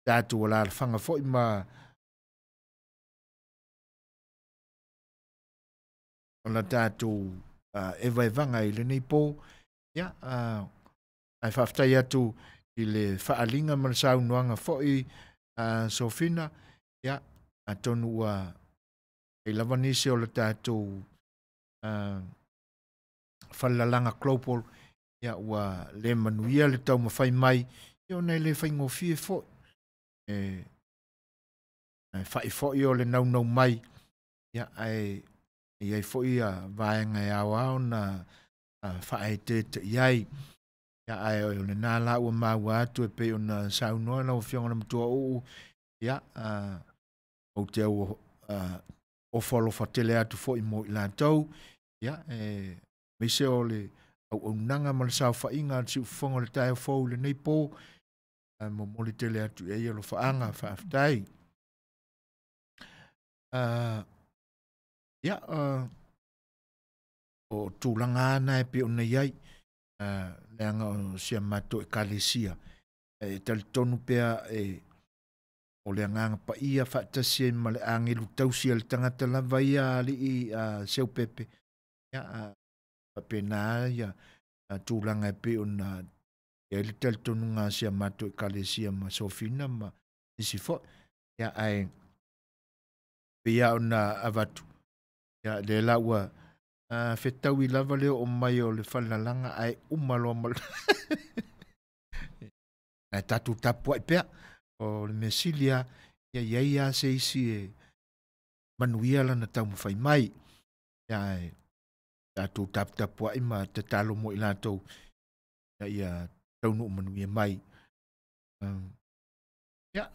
tatou alalafaga foi ma o la tatou evaevaga i lenei po. Ia, ae faafetai atu i le faaliga ma le saunoaga foi a Sofina. Ia, atonu ua ai lava nisi o le tatou falelalaga global, ia ua le manuia le taumafai mai, ia ona e le faigofie foi. E fai foi o le naunau mai, ia ae i ai foi ia vaega e aoao na faaeteete i ai. Ia ae o lena la ua maua atu e pei ona saunoa lau Afioga i le Matua Uu, ia ou te au ofo alofa tele atu foi mo i latou, ia e aemaise o le auaunaga ma le saofaiga a le siufofoga o le taeao fou i lenei po, momoli tele atu i ai alofaaga, faafetai. Ia, o tulaga ana e pei ona i ai, leaga o si a matou ekalesia, e talitonu pea e o le agaga paia faatasi ai ma le agelu tausi a le tagata lava ia alii Seupepe, ia faapena ia tulaga e pei ona i ai le talitonuga a si a matou ekalesia ma Sofina ma isi foi. Ia ae pei lava ona avatu, ia lea la ua fetaui lava le oo mai o le falelalaga ae uma loa ma ae tatou tapuai pea o le mea sili lava, ia i ai lava se isi e manuia lana taumafai mai. Ia ae tatou taputapuai ma tatalo mo i latou ia taunuu manuia mai. Ia,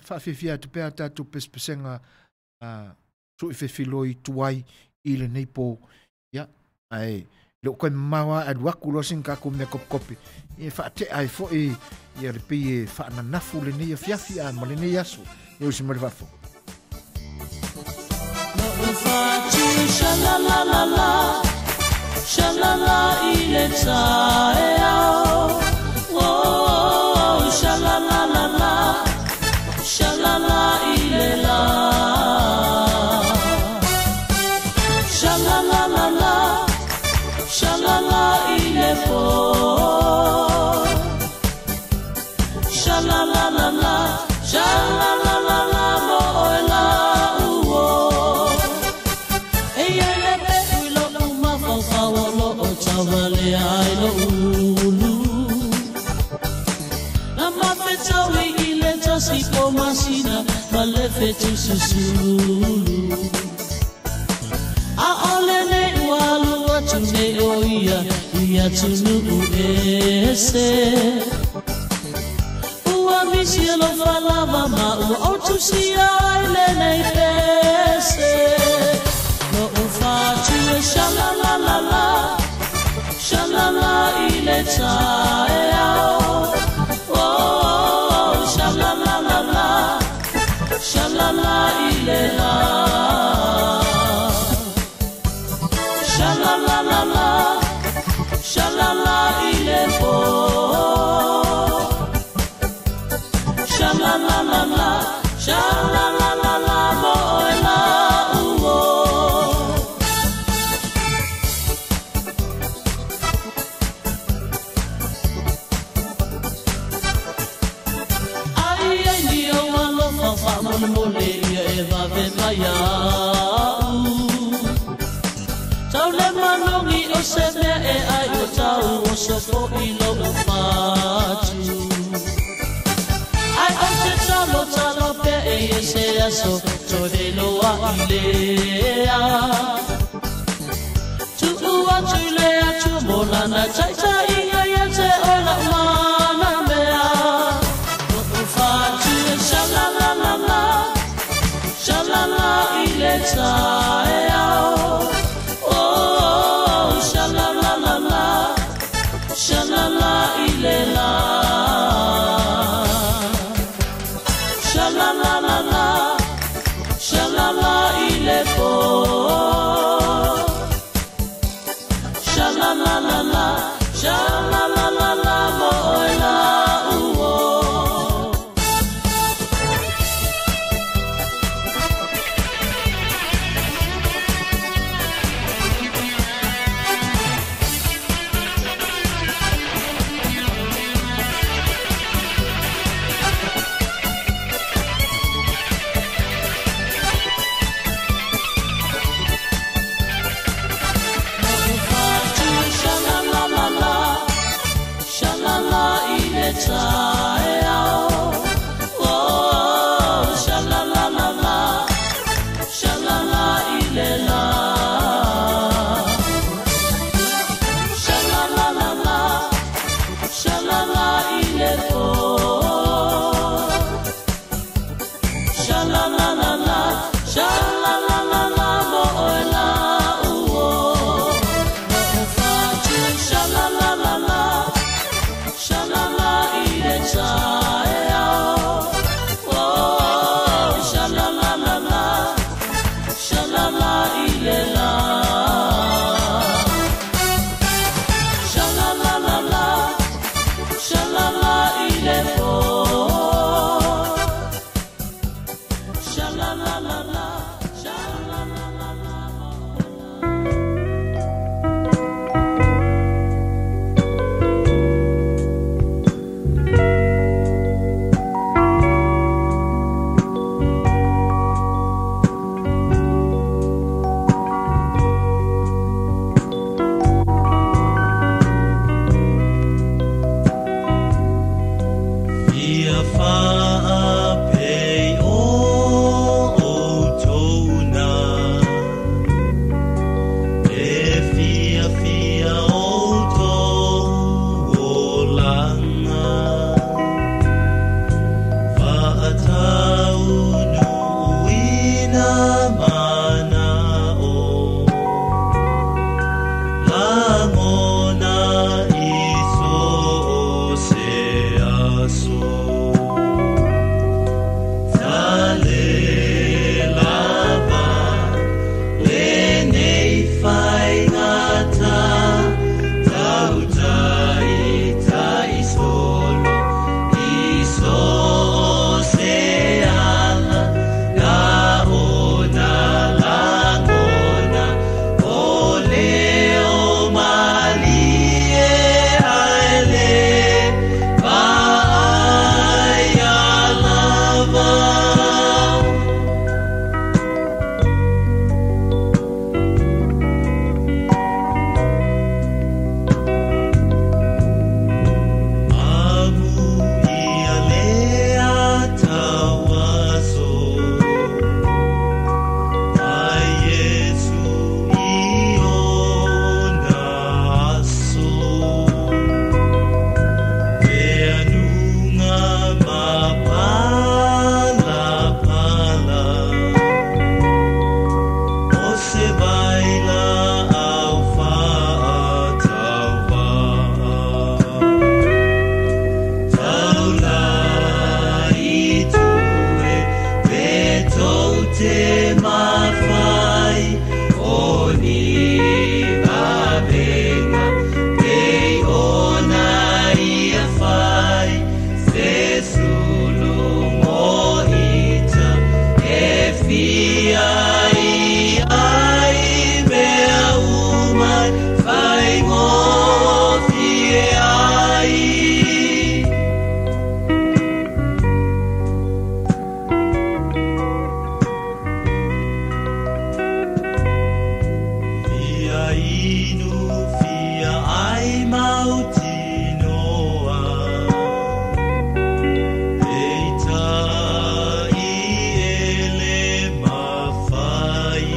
faafiafia atu pea tatou pesepesega sui fefiloi tuai i lenei po. Ia, ae le o koe mamao lava alu atu loa sina tatou mea kopekope, ia faatea ai foi ia le pei e faananafu lenei afiafi a ma lenei aso. Ia usi mai le faafofoga. Sha-la-la-la-la, sha-la-la i le taeao. Oh, sha-la-la-la-la, sha-la-la i le la. Sha-la-la-la-la, sha-la-la i le po. Sha-la-la-la-la, sha-la-la-la-la mo oe la uo. E ia le pe ui lo umafau o lo o tawale ai lo ulu. Na mafetaui i le tasi po masina ma le fetu susulu. A ole nei ua alu atu nei o ia i atunuu ese. Ua misi e lo falava ma ua otusia ai lenei pese. Lo ufatu e sha-la-la-la-la, sha-la-la i le taeao. Oh, sha-la-la-la-la, sha-la-la i le la. Sha-la-la-la-la, sha-la-la i le po. Sha-la-la-la-la, sha-la-la-la-la mo oe la uo. Ai ai ni o alofa faamolemole ia e vave mai au. Tau le manogi o se mea e ai o tau o sofo i lou fatu. Ai o te talo talo pea e e se aso toe loa i lea. Tuu atu i le atu mo lana taitaiga ia te oe lau mana mea. Lou fatu e sha-la-la-la-la, sha-la-la i le taeao. Oh, sha-la-la-la-la, sha-la-la i le la. Sha-la-la-la-la, sha-la-la i le po. Sha-la-la-la-la, sha-la-la-la-la mo oe la uo. la la, sha la la la la mo oe la uo. Lo'u fatu sha la la la la, sha la la i le taeao. Oh, sha la la la la, sha la la i le la. Sha la la la la, sha la la i le po. Sha la la la la, sha la la la la mo oe la. Fia faapei o outou na, e fia fia outou olaga. Faataunuuina mana'o, lagona i so o se aso. Tale lava lenei faigata, tautaita'i solo i so o se ala, na ona lagona o leo malie ae le vaaia lava. Amu ia lea tauaso, ai Iesu i ona aso. Feanuga ma palapala, o se vaila au faatauva'a. Taulai tue pe tou te mafai, o ni vavenga pei ona ia fai, se sulu mo ita e fia i ai mea uma faigofie ai. Fia inu fia ai mautinoa, peitai e le mafai.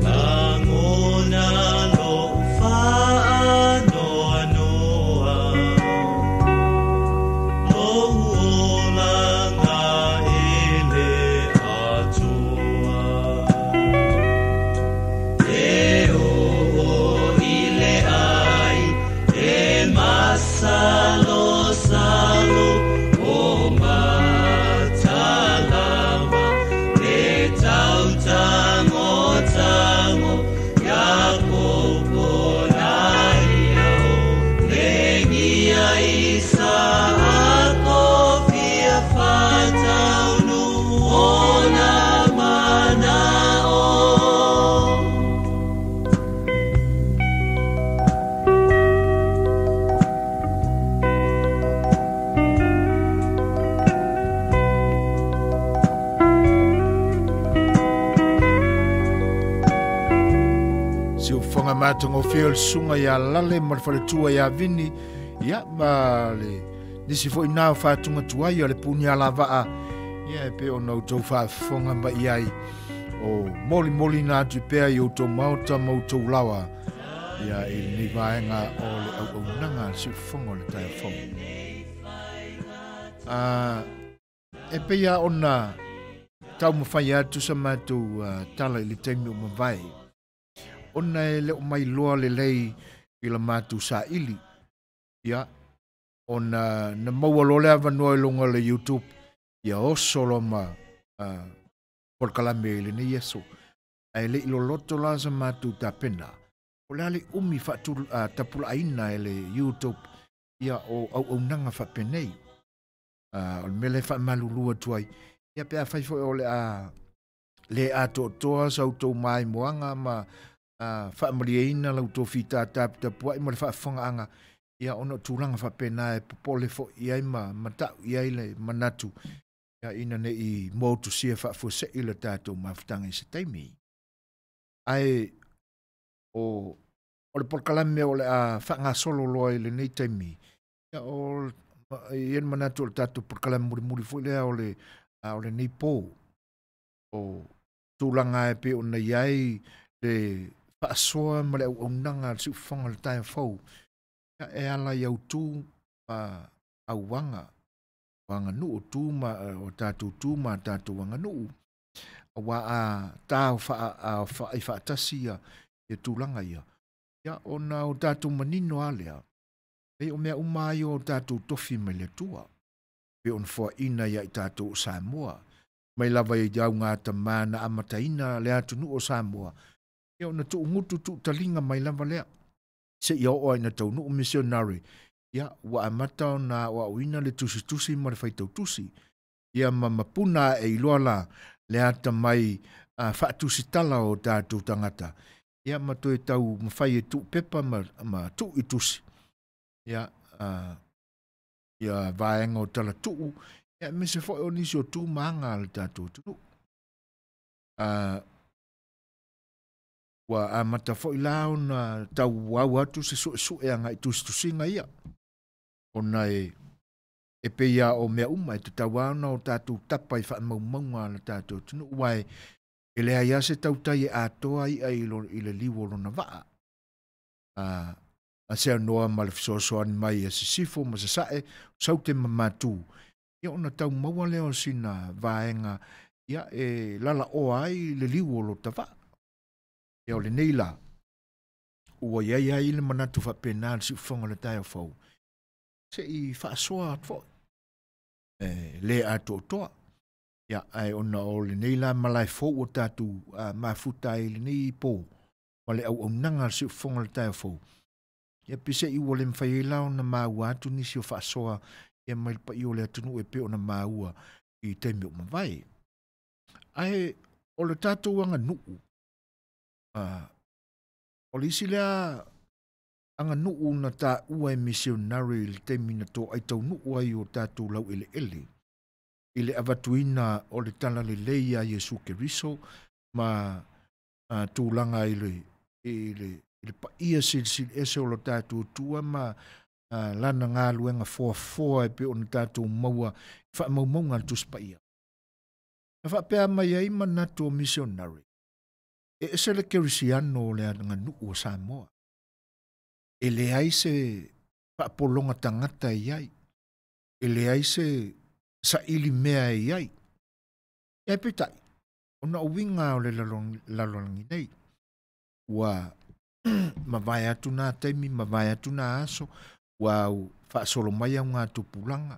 Lagona lo'u faanoanoa, lou olaga e le atoa. E oo i le ai, e masalosalo o matalava, le tautagotago ia kokonai ao, legia i saako fia fataunu ona mana'o. Si o whanga mātongo whio le sunga ia lale ma le whaletua ia vini, ia ma le nisi fo ina o whātunga tuai o le puni ala waa, ia e pe o nau tau whaafonga ma iai o moli moli nā atu pea i o tau maota ma o tau lawa, ia e nei vaenga o le au au nanga si whanga o le taia whanga. E pei lava ona taumafai atu sa matou tala i le taimi ua mavae, ona e le o mailoa lelei i la matou saili, ia, ona na maua loa le avanoa i luga o le YouTube, ia oso loa ma polokalame i lenei aso. Ae le i loloto la sa matou tapena, o le a le umi faatapulaaina e le YouTube ia o auaunaga faapenei. O le mea lea e faamalulu atu ai, ia pe afai foi o le a le atoatoa sa outou maimoaga ma faamalieina la outou fita taputapuai ma le faafofogaaga, ia ona o tulaga faapena e popole foi i ai ma matau i ai le manatu, ia ina ne i motusia faafuasei le tatou mafutaga i se taimi. Ae o le polokalame o le a faagasolo loa i lenei taimi, ia o i ai le manatu o le tatou polokalame mulimuli foi lea o le lenei po, o tulaga e pei ona i ai le faasoa ma le auaunaga a le siufofoga o le taeao fou, ia e ala i autu ma auaga, o aganuu, tu ma o tatou tu ma tatou aganuu, aua a taofaai faatasi ia tulaga ia, ia ona o tatou manino lava lea, e o mea uma ai o tatou tofi mai le Atua, pe ona foaina ia i tatou o Samoa, mai lava i augatama na amataina le atunuu o Samoa, ia ona tuugutu tuutaliga mai lava lea, seia oo ai ina taunuu missionary, ia ua amata ona aoaoina le tusitusi ma le faitautusi, ia ma mapuna e iloa la le atamai faatusitala o tatou tagata, ia ma toe tau mafai e tuupepa ma tuu i tusi, ia ia vaega o talatuu, ia aemaise foi o nisi o tu ma aga a le tatou atunuu. Ua amata foi la ona tauau atu se suesue agai tusitusiga ia, ona e pei lava o mea uma e tatau lava ona o tatou tapa i faamaumauga a le tatou atunuu, aua e leai lava se tautai e atoa i'a i le liu o lona vaa. A seanoa ma le fesoasoani mai a Sisifo ma Sasae, Saute ma Matu, ia ona tau maua lea o sina vaega ia e lalaoa ai le liu o lota vaa. Ia o lenei la, ua i ai le manatu faapena le siufofoga o le taeao fou, se i faasoa atu foi, e le atoatoa. Ia, ae ona o lenei la malae fou o tatou mafuta ai i lenei po, ma le auaunaga a le siufofoga o le taeao fou, ia pe se i ua le mafai ai la ona maua atu nisi o faasoa ia mai le paia o le atunuu e pei ona maua i taimi o mavae. Ae o le tatou aganuu, o le isi lea aganuu na taua e missionary i le taimi na toai taunuu ai o tatou laueleele, i le avatuina o le talalelei ia Iesu Keriso ma tulaga i le paia silisili ese o lo tatou Atua ma lana galuega foafoa e pei ona tatou maua i faamaumauga a le Tusi Paia. Na faapea mai ai manatu o missionary, e ese le kerisiano o le aganuu o Samoa. E leai se faapologa tagata e i ai, e leai se saili mea e i ai. Ia peitai, ona o uiga o le lalolagi nei, ua mavae atu nā taimi, mavae atu nā aso, ua faasolo mai au ngā tupulaga,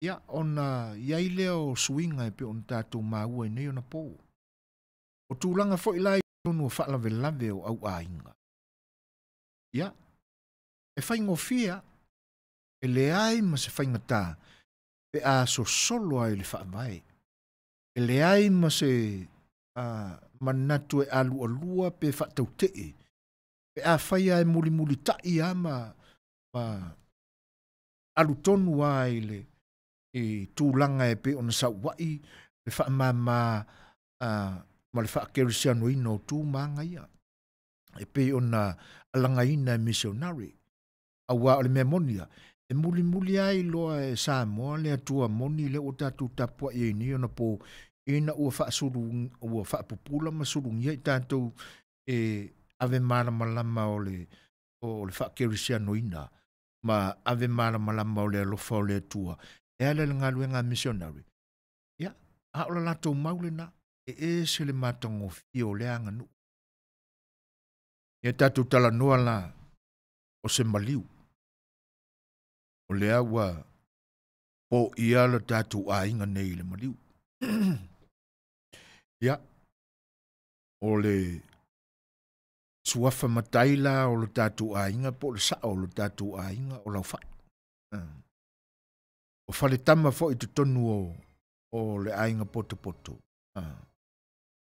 ia ona i ai lea o suiga e pei ona tatou maua i nei ona po. O tulaga foi la i totonu o faalavelave o auaiga, ia, e faigofie, e leai ma se faigata pe a sosolo ai le faavae. E leai ma se manatu e alualua pe faatautee, pe a fai e mulimulitai lava ma alutonu lava i le tulaga e pei ona sauai le faamama ma le faakerisianoina o tu ma aga ia, e pei ona alagaina e missionary. Aua o le mea moni ia, e mulimuli ai loa e Samoa le Atua moni lea ua tatou tapuai ai nei ona po, ina ua faasulu, ua faapupula ma sulugia i tatou e ave malamalama o le faakerisianoina ma ave malamalama o le alofa o le Atua, e ala i le galuega a missionary. A o le latou mau lena, e ese le matagofie o lea aganuu. Ia tatou talanoa la o se maliu. O lea ua poia le tatou aiga nei i le maliu. Ia, o le suafa matai la o le tatou aiga po o le sao o le tatou aiga o Laufai. O Faletama foi i totonu o le aiga potopoto.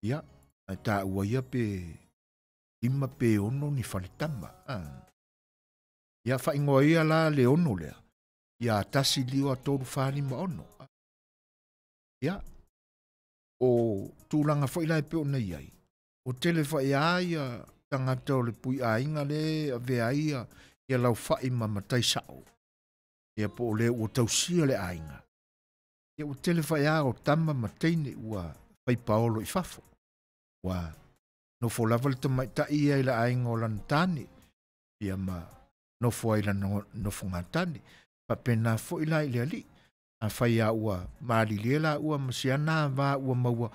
Ia, ae taua ia pe 5 pe 6 ni Faletama. Ia, faaigoa ia la le 6 lea, ia 1, 2, 3, 4, 5, 6. Ia, o tulaga foi la e pei ona i ai, o tele foi lava ia tagata o le pui aiga le avea ai ia Laufai ma matai sao. Ia po o le ua tausia le aiga. Ia ua tele foi lava o tama ma teine ua faipaolo i fafo. Ua nofo lava le tamaitai ia i le aiga o lana tane, ia ma nofo ai lana nofoga tane. Faapena foi la i le alii. Afai a ua malilie la ua ma siana ava ua maua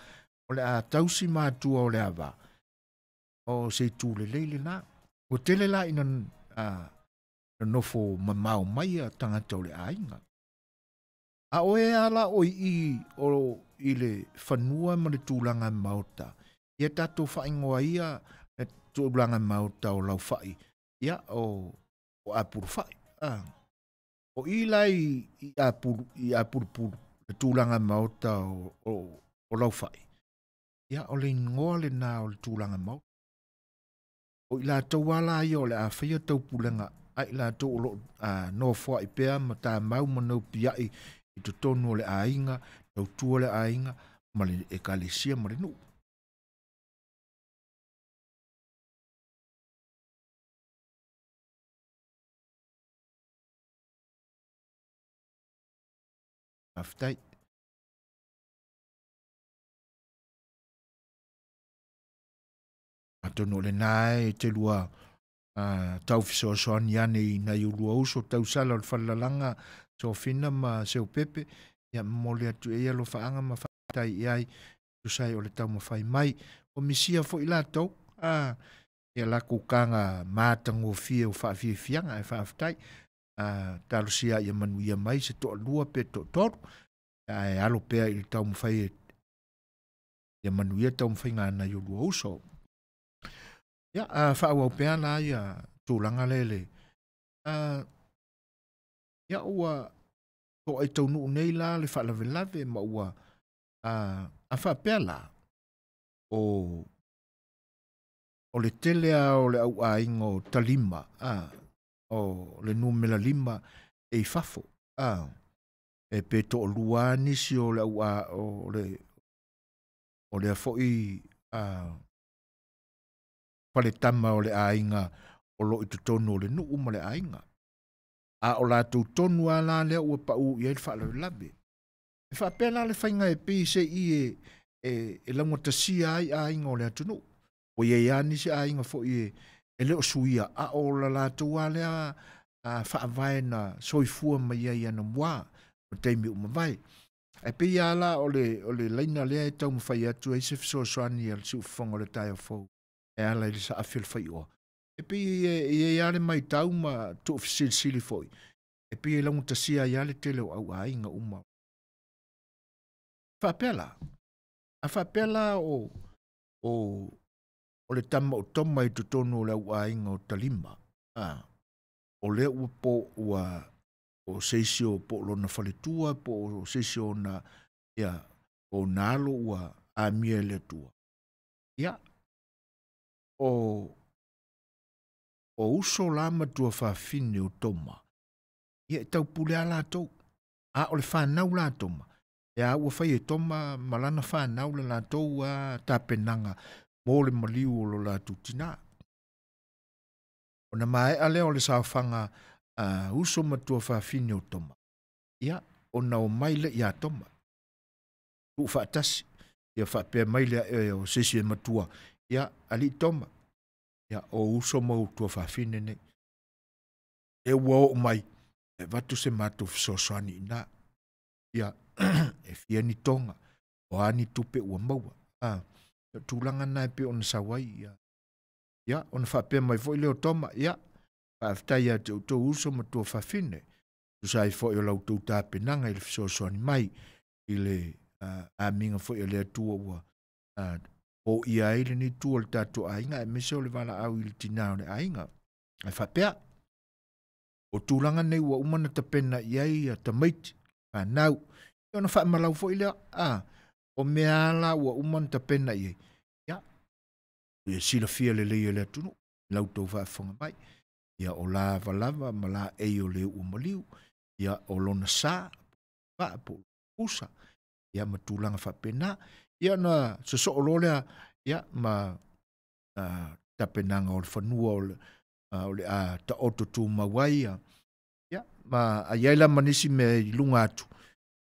o le a tausi matua o le ava, o se itu lelei lena. Ua tele la ina nofo mamao mai a tagata o le aiga. A oe a la o i o i le fanua ma le tulaga maota, ia tatou faaigoa ia le tulaga maota o Laufai, ia o Apulufai. O i la i Apulupulu, le tulaga maota o Laufai, ia o le ingoa lena o le tulaga maota. O i latou ala ia o le a faia taupulega, ai latou o lo nofoai pea ma tamau ma naupiai i totonu o le aiga, tautua le aiga, ma le ekalesia ma le nuu. Faafetai. Atonu o lena e te lua tau fesoasoani ane i nai o lua uso tausala o le falalalaga Sofina ma Seupepe, ia momoli atu e ia alofaaga ma faafetai i ai tusa ai o le taumafai mai. O misia foi latou, ia lakou kaga matagofie o faafiafiaga e faafetai. Talosia ia manuia mai se toalua pe toatolu, ae alo pea i le taumafai ia manuia taumafaiga nai o lua uso. Ia, faaauau pea la ia tulaga lele. Ia ua toai taunuu nei la le faalavelave ma ua a faapea la o le tele a o le au aiga o Talima, o le numera 5 e i fafo, e pe toalua nisi o le au o lea foi faletama o le aiga o lo i totonu o le nuu ma le aiga. A o latou tonu a la lea ua pau i ai le faalavelave. E faapea la le faiga e pei se i e laugatasia ai aiga o le atunuu. Ua iai lava nisi aiga foi e le o suia, a o la latou a lea faavae na soifua mai ai anamua o taimi uma vai. Ae pei lava la o le laina lea e taumafai atu ai se fesoasoani a le siufofoga o le taeao fou e ala i le saafi o le faioa. E pei e i ai lava le maitau ma tuufesilisili foi, e pei e laugatasia ai lava le tele o au aiga uma. Faapea la, a faapea la o le tama o Toma i totonu o le au aiga o Talima, o lea ua po ua o seisi o po o lona faletua, po o seisi o na, ia, o na alo ua amia e le Atua. Ia, o uso la matua fafine o Toma, ia e taupule a latou, a o le whanau la Toma, ia ua whai e Toma malana whanau le latou a tapenaga mo le maliu o lo latou tina. O na mae a lea o le saofaga uso matua fafine o Toma, ia o na o mai le ia Toma, tuu faatasi, ia faapea mai le o sesi e matua, ia ali Toma, ia o uso mau tua fafine nei. E ua oo mai, e vatu se matou fesoasoani ina, ia e fia ni tonga, O a ni tupe ua maua. A, o tulaga na e pei ona sau ai ia. Ia, ona faapea mai foi lea o Toma, ia, faafetai ia te outou uso ma tuafafine, tusa ai foi o la outou tapenaga i le fesoasoani mai i le amiga foi a le Atua ua poia ai lenei itu o le tatou aiga, aemaise o le valaau i le tinā o le aiga. Ae faapea, o tulaga nei ua uma ona tapena i ai ia tamaiti, fanau, ia ona faamalau foi lea, a, o mea lava la ua uma ona tapena i ai, ia, ia silafia lelei e le atunuu, i la outou faafofoga mai, ia o lavalava ma laei o le ua maliu, ia o lona sa, vaa po o pusa, ia ma tulaga faapena. Ia ona sosoo loa lea, ia ma tapenaga o le fanua o le o le a taoto tumau ai, ia, ia ma ai ai la ma nisi mea i luga atu,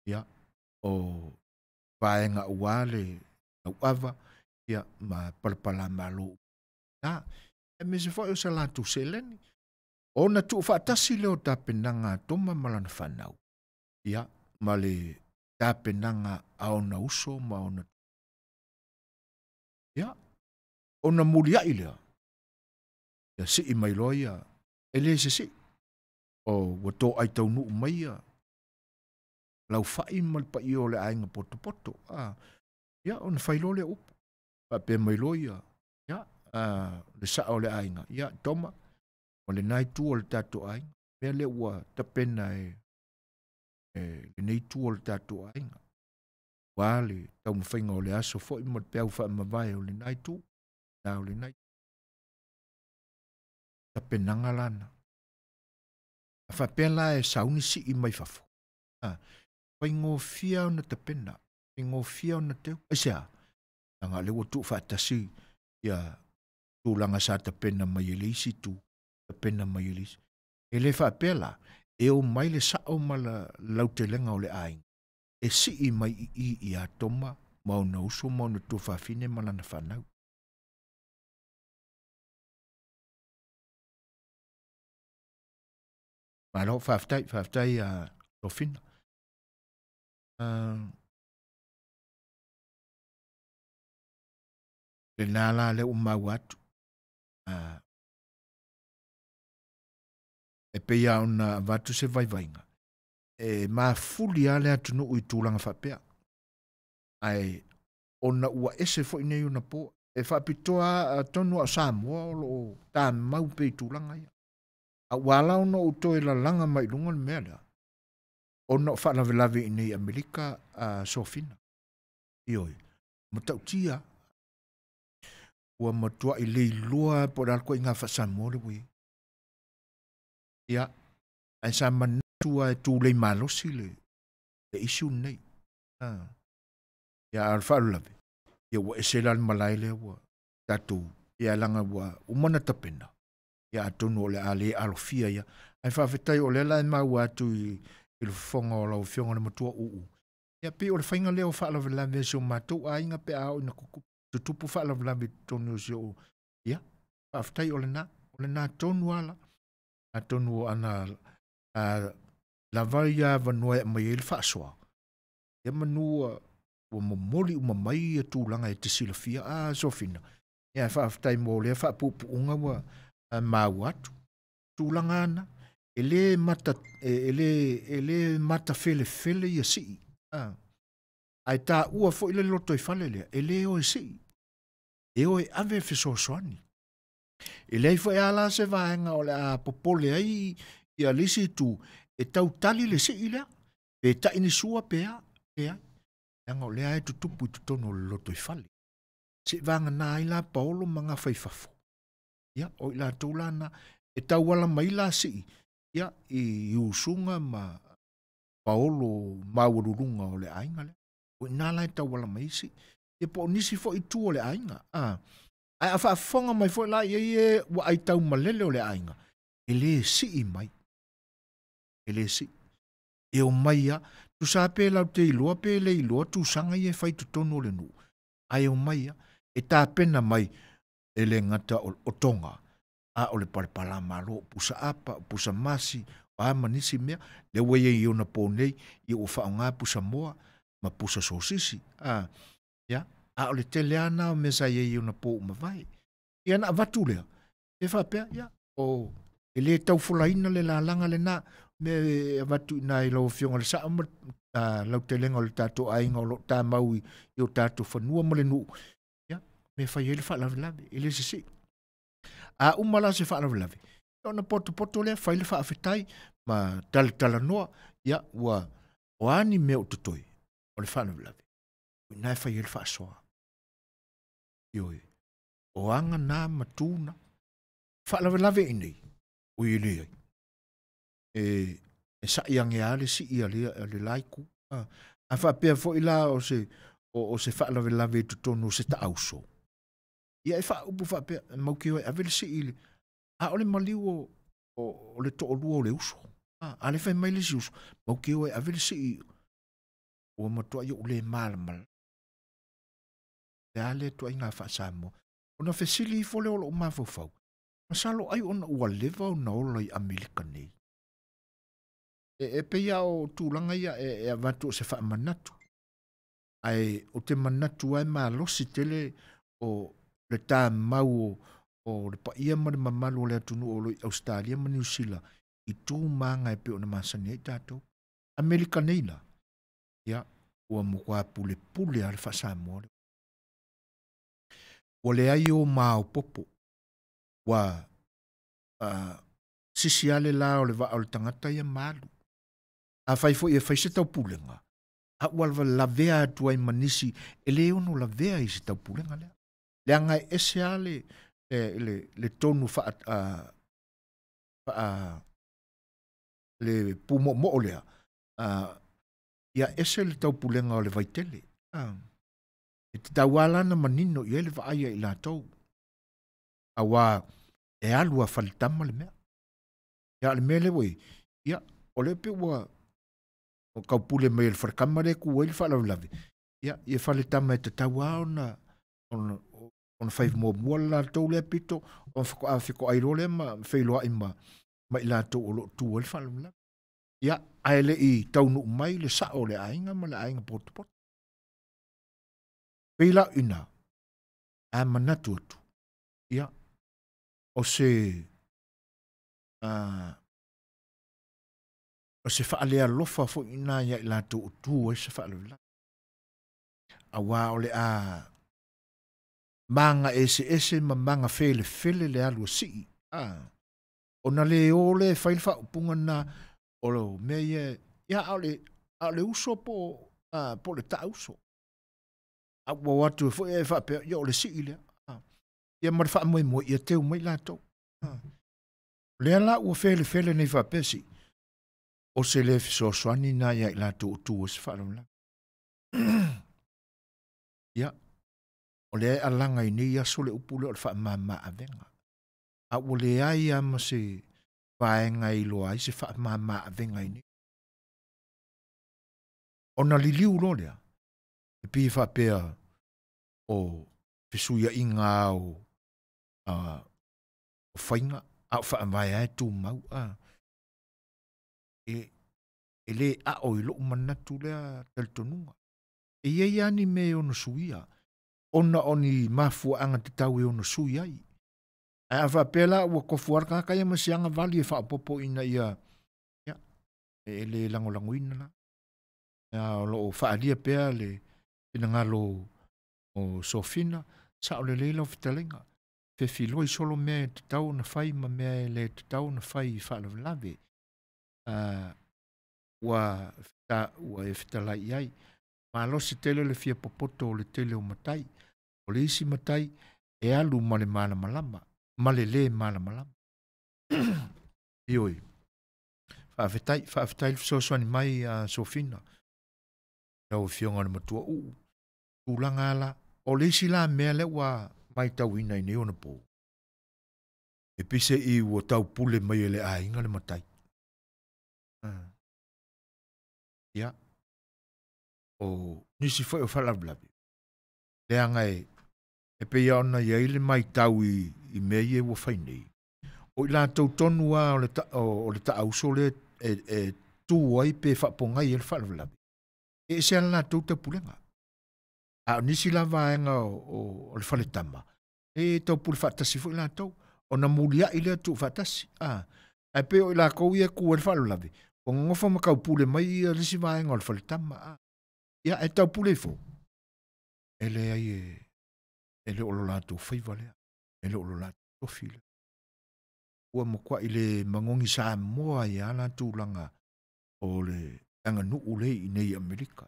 ia, o vaega aua le lauava, ia, ma palapalamalo. Na, aemaise foi o sa latou seleni. Ona tuufaatasi lea o tapenaga a Toma ma lana fanau, ia, ma le tapenaga a ona uso ma ona, ia, ona muliai lea, ia sii mai loa ia, e le sesii, o ua toai taunuu mai ia laufai ma le paia o le aiga potopoto. A, ia, ona fai loa lea upu, faapea mai loa ia, ia, le sao o le aiga, ia, Toma, ma lena itu o le tatou aiga, mea lea ua tapena e lenei itu o le tatou aiga, ua le taumafaiga o le aso foi ma le peau faamavae o lena itu, na o lena itu. Tapenaga lana. A faapea la e sauni sii mai fafo, a, faigofie ona tapena, faigofie ona teu. Aisea? Leaga o lea ua tuufaatasi ia tulaga sa tapena mai e le isi itu, tapena mai e le isi. E le faapea la, e o mai le sao ma la lautelega o le aiga, e sii mai i i ia Toma ma ona uso ma ona tuafafine ma lana fanau. Malo, faafetai, faafetai a Tofina. Lena la lea ua maua atu. E pei lava ona avatu se vaivaiga, e mafuli lava le atunuu i tulaga faapea. Ae ona ua ese foi nei ona po, e faapitoa atonu a o Samoa o lo o tamau pea i tulaga ia. A ua ala ona ou toe lalaga mai i luga le mea lea, ona o faalavelave i inei i Amerika a Sofina. Ioe, matautia, ua matuai leilua po o le a le ituaiga faa-Samoa lea ua i ai. Ia, ae sa manatu lava e tulei malosi le issue lenei. Ia, a o le faalavelave, ia ua ese la le malae lea ua tatou, ia leaga ua uma ona tapena, ia atonu o le a le alofia ia. Ae faafetai o lea la e maua atu i le fofoga o lau Afioga i le Matua Uu. Ia pei o le faiga lea o faalavelave a si o matou aiga pe a oo ina tutupu faalavelave i totonu o si o. Ia, faafetai o lena, o lena tonu ala. Atonu o ana lava ia avanoa e aumai ai le faasoa, ia manu ua momoli uma mai ia tulaga e te silafia. A, Sofina, ia faafetai mo lea faapuupuuga ua maua atu. Tulaga ana, e le mata, e le matafelefele ia sii. Ae taua foi le loto i fale lea, e le o e sii, e o e ave fesoasoani. E leai foi ala se vaega o le a popole ai ia le isi itu, e tautali le sii lea, pe tai ni sua pe a, pe ai. Leaga o lea e tutupu i totonu o le loto i fale. Se vagana ai la Paolo ma gafa i fafo. Ia, o i latou la na, e tauala mai la sii, ia, i usuga ma Paolo maualuluga o le aiga lea. O ina la e tauala mai sii. Ia po o nisi foi itu o le aiga. Ae a faafofoga mai foi la ia e ua ai taumalele o le aiga, e le sii mai. E le sii. E o mai ia, tusa pe lau te iloa pe le iloa tusaga ia e fai totonu o le nuu. Ae o mai ia, e tapena mai e le gata o tonga, a o le palepala malo, o pusa apa, o pusa masi, o a ma nisi mea, lea ua iai i ona po nei, ia ua faaaoga pusa moa, ma pusa sosisi. A, ia, a o le tele lava na o mea sa i ai i ona po ua mavae. Ia na avatu lea, e faapea, ia, o, e le taufolaina le lalaga lena, mea e avatu i ina i lau Afioga i le Sao ma le lautelega o le tatou aiga o lo o tamau i o tatou fanua ma le nuu, ia, mea e fai ai le faalavelave, e le sesee. A uma la se faalavelave, ona potopoto lea, fai le faafetai ma talatalanoa, ia, ua, o a ni mea o totoe o le faalavelave, o i ina e fai ai le faasoa. Ioe, o aga na ma tu na. Faalavelave i inei, oi e leai. E, e sa'i age lava le sii a le, a le la itu. A, a faapea foi la o se, o, o se faalavelave i totonu o se taauso, ia e faaupu faapea, e mautinoa e ave le sii i le, a o le maliu o, o, o le toalua o le uso. A, a le fai mai le isi uso, mautinoa e ave le sii, ua matuai ou le malamalama. Le a lea ituaiga faa-Samoa. Ona fesili ifo lea o lou mafaufau, masalo ai ona ua leva ona ola i Amerika nei. E, e pei lava o tulaga ia e, e avatu o se faamanatu. Ae ou te manatu lava e malosi tele o le tamau o, o le paia ma le mamalu o le atunuu o lo o i Ausetalia ma Niu Sila i tu ma aga e pei ona masani ai tatou. Amerika nei la, ia, ua matua pulepule lava le faa-Samoa lea. Ua leai o maopoopo, ua uh, sisi lava le la o le vaa o le tagata ia ma alu. Afai foi e fai se taupulega, a ua lavea atu ai ma nisi e le ono lavea i se taupulega lea. Leaga e ese lava le, le, le, le tonu faa, uh, faa le pumoomoo lea, uh, ia ese le taupulega o le vaitele. Uh, e tatau lava la ona manino i ai le vaai a i latou. Aua e alu a faletama le mea. Ia, o le mea lea ua i ai, ia, o lea pei ua o taupule mai e le falekama lea e tu ai le faalavelave, ia, ia faletama e tatau lava ona, ona, ona fai muamua le latou lea pito, ona faatoa fetoai loa lea ma feiloai ma, ma i latou o lo o tu ai le faalavelave. Ia, ae le i taunuu mai le sao o le aiga ma le aiga potopoto. Pei la o ina, a manatu atu, ia, o se, uh, o se faalealofa foi ina ia i latou o tu ai se faalavelave. Aua o le a maga eseese ma maga felefele le alu a sii. A, ona le o lea e fai le faaupuga lena o le mea ia, ia a o le, a o le uso po o, a, po o le taauso. A ua o atu foi e faapea, ia o le sii lea. A, ia ma le faamoemoe ia teu mai latou. A, o lea la ua felefele nei faapea sii, o se le fesoasoani na ia i latou o tu ai se faalavelave. Ia, o lea e alaga i nei aso le upu lea o le faamama avega. A ua leai lava ma se vaega e iloa ai se faamama avega i nei. Ona liliu loa lea, e pei e faapea o fesuiaiga lava o, uh, o faiga, a o faavae lava e tumau. A, e, e le a'o i lo'u manatu lea talitonuga. E i ai lava ni mea e ono suia, ona o ni mafuaaga tatau e ono sui ai. Ae a faapea la ua tofu lava le tagata ia ma se agavali e faaopoopo ina ia, ia, e le lagolagoina la. A o lo o faaalia pea le finagalo o Sofina, sao lelei lau fetalaiga. Fefiloi solo mea e tatau ona fai ma mea e le tatau ona fai i faalavelave. Uh, ua, ua e fetalai i ai. Malosi tele le fia popoto o le tele o matai. O le isi matai e alu ma le malamalama, ma le lē malamalama. Ioe. Faafetai, faafetai le fesoasoani mai a Sofina. Lau Afioga i le Matua Uu. Tulaga la, o le isi la mea lea ua matauina i nei ona po, e pei se i ua taupule mai e le aiga le matai. Ah. Ia, o nisi foi o faalavelave, leaga e, e pei lava ona i ai le matau i, i mea ia ua fai nei. O i latou tonu lava o le, ta, o, o le taauso lea e, e tu ai pe faapogai ai le faalavelave. E ese lava le latou taupulega. A o nisi la vaega o le faletama, e taupule faatasi foi latou, ona muliai lea tuufaatasi. Ae pei o i latou ia e tu ai le faalavelave, ua nonofo ma taupule mai ia le isi vaega o le faletama. Ia, ae taupule ifo, e leai e le o lo latou faiva lea, e le o lo latou tofi lea. Ua matuai le magogi Samoa ai lava la tulaga o le aganuu lea i inei i Amerika.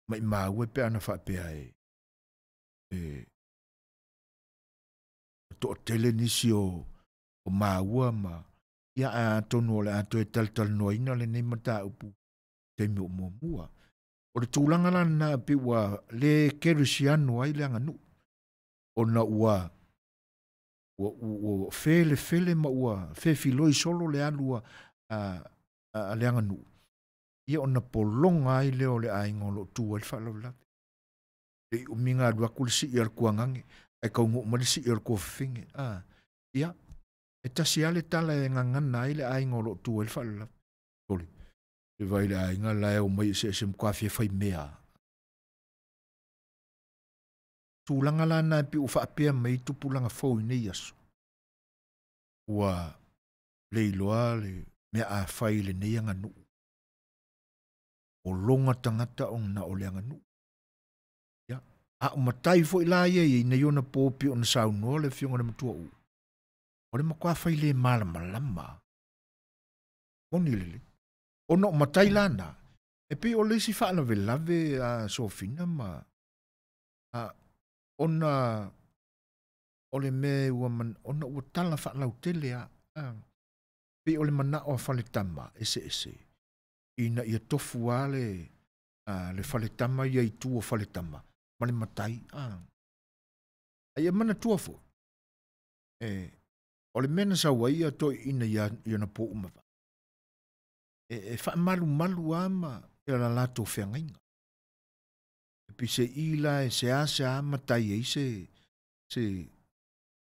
Maimau e pe ana faapea e toatele nisi o maua ma ia atonu o le a toe talatalanoaina lenei mataupu taimi o muamua. O le tulaga la lena pei ua le kerisiano ai le aganuu, ona ua felefele ma ua fefiloi solo le alu a le aganuu, ia ona pologa ai lea o le aiga o lo o tu ai le faalavelave. Le i umiga alu atu le sii o le tuagage, ae taunuu mai le sii o le tuafafine. Ia, e tasi lava le tala e gagana ai le aiga o lo o tu ai le faalavelave. Sole, le vai le aiga la e o mai eseese matua fia fai mea. Tulaga la na e pei ua faapea mai tupulaga fou i nei aso. Ua le iloa le mea a fai i lenei aganuu. O loga tagata ona o le aganuu. Ia, a o matai foi la ia i nei ona po pei ona saunoa le afioga i le matua u. O le matua fai le malamalama. Moni lelei. Ona o matai la na, e pei o le isi faalavelave a Sofina ma ona o le mea ua ona ua tala faalautele a. Pei o le manao a faletama eseese ina ia tofu lava le faletama ia i tu o faletama ma le matai. A ia manatua foi, o le mea na sau ai ia toeaiina i ona po uma va. E faamalumalu lava ma ia la latou feagaiga. E pei se i la e seasea matai ai se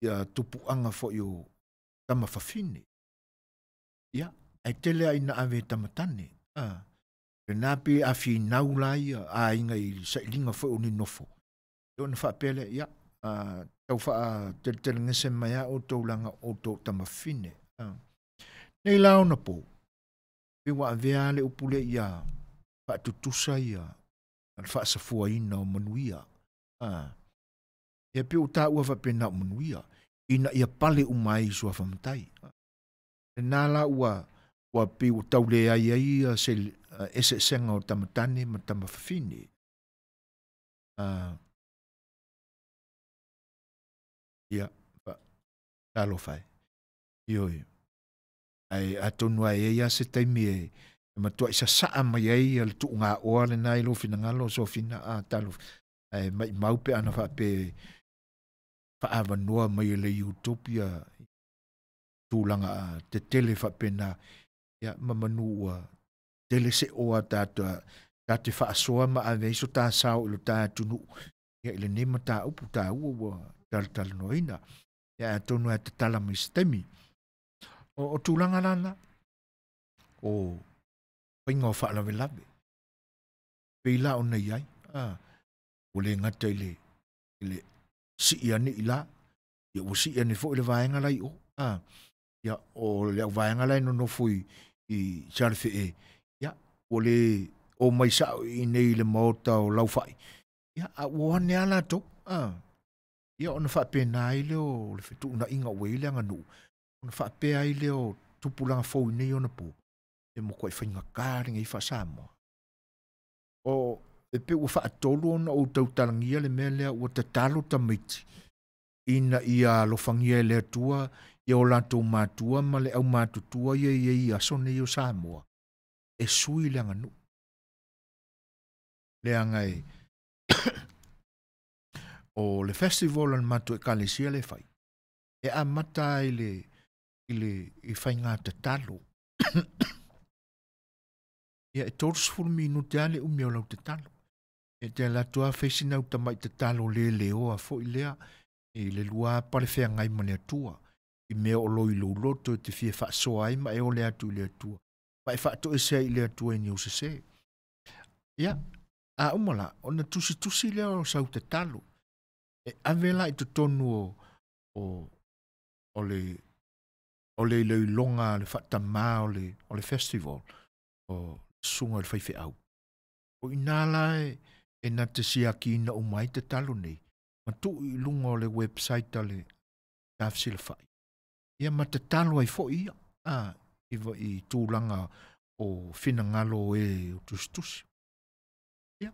ia tupuaga foi o tama fafine. Ia, ae tele ai na ave e tamatane. Lena pe a finau la ia aiga i sailiga foi o ni nofo. Ia ona faapea lea, ia, tau faateletelegese mai a outou laga o outou tamafine. Nei la ona po, pe ua avea le upu lea ia faatutusa ia le faasafuaina o manuia. Ia pe ua taua faapena o manuia, ina ia pale uma ai i suafa matai. Lena la ua pei ua tau leai ai ia se eseesega o tamatane ma tamafafine. Ia, talofa e. Ioe. Ai atonu ai ia se taimi e matuai sasaa mai ai ia le tuugaoa lena i lou finagalo o Sofina a talofa. Ai mai mau pe ana faape faavanoa mai e le YouTube ia tulaga tetele faapena. Ia ma manu ua tele se oa ta te faasoa ma ave ai so ta sao i lo ta atunuu. Ia i lenei mataupu taua ua talatalanoaina. Ia atonu e tatala mai se taimi. O tulaga lana, o faiga o faalavelave. Pei la ona i ai, ua le gata i le sii ane i la, ia ua sii ane foi le vaega la i o. Ia, o le au vaega la e nonofo i Salefee, ia, ua le o mai sao i nei le maota o Laufai, ia, a ua ane a latou. Ia, ona faapena ai lea o le fetuunaiga ua i le aganuu, ona faapea ai lea o tupulaga fou i nei ona po, e matuai faigata lenei faa-Samoa. O e pei ua faatolu ona ou tautalagia le mea lea ua tatalo tamaiti ina ia alofagia e le Atua ia o latou matua ma le aumatutua ia i ai aso nei o Samoa, e sui le aganuu. Leaga e o le festival a le matou ekalesia le fai, e amata ai i faiga tatalo. Ia e 30 minute lava le umi o lau tatalo. E te alu atu lava fai sina uta mai tatalo le leoa foi lea i le lua apa le feagai ma le Atua. I mea o lo i lou loto e te fia faasoa ai ma e ole atu i le Atua. Ma e faatoese ai i le Atua i ni ou sese. Ia, a uma la, ona tusitusi lea o sau tatalo, e ave la i totonu o, o, o le, o le iloiloga a le faatamā o le, o le festival, o susuga i le faifeau. O i ina la e, e na te siakiina uma ai tatalo nei, ma tuu i luga o le website a le Tafesilafai. Ia ma tatalo ai foi ia, a, i, i tulaga o finagalo o e o tusitusi. Ia,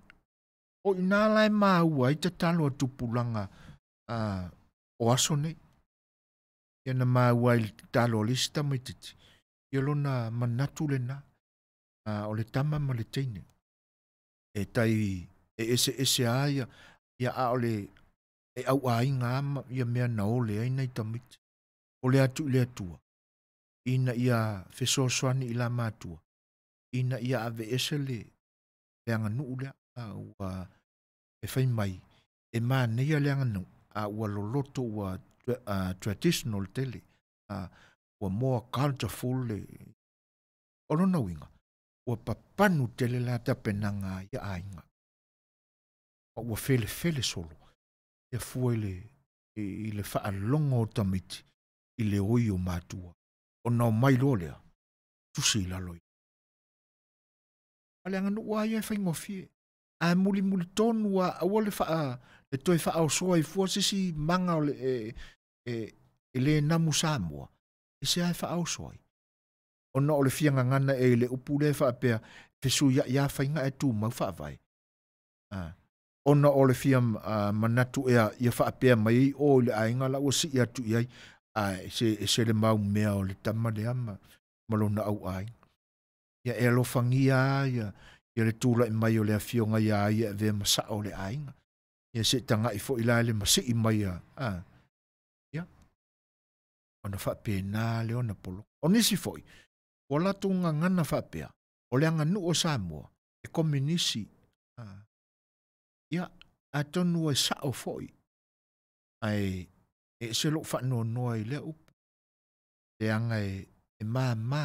o i ina la e maua ai tatalo a tupulaga a, o aso nei. Ia na maua ai le tatalo a le isi tamaitiiti, ia lona manatu lena, a, o le tama ma le teine. E tai e eseese lava ia, ia a o le e auaiga lava ia mea na ole ai nai tamaiti. O le atu i le Atua, ina ia fesoasoani i la matua, ina ia aveese le, le aganuu lea, a ua e fai mai, e manaia le aganuu, a ua loloto ua traditional tele, a ua more cultureful le. O lona uiga, ua papanu tele la tapenaga a ia aiga, ma ua felefele solo ia fua i le, i le faalogo o tamaiti i le oi o matua, ona omai loa lea, tusi i lalo i. A le aganuu lava ia e faigofie, ae mulimuli tonu lava, aua le faa, le toe faaosoa ai fua se isi maga o le, e, e, e le namu Samoa, e se a e faaoso ai. Ona o le fia gagana ea i le upu lea e faapea, fesuiai lava faiga ae tumau faavae. A, ona o le fia manatu ea ia faapea mai ai o i le aiga la ua sii atu i ai, a ese, ese le mau mea o le tama lea ma, ma lona auaiga. Ia e alofagia lava ia, ia le tulai mai o le afioga ia ia e avea ma sao o le aiga. Ia se i tagai foi la i le masii mai a, a, ia, ona faapena lea ona poloka. O nisi foi, ua latou gagana faapea, o le aganuu o Samoa, e kominisi. A, ia, atonu e sao foi, ae e ese lou faanoanoa i lea upu, leaga e, e māmā.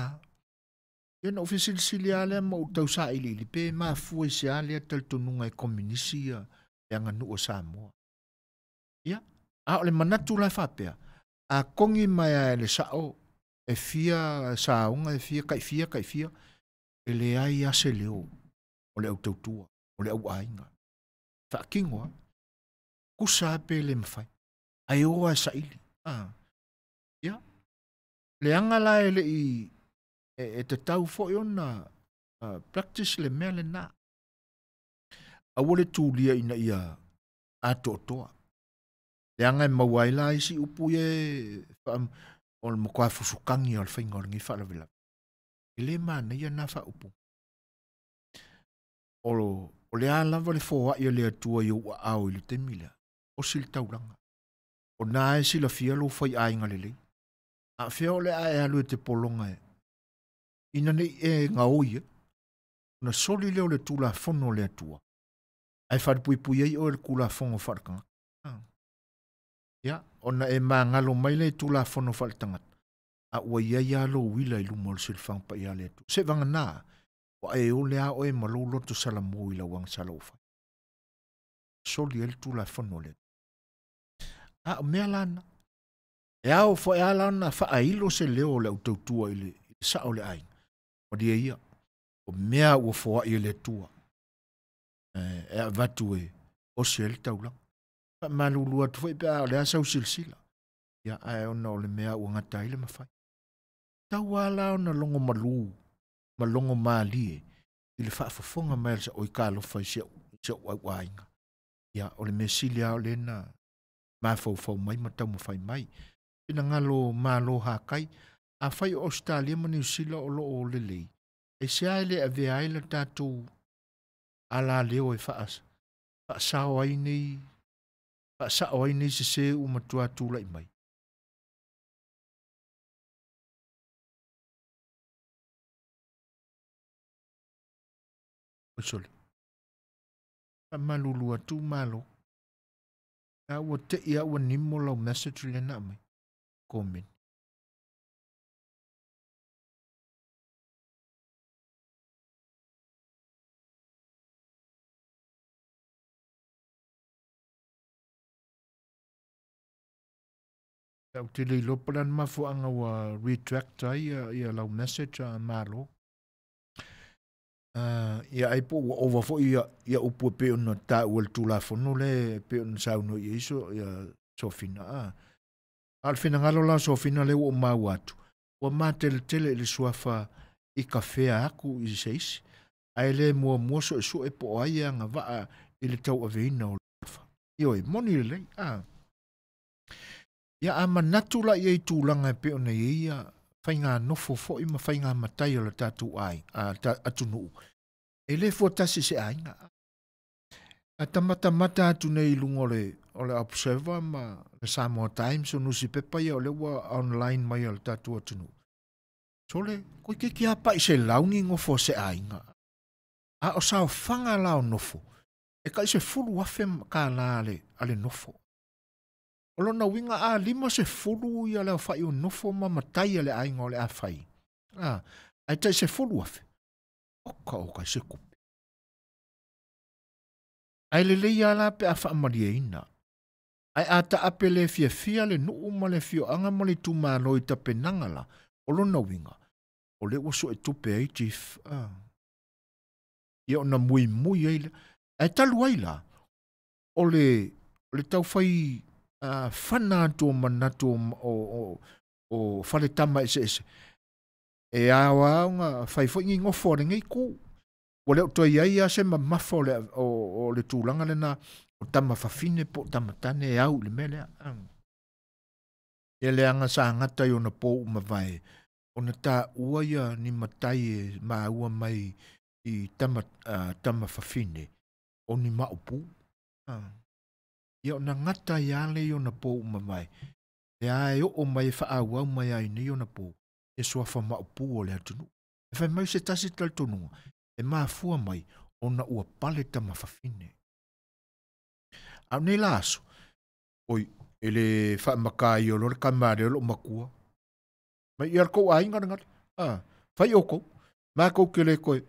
Ia na ou fesilisili lava lea ma ou tau sailiili pe mafua i se a lea talitonuga e kominisi ia le aganuu a Samoa. Ia, a o le manatu la e faapea, a kogi mai lava e le sao e fia saoga, e fia kai fia, kai fia, e leai lava se leo o le au tautua, o le au aiga. Faatino lava. Kusa lava pe le mafai. Ae o lava e saili. A. Ia. Leaga la e le i e, e tatau foi ona uh, practice le mea lena. Aua le tulia ina ia atoatoa. Leaga e maua ai la isi upu ia e o le matua fusukagi o le faiga o lenei faalavelave. E le manaia na faaupu. O, o le a lava le foai a le Atua i ou aao i le taimi lea, osi le taulaga. O na e silafia lou faiaiga lelei. A fea o le a e alu e te pologa e, ina ne i e gaoi ai, ona soli lea o le Tulafono a le Atua, ae falepuipui ai oe i le Tulafono faaletagata. Ia, ona e magalo mai lea i Tulafono faaletagata, a ua i ai lava lou uila i luma o le silafaga paia a le Atua. Seivagana, ua e ole lava oe ma lou loto salamu i lau agasala ua fai. Soli ai le Tulafono a le Atua. A o mea la na, e ao foi lava la ona faailo se leo o le au tautua i le, i le sao o le aiga. Malie ia, o mea ua foai e le Atua, e avatu e osi ai le taulaga. Faamalulu atu foi pe a o le a sau silasila, ia, ae ona o le mea ua gata ai le mafai. Tau lava la ona logo malu ma logo malie i le faafofoga mai a le saoi talofa i si au, si au auaiga. Ia, o le mea sili lava o lea na mafaufau mai ma taumafai mai. Finagalo Malo Hakai, afai o Ausetalia ma Niu Sila o lo o lelei, aisea e le avea ai le tatou alaleo e faasao ai nei, faasao ai nei sese ua matua tulai mai? Oi sole. Faamalulu atu Malo. A ua tei a ua nimo lau message lea na aumai. Comment. Ou te le iloa po o le a le mafuaaga ua retract ai ia lau message a Malo. Ia ai po ua ova foi ia upu e pei ona taua i le Tulafono lea e pei ona saunoa i ai ia Sofina. A o le finagalo la o Sofina lea ua ou maua atu, ua mateletele i le suafa i kafea atu i se isi, ae le muamua suesue po o ai e agavaa i le tauaveina o le suafa. Ioe, moni lelei. Ia a manatu la i ai i tulaga e pei ona i ai ia faiga nofo foi ma faiga matai o le tatou atunuu, e le fuatasi i se aiga. A ta matamata atu nei i luga o le Observer ma le Samoa Times o nusipepa ia o lea ua online mai a le tatou atunuu. Sole, koe keiki a pai se launi nofo a se aiga. A o saofaga la o nofo, e kai 10,000 kālā a le nofo. O lona uiga a 50 ia le aofai o nofo ma matai a le aiga o le a fai. Ae tai 10,000. Oka o kai se kupe. Ae lelei lava la pe a faamalieina. Ae a taape le fiafia le nuu ma le afioaga ma le itumalo i tapenaga la, o lona uiga, o lea ua suetupe ai chief. Ia ona muimui ai lea. Ae talu ai la, o le taufai fana atu o manatu o faletama eseese, e ao lava ona fai foi ni nofo a lenei itu. Ua le o toe i ai lava se mamafa o le tulaga lena o tama fafine po o tama tane e au i le mea lea. Ia leaga sa gata i ona po uma vae, ona taua ia ni matai e maua mai i tama fafine o ni maupu. Ia ona gata ia le i ona po uma vae, lea e oo mai e faaauau mai ai nei ona po, e suafa maupu o le atunuu. E fai mai se tasi talitonuga, e mafua mai ona ua pale tama fafine. A o nei la aso, oi, e le faamaka i o lo le kama lea o loo matua. Mai ia le kou aiga le ngale. Fai o kou. Ma kou ke le koe.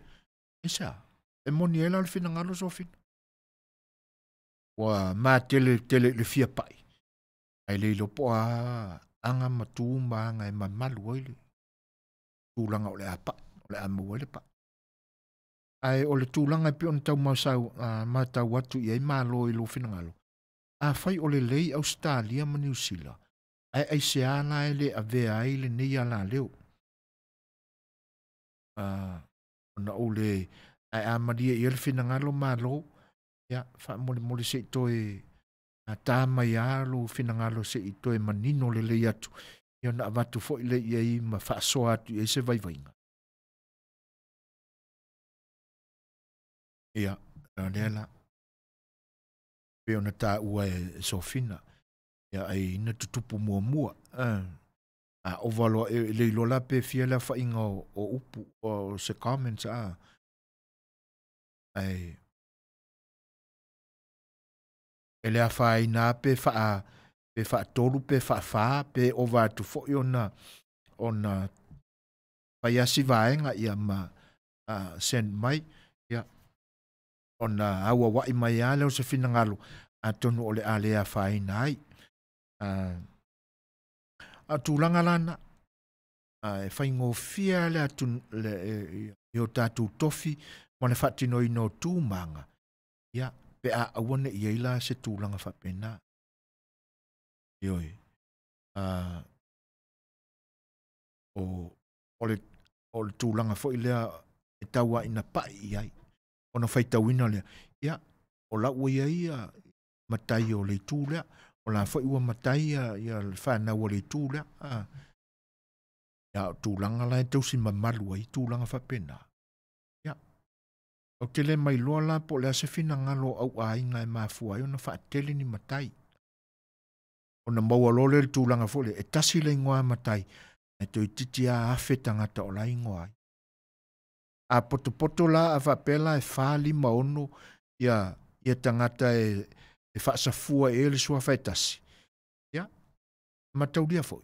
E sa, e moni ai la o le finagalo Sofina. Ua matele tele i le fia pai. Ai le iloa po o a aga ma tu ma aga e mamalu ai le tulaga o le a pai, o le a maua ai le pai. Ae o le tulaga e pei ona tau matau atu i ai Malo i lou finagalo, afai o lelei Ausetalia ma Niu Sila, ae aisea la e le avea ai lenei alaleo. Ona ou le, ae a malie i ai le finagalo Malo, ia, faamolemole se i toe tā mai lava lou finagalo se i toe manino lelei atu, ia ona avatu foi lea i ai ma faasoa atu i ai se vaivaiga. Ia, o lea la, pei ona taua e Sofina, ia ai ina tutupu muamua. A ova loa, e le iloa la pe fia le aofaiga o upu, o se comments, Ai, e le afaina lava pe pe faatolu, pe faafa, pe ova atu foi ona fai lava si vaega ia ma send mai, ia, ona auauai mai lava lea o se finagalo, atonu o le a le afaina ai. A o tulaga la na, e faigofie le atu, le, i o tatou tofi ma le faatinoina o tu ma aga, ia, pe a aua ne i ai la se tulaga faapena. Ioe, o le tulaga foi lea e tau lava ina pai i ai. Ona faitauina lea, ia, o lau ua i ai ia matai o le itu lea, o la foi ua matai ia le whanau o le itu lea. Ia, o tulaga la e tausi mamalu ai, tulaga faapena. Ia, o te le mailoa la po o le a se finagalo o au aiga e mafua ai ona faatele ni matai. Ona maua loa lea le tulaga foi lea, e tasi le ingoa matai, e toeitiiti lava afe tagata o la ingoa ai. A potopoto la, a faapea la e 4, 5, 6 ia tagata e faasafua e le suafa e tasi. Ia, mataulia foi.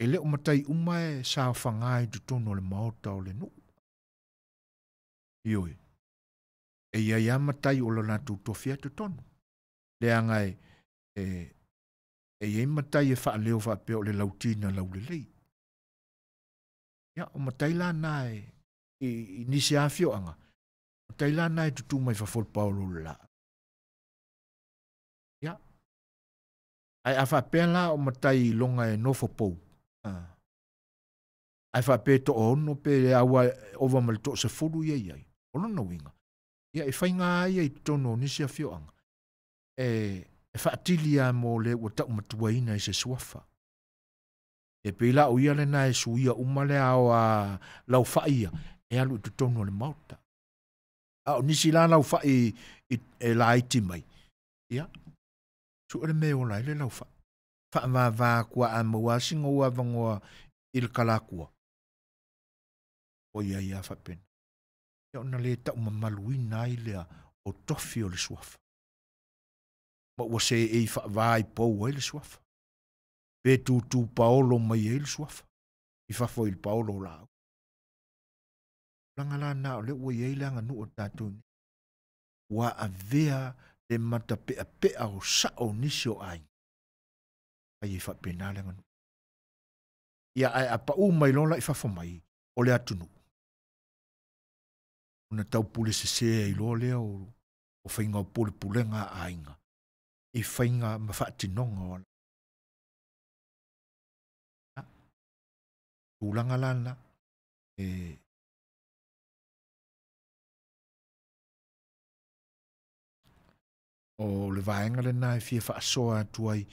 E le o matai uma e saofaga i totonu o le maota o le nuu. Ioe. E ia ia matai o le latou tofi ai totonu. Leaga E i ai matai e faaleo faapea o le lauti na laulelei. Ia, o matai la na e, i, i nisi afioaga, matai la na e tutū mai fafo o le paolo o le laau. Ia, ae a faapea la o matai iloga e nofo pou, ae faapea e toaono pe aua ova ma le toasefulu ia i ai, o lona uiga, ia e faiga lava ia i totonu o nisi afioaga, e, e faatili lava mo le ua taumatuaina i se suafa. E pei la o ia lena e suia uma le ao a laufai ia, e alu i totonu o le maota. A o nisi la laufai i, e laiti mai, ia, sue le mea e ola ai le laufai. Faavava atu a maua sina ou avanoa i le kalakua. O ia ia faapena. Ia ona le taumamaluina ai lea o tofi o le suafa. Ma ua seei faava i pou ai le suafa. Pe tūtū paolo mai ai le suafa. I fafo i le paolo o laau. Tulaga la na o lea ua i ai le aganuu a tatou nei. Ua avea le matapeapea o sao o nisi o aiga. Ai e faapena le aganuu. Ia ae a pau mai loa la i fafo mai o le atunuu, ona taupule sese ai loa lea o faiga o pulepulega a aiga i faiga ma faatinoga o ala. Tulaga la na e o le vaega lena e fia faasoa atu ai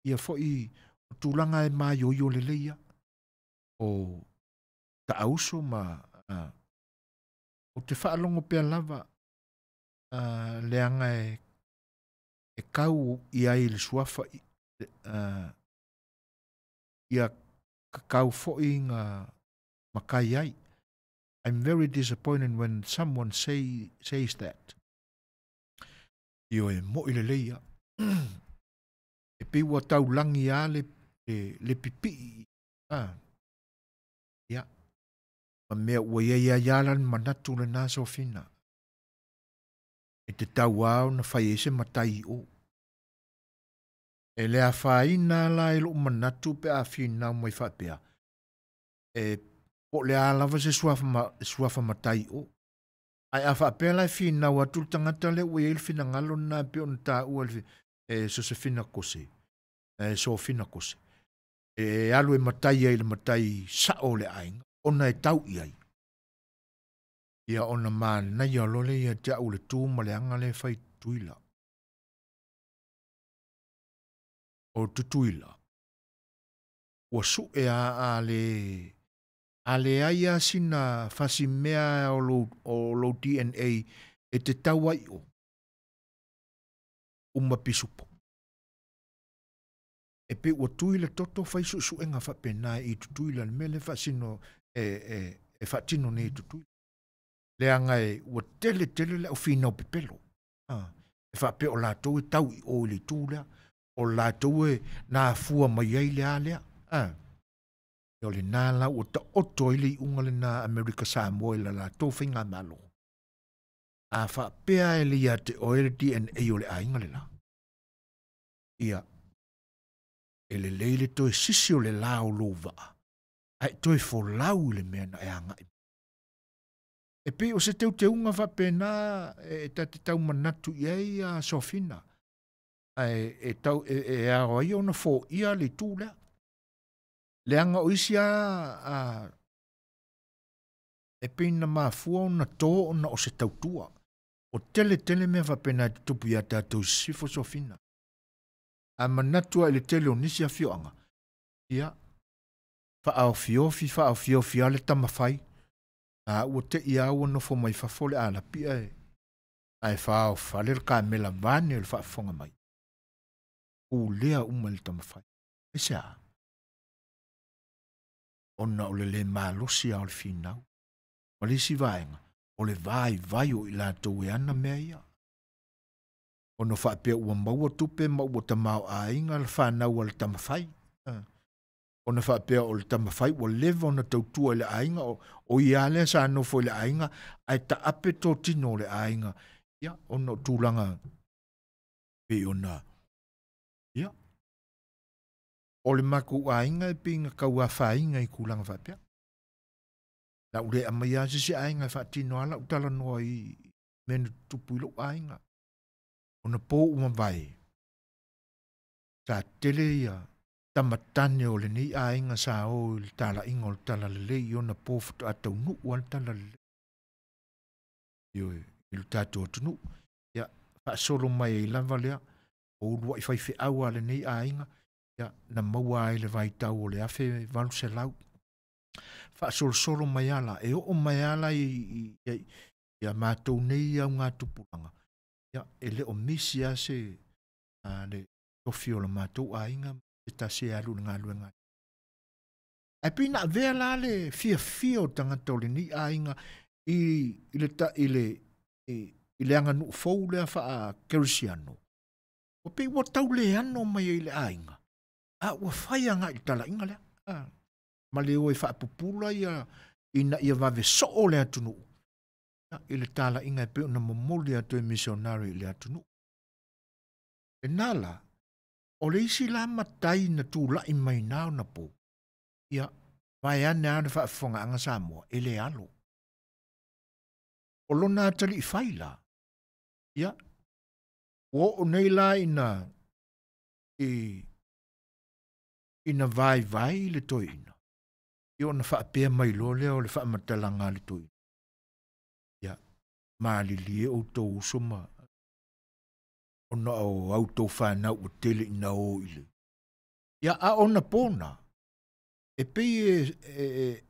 ia foi o tulaga e maioio lelei ia o taauso ma ou te faalogo pea lava leaga e, e kau i ai le suafa ia kakau foi nga makai ai. I'm very disappointed when someone says that. Ioe, mo'i lelei ia. E pei ua taulangi lava le, le, le pipii. Ah. Ia. Ma mea ua i ai ai la le manatu lena Sofina. E te tau lava ona fai ai se matai i o. E le afaina la i lou manatu pe a finau mai faapea. E po o le a lava se suafa, ma, suafa matai i o. Ae a faapea la e finau atu le tagata lea ua i ai le finagalo lena e pei ona taua e le e Sosefina Kose, e Sofina Kose, e alu e matai ai i le matai sao o le aiga, ona e tau i ai. Ia ona manaia loa lea ia te au le tu ma le aga lea e fai i Tutuila. O Tutuila, ua sue a a le a leai a sina fasimea o lou, o lou DNA e te tau ai o uma pisupo. E pei ua tui le toto fai suesuega faapena i Tutuila le mea lea faasino e, e, e faatino nei i Tutuila. Leaga e ua tele tele le au finau pepelo. Ah, e faapea o latou e tau i o i le itu lea, o latou e na afua mai ai le a lea. Ah. O lena la ua taoto ai le iuga lena Amerika Samoa i la latou faigamalo. A faapea e le ia te oe le DNA o le aiga le la. Ia, e lelei le toe sisi o le la o lou vaa, ae toe folau i le mea na e agai. E pei o se teuteuga faapena e ta te tau manatu i ai a Sofina. Ae e, tau, e, e ao ai ona foia le itu lea. Leaga o isi a, a e pei na mafua ona tō ona o se tautua. O tele tele mea faapena e tutupu iā tatou i sisifo Sofina. A manatu lava i le tele o nisi afioaga, ia, faaofiofi faaofiofi lava le tamafai, a ua te i lava ua nofo mai fafo le alapi ae, ae faaofale le kamela vaeane o le faafofoga mai. Pulea uma e le tamafai. Aisea? Ona o le le malosi lava o le finau. Ma le isi vaega, o le vaivai o i latou e ana mea ia. Ona faapea ua maua tupe ma ua tamaoaiga le fanau a le tamafai. Ona faapea o le tamafai ua leva ona tautua i le aiga, o, o ia lea sa nofo i le aiga, ae taape totino o le aiga. Ia, ona o tulaga pei ona, ia, O le matou aiga e pei na tau afaina i tulaga faapea. Na ou le aumaia lava se isi aiga e faatino lava lau talanoa i mea na tutupu i lou aiga. Ona po ua mavae, sa tele ia tamatane o lenei aiga sa o i le talaiga o le talalelei i ona po faatoa taunuu lava le talalelei. Ioe, i lo tatou atunuu. Ia, faasolo mai ai lava lea, o uluai faifeau a lenei aiga, ia, na maua ai le vaitau o le 1800. Faasolosolo mai ala, e oo mai ala i, i, i, a matou nei augatupulaga, ia, e le o misi lava se a, le tofi o le matou aiga, se tasi e alu i le galuega. Ae pei na avea la le fiafia o tagata o lenei aiga i, i le, ta, i le, i, i le aganuu fou lea faa-kerisiano. Ua pei ua tau leano mai ai le aiga, a ua fai agai i le talaiga lea. A, ma le o e faapupula ia ina ia vave soo le atunuu i le talaiga e pei ona momoli atu e misionari i le atunuu. Lena la, o le isi la matai na tulai mai na ona po, ia, vaeane lava le faafofogaaga Samoa, e le alo. O lona atalii fai la, ia, ua oo nei la ina, i, ina vaivai le toeaina, ia ona faapea mai loa lea o le faamatalaga a le toeaina, ia, malilie outou uso ma ona o a outou fanau ua tele ina o i le... Ia, a ona pona, e pei e, e,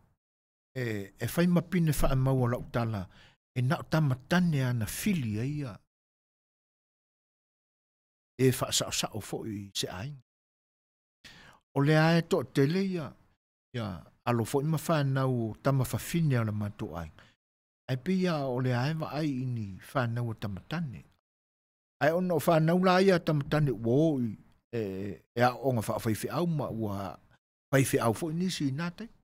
e, e fai ma pine faamau o lau tala, e na o tamatane ana fili ai ia, e faasaosao foi i se aiga. O lea e toatele ia, ia alo foi ma fanau o tama fafine o le matou aiga. Ae pei lava o lea e vaai i ni fanau a tamatane. Ae ona o fanau la ia a tamatane ua o i e, e aooga faafaifeau ma ua faifeau foi nisi i na taimi.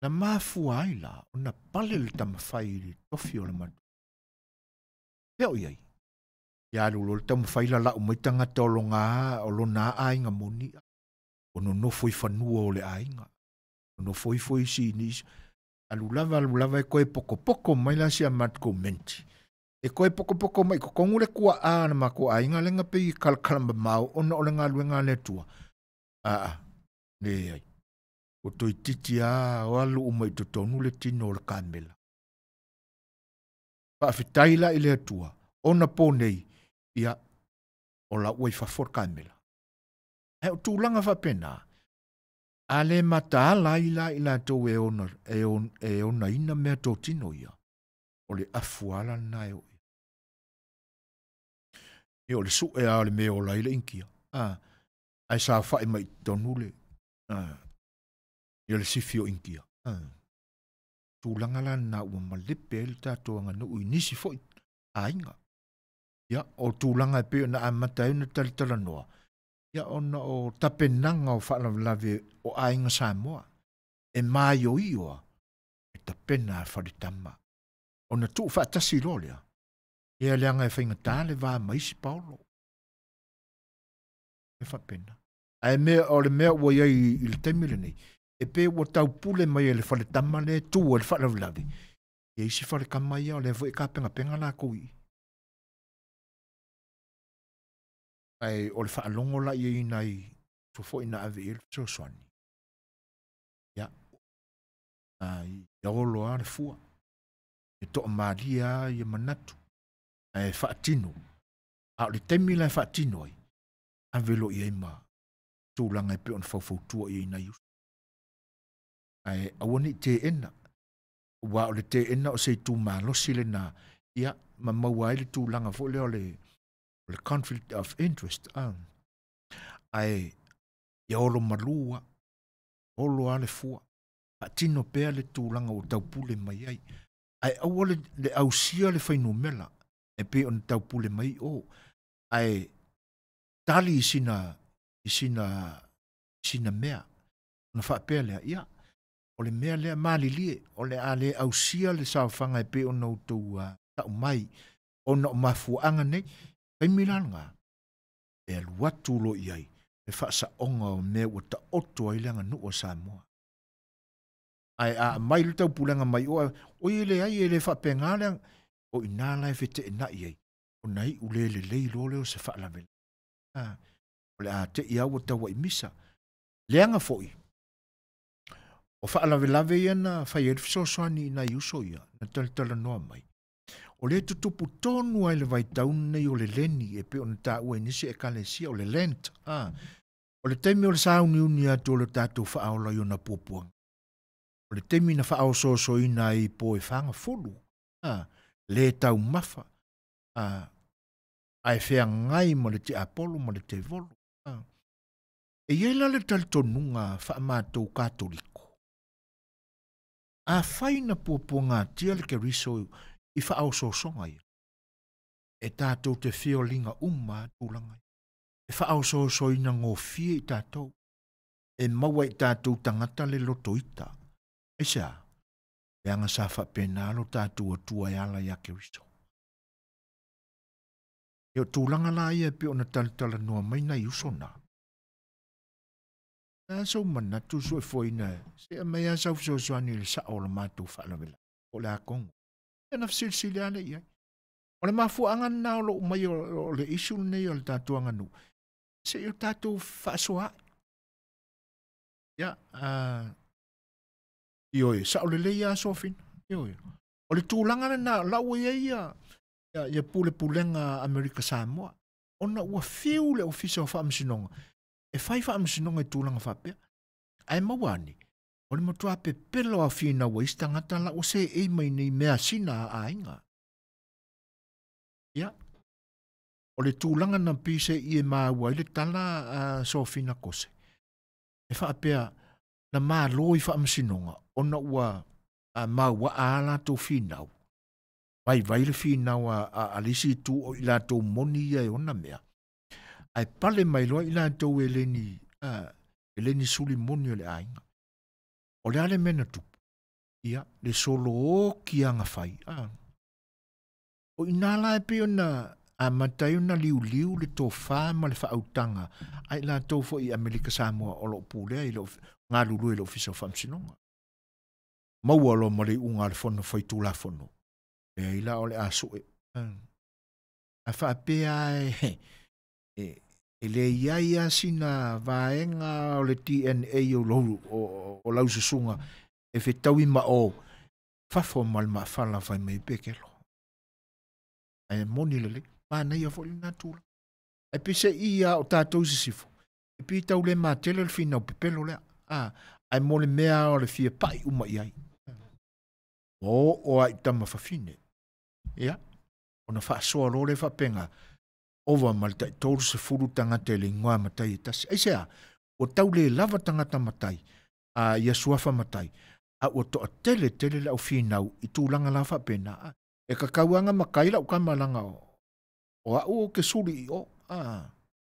Na mafua ai la ona pale le tamafai i le tofi o le matou. Fea o i ai? Ia alu loa le taumafai lalau mai tagata o lona, o lona aiga moni, o nonofo i fanua o le aiga. Nonofo ifo isi i nisi. Alu lava, alu lava e toe pokopoko mai la si a matou menti. E toe pokopoko mai i totonu le tuaa a le matou aiga lea na pei e kalakala mamao ona o le galuega a le Atua. Aa, leai. Ua toeitiiti lava o alu uma i totonu le tino o le kamela. Faafetai la i le Atua, ona po nei, ia, o la ua i fafo le kamela. Ae o tulaga faapena, a le mataala ai la i latou e ona, e, on, e onaina meatotino ia, o le afu ala lena e oo i ai. Ia o le sue lava o le mea e ola ai le Inikia, a, ae saofai mai i totonu le, a, ia le sifi o Inikia. A, tulaga la lena ua malepe ai le tatou aganuu i nisi foi aiga. Ia, o tulaga e pei ona amata ai ona talatalanoa, ia ona o tapenaga o faalavelave o aiga Samoa, e maioio e tapena a faletama. Ona tuufaatasi loa lea, ia leaga e faigata le va ma isi paolo. E faapena. Ae mea, o le mea ua i ai i le taimi lenei, e pei ua taupule mai e le faletama lea e tu ai le faalavelave, ia isi faletama ia o lea foi e tapenapena latou i i. Ae o le faalogo la i ai i nai uso foi na ave i ai le fesoasoani, ia, ia olo lava le fua, e toamalie lava ia manatu, ae faatino. A o le taimi la e faatino ai, ave loa i ai ma tulaga e pei ona faufautua i ai nai uso. Ae aua ne i teena, aua o le teena o se itu malosi lena, ia, ma maua ai le tulaga foi lea o le, o le conflict of interest. Ah. Ae ia olo malu lava, olo lava le fua, faatino pea le tulaga ua taupule mai ai. Ae aua le, le ausia le fuainumera e pei ona taupule mai o, ae tali i sina, i sina, sina mea. Ona faapea lea, ia, o le mea lea malilie, o le a le ausia le saofaga e pei ona outou tau mai, ona o mafuaaga nei, taimi la lena, e alu atu loa i ai. Le faasaoga o mea ua taoto ai le aganuu a Samoa. Ae a aumai le taupulega mai o, oi e leai e le faapena le, o i ina la e feteenai ai, ona iu le lelei loa lea o se faalavelave. O le a te i lava ua tauai misa. Leaga foi, o faalavelave ia na fai ai le fesoasoani i nai uso ia, na talatalanoa mai. O lea e tutupu tonu lava i le vaitau lenei o le leni e pei ona taua e nisi ekalesia, o le Lent. O le taimi o le sauniuni atu o le tatou faaola i ona puapuaga. O le taimi na faaosoosoina ai i po e fagafulu, le taumafa, ae feagai ma le tiapolo ma le tevolo. E i ai la le talitonuga faamatou Katoliko, afai na puapuagatia le Keriso i faaosoosoga ia, e tatou te feoliga uma lava tulaga ia. E faaosoosoina gofie i tatou, e maua i tatou tagata le loto ita. Aisea? Leaga sa faapena lo tatou Atua e ala ia Keriso. E o tulaga la ia e pei ona talatalanoa mai nai uso na. A sou manatu suefuaina, se aumai lava sau fesoasoani i le sao o le matou faalavelave, po o le a Kongo. Ia ona fesilisili lava lea i ai. O le mafuaaga lena o lou mai o le issue lenei o le tatou aganuu, se i o tatou faasoa ai. Ia, ioe, sao lelei lava Sofina. Ioe. O le tulaga lena, o la ua i ai ia pulepulega a Amerika Samoa, ona ua fiu le Ofisa o Faamasinoga e fai faamasinoga i tulaga faapea. Ae maua ane, o le matua pepelo lava o finau a isi tagata la ua seei mai nei measina a aiga. Ia, o le tulaga na pise i e maua ai le tala a Sofina Kose, e faapea na malo i faamasinoga ona ua mauaa a latou finau, vaivai le finau a le isi itu o i latou moni ia e ona mea, ae pale mai loa i latou e le ni, e le ni suli moni o le aiga. O le a le mea na tupu? Ia, le solo oki agafai. O i ina la e pei ona amata ai ona liuliu le tofa ma le faautaga a i latou foi i Amerika Samoa o lo o pulea i le galulue i le Ofisa o Faamasinoga. Maua loa ma le iuga a le Fono Faitulafono, leai la o le a sue. A faapea e le i ai lava sina vaega o le DNA o lau susuga e fetaui ma o fafo ma le maafala fai mai pekelo. Ae moni lelei, manaia foi lena tulaga. Ae peiseai ia o tatou i sisifo, e pei tau le matele le finau pepelo lea. Ae mo le mea o le fia pai uma i ai. Ua oo lava i tama fafine. Ia, ona faasoa loa lea faapena, ova ma le tai 30 tagata i le igoa matai e tasi. Aisea? Ua tau le lava tagata matai, ia suafa matai, a ua toatele tele le aufinau i tulaga la faapena. E kakau lava matai lau tama leaga o au ou te suli i o.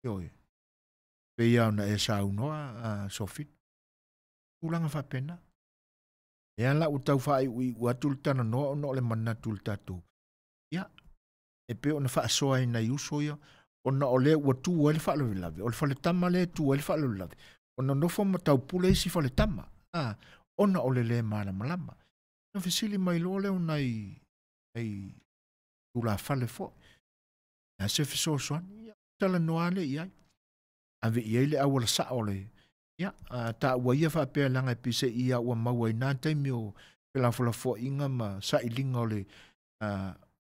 Ioe. Pei lava ona e saunoa, Sofina. Tulaga faapena. Lea la ua tau faaiuiu atu le talanoa ona o le manatu i le tatou. Ia, e pei ona faasoa ai nai uso ia, ona o lea ua tu ai le faalavelave, o le faletama lea e tu ai le faalavelave, ona nofo ma taupule isi faletama, ona o le le malamalama. Na fesili mai loa lea o nai tulafale foi, e a se fesoasoani, ia, talanoa lea i ai. Ave i ai le auala sao le, ia, taua ia faapea leaga e peiseai ia ua maua i nā taimi o felafolafoaiga ma sailiga o le,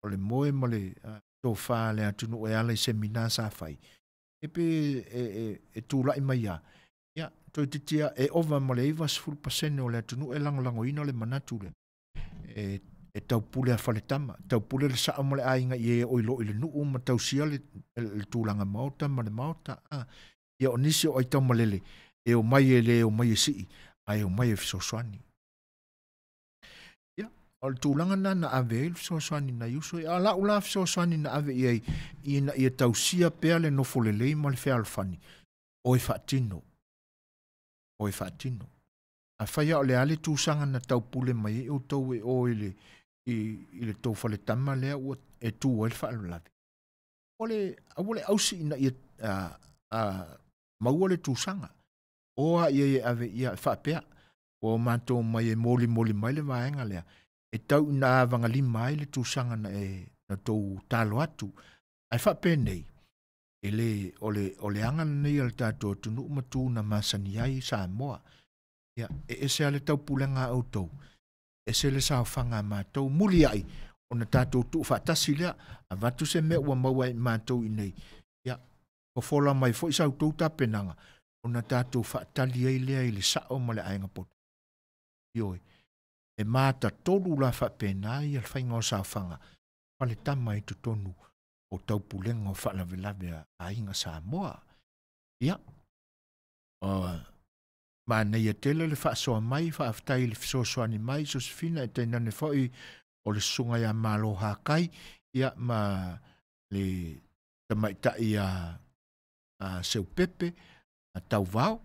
o le moe ma le tofa a le atunuu e ala i semina sa fai, e pe e tulai mai lava, ia, toeitiiti lava e ova ma le 90% o le atunuu e lagolagoina le manatu lea, e taupule a faletama, taupule le sao ma le aiga i e oi loa i le nuu ma tausia le tulaga maota ma le maota. Ia o nisi o aitaumalele e omai e le omai e sii, ae omai e fesoasoani. Ia, o le tulaga lena na ave ai le fesoasoani nai uso ia. A o lau la fesoasoani na ave i ai ina ia tausia pea le nofo lelei ma le fealofani, o e faatino, o e faatino. Afai lava o le a le tusaga na taupule mai ai outou e o i le, i le tou faletama lea ua e tu ai le faalavelave, o le, aua le ausi ina ia Maua le tusaga. O a ia e ave ia faapea. Ua o matou mai e molimoli mai le vaega lea. E tau ina avagalima ai le tusaga na e na tou talo atu. Ae faapenei, e le, o le, o le aga lenei a le tatou atunuu ma tu na masani ai Samoa. Ia, e ese lava le taupulega a outou, ese le saofaga a matou, muliai ona tatou tuufaatasi lea, avatu se mea ua maua e matou i inei. Ia, fofola mai foi sa outou tapenaga, ona tatou faatali ai lea i le sao ma le aiga poto. Ioe, e matatolu la faapena ia le faiga o saofaga faletama i totonu o taupulega o faalavelave a aiga Samoa. Ia, manaia tele le faasoa mai, faafetai i le fesoasoani mai Sosefina, e tainane foi o le susuga ia Malo Hakai, ia ma le tamaitai a Seupepe, a Tauvao.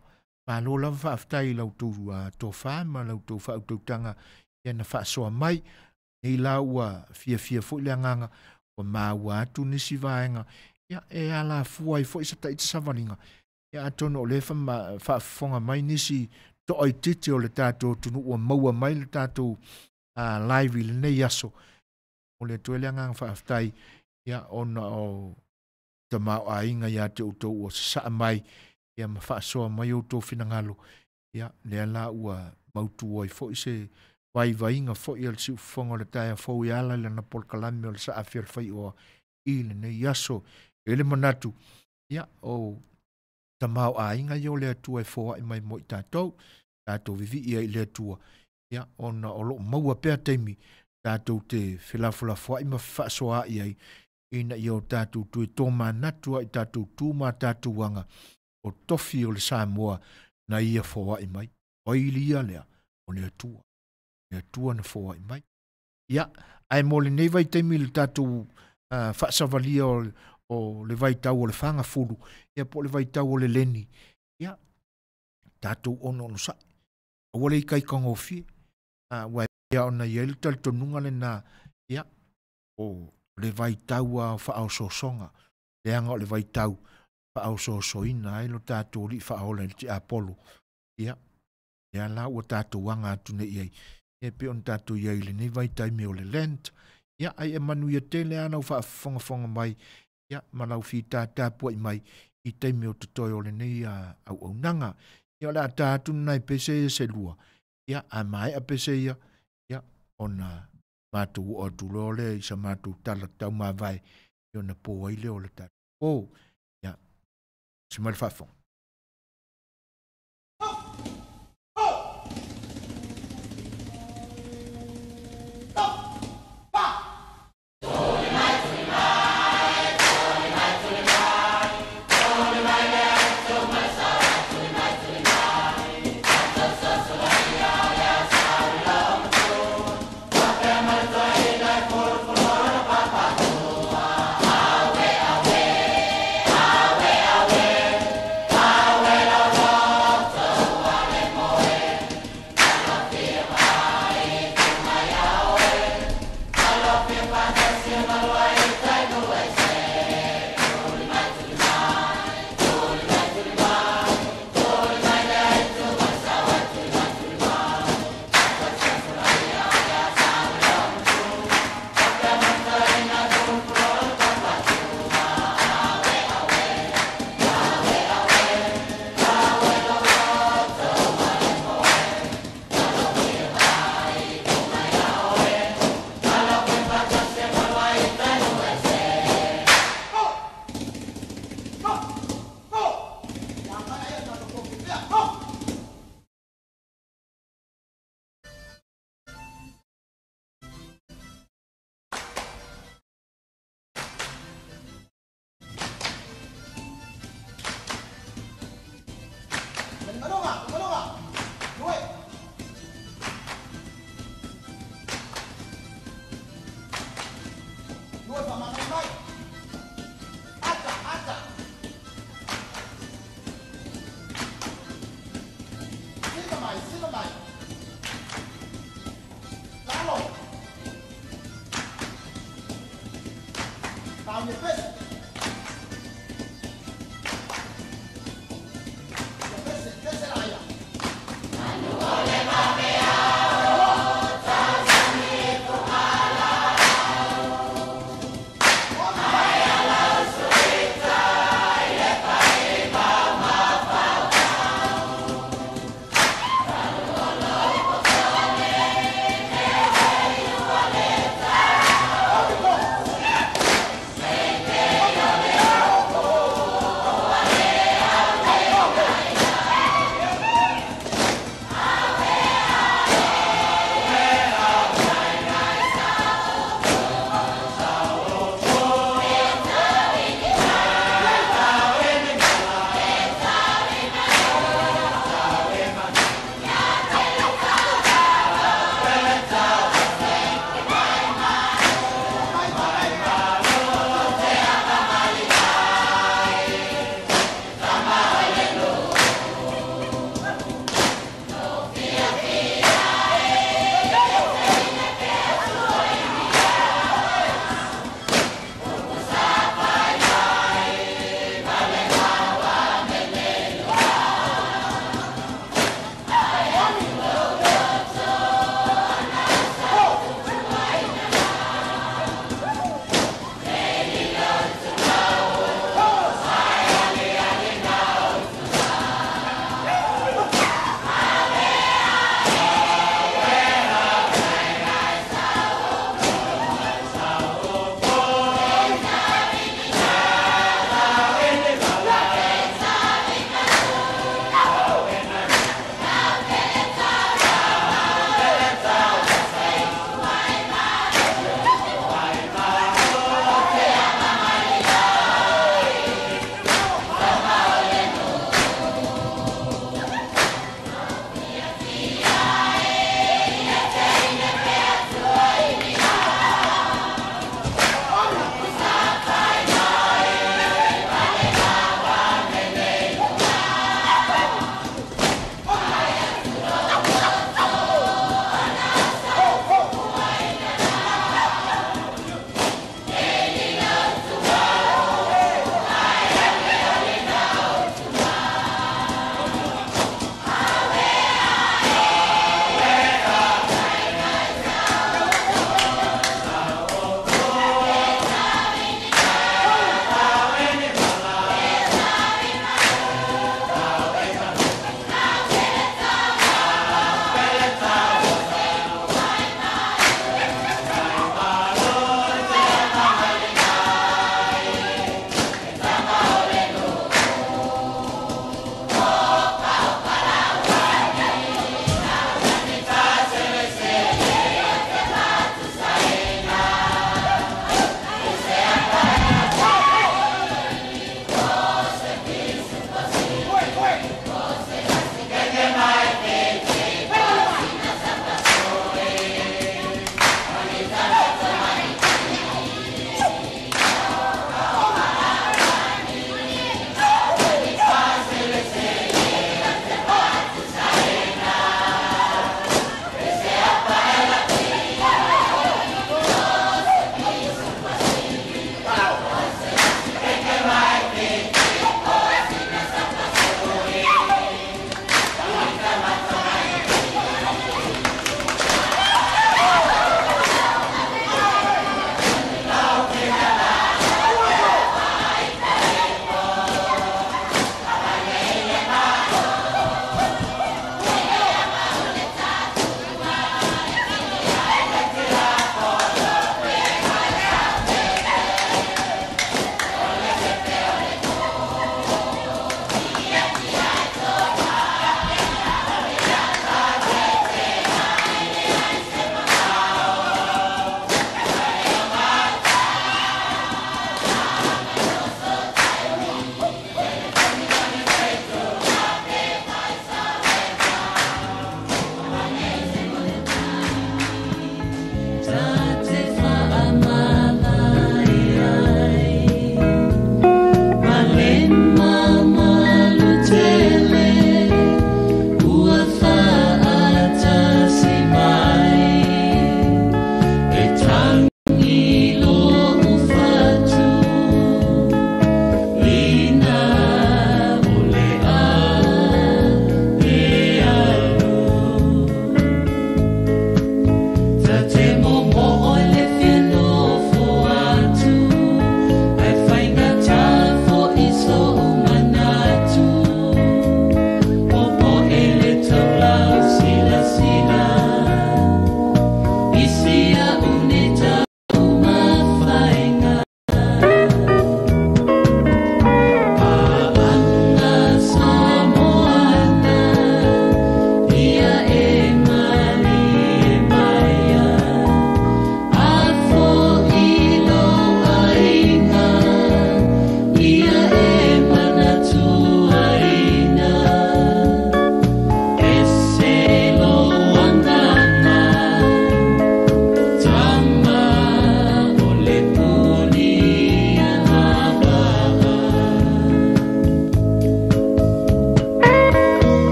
Malo lava faafetai i la outou tofa ma la outou faautautaga ia na faasoa mai. Nei la ua fiafia foi le agaga, ua maua atu nisi vaega, ia e alafua ai foi sa taita savaliga. Ia atonu o lea faafofoga mai nisi toaitiiti o le tatou atunuu ua maua mai le tatou live i lenei aso. O le atu ai le agaga faafetai, ia ona o tamaoaiga ia te outou ua sasaa mai, ia ma faasoa mai outou finagalo, ia lea la ua mautu ai foi se vaivaiga foi a le siufofoga o le taeao fou e ala i lana polokalame o le saafi o le faioa i lenei aso. E le manatu, ia o tamaoaiga ia o le Atua e foai mai mo i tatou, tatou vivii ai i le Atua, ia ona o loo maua pea taimi tatou te felafolafoai ma fefaasoaai ai, ina ia o tatou toe tomanatu ai tatou tu ma tatou aga o tofi o le Samoa na ia foai mai. O ai ia lea? O le Atua. Le Atua na foai mai. Ia, ae mo lenei vaitaimi le tatou faasavalia o le vaitau o le fagafulu, ia po o le vaitau o le leni, ia, tatou onoonosai. Aua le ikaikagofie. Ua ia ona i ai le talitonuga lena, ia, o le vaitau a o faaosoosoga, leaga o le vaitau faaosoosoina ai lo tatou alii faaola i le tiapolo. Ia, lea la ua tatou aga atu nei i ai, e pei ona tatou i ai i lenei vaitaimi o le Lent. Ia, ai e manuia tele a lau faafofogafoga mai, ia, ma lau fitatapuai mai i taimi o totoe o lenei auaunaga. Ia, o le a ta atu nai pese ia se lua, ia, a maea pese ia, ia, ona matou oo atu loa lea i sa matou tala taumavae, ia ona po ai lea o le tatou po. Ia, si mai le faafofoga.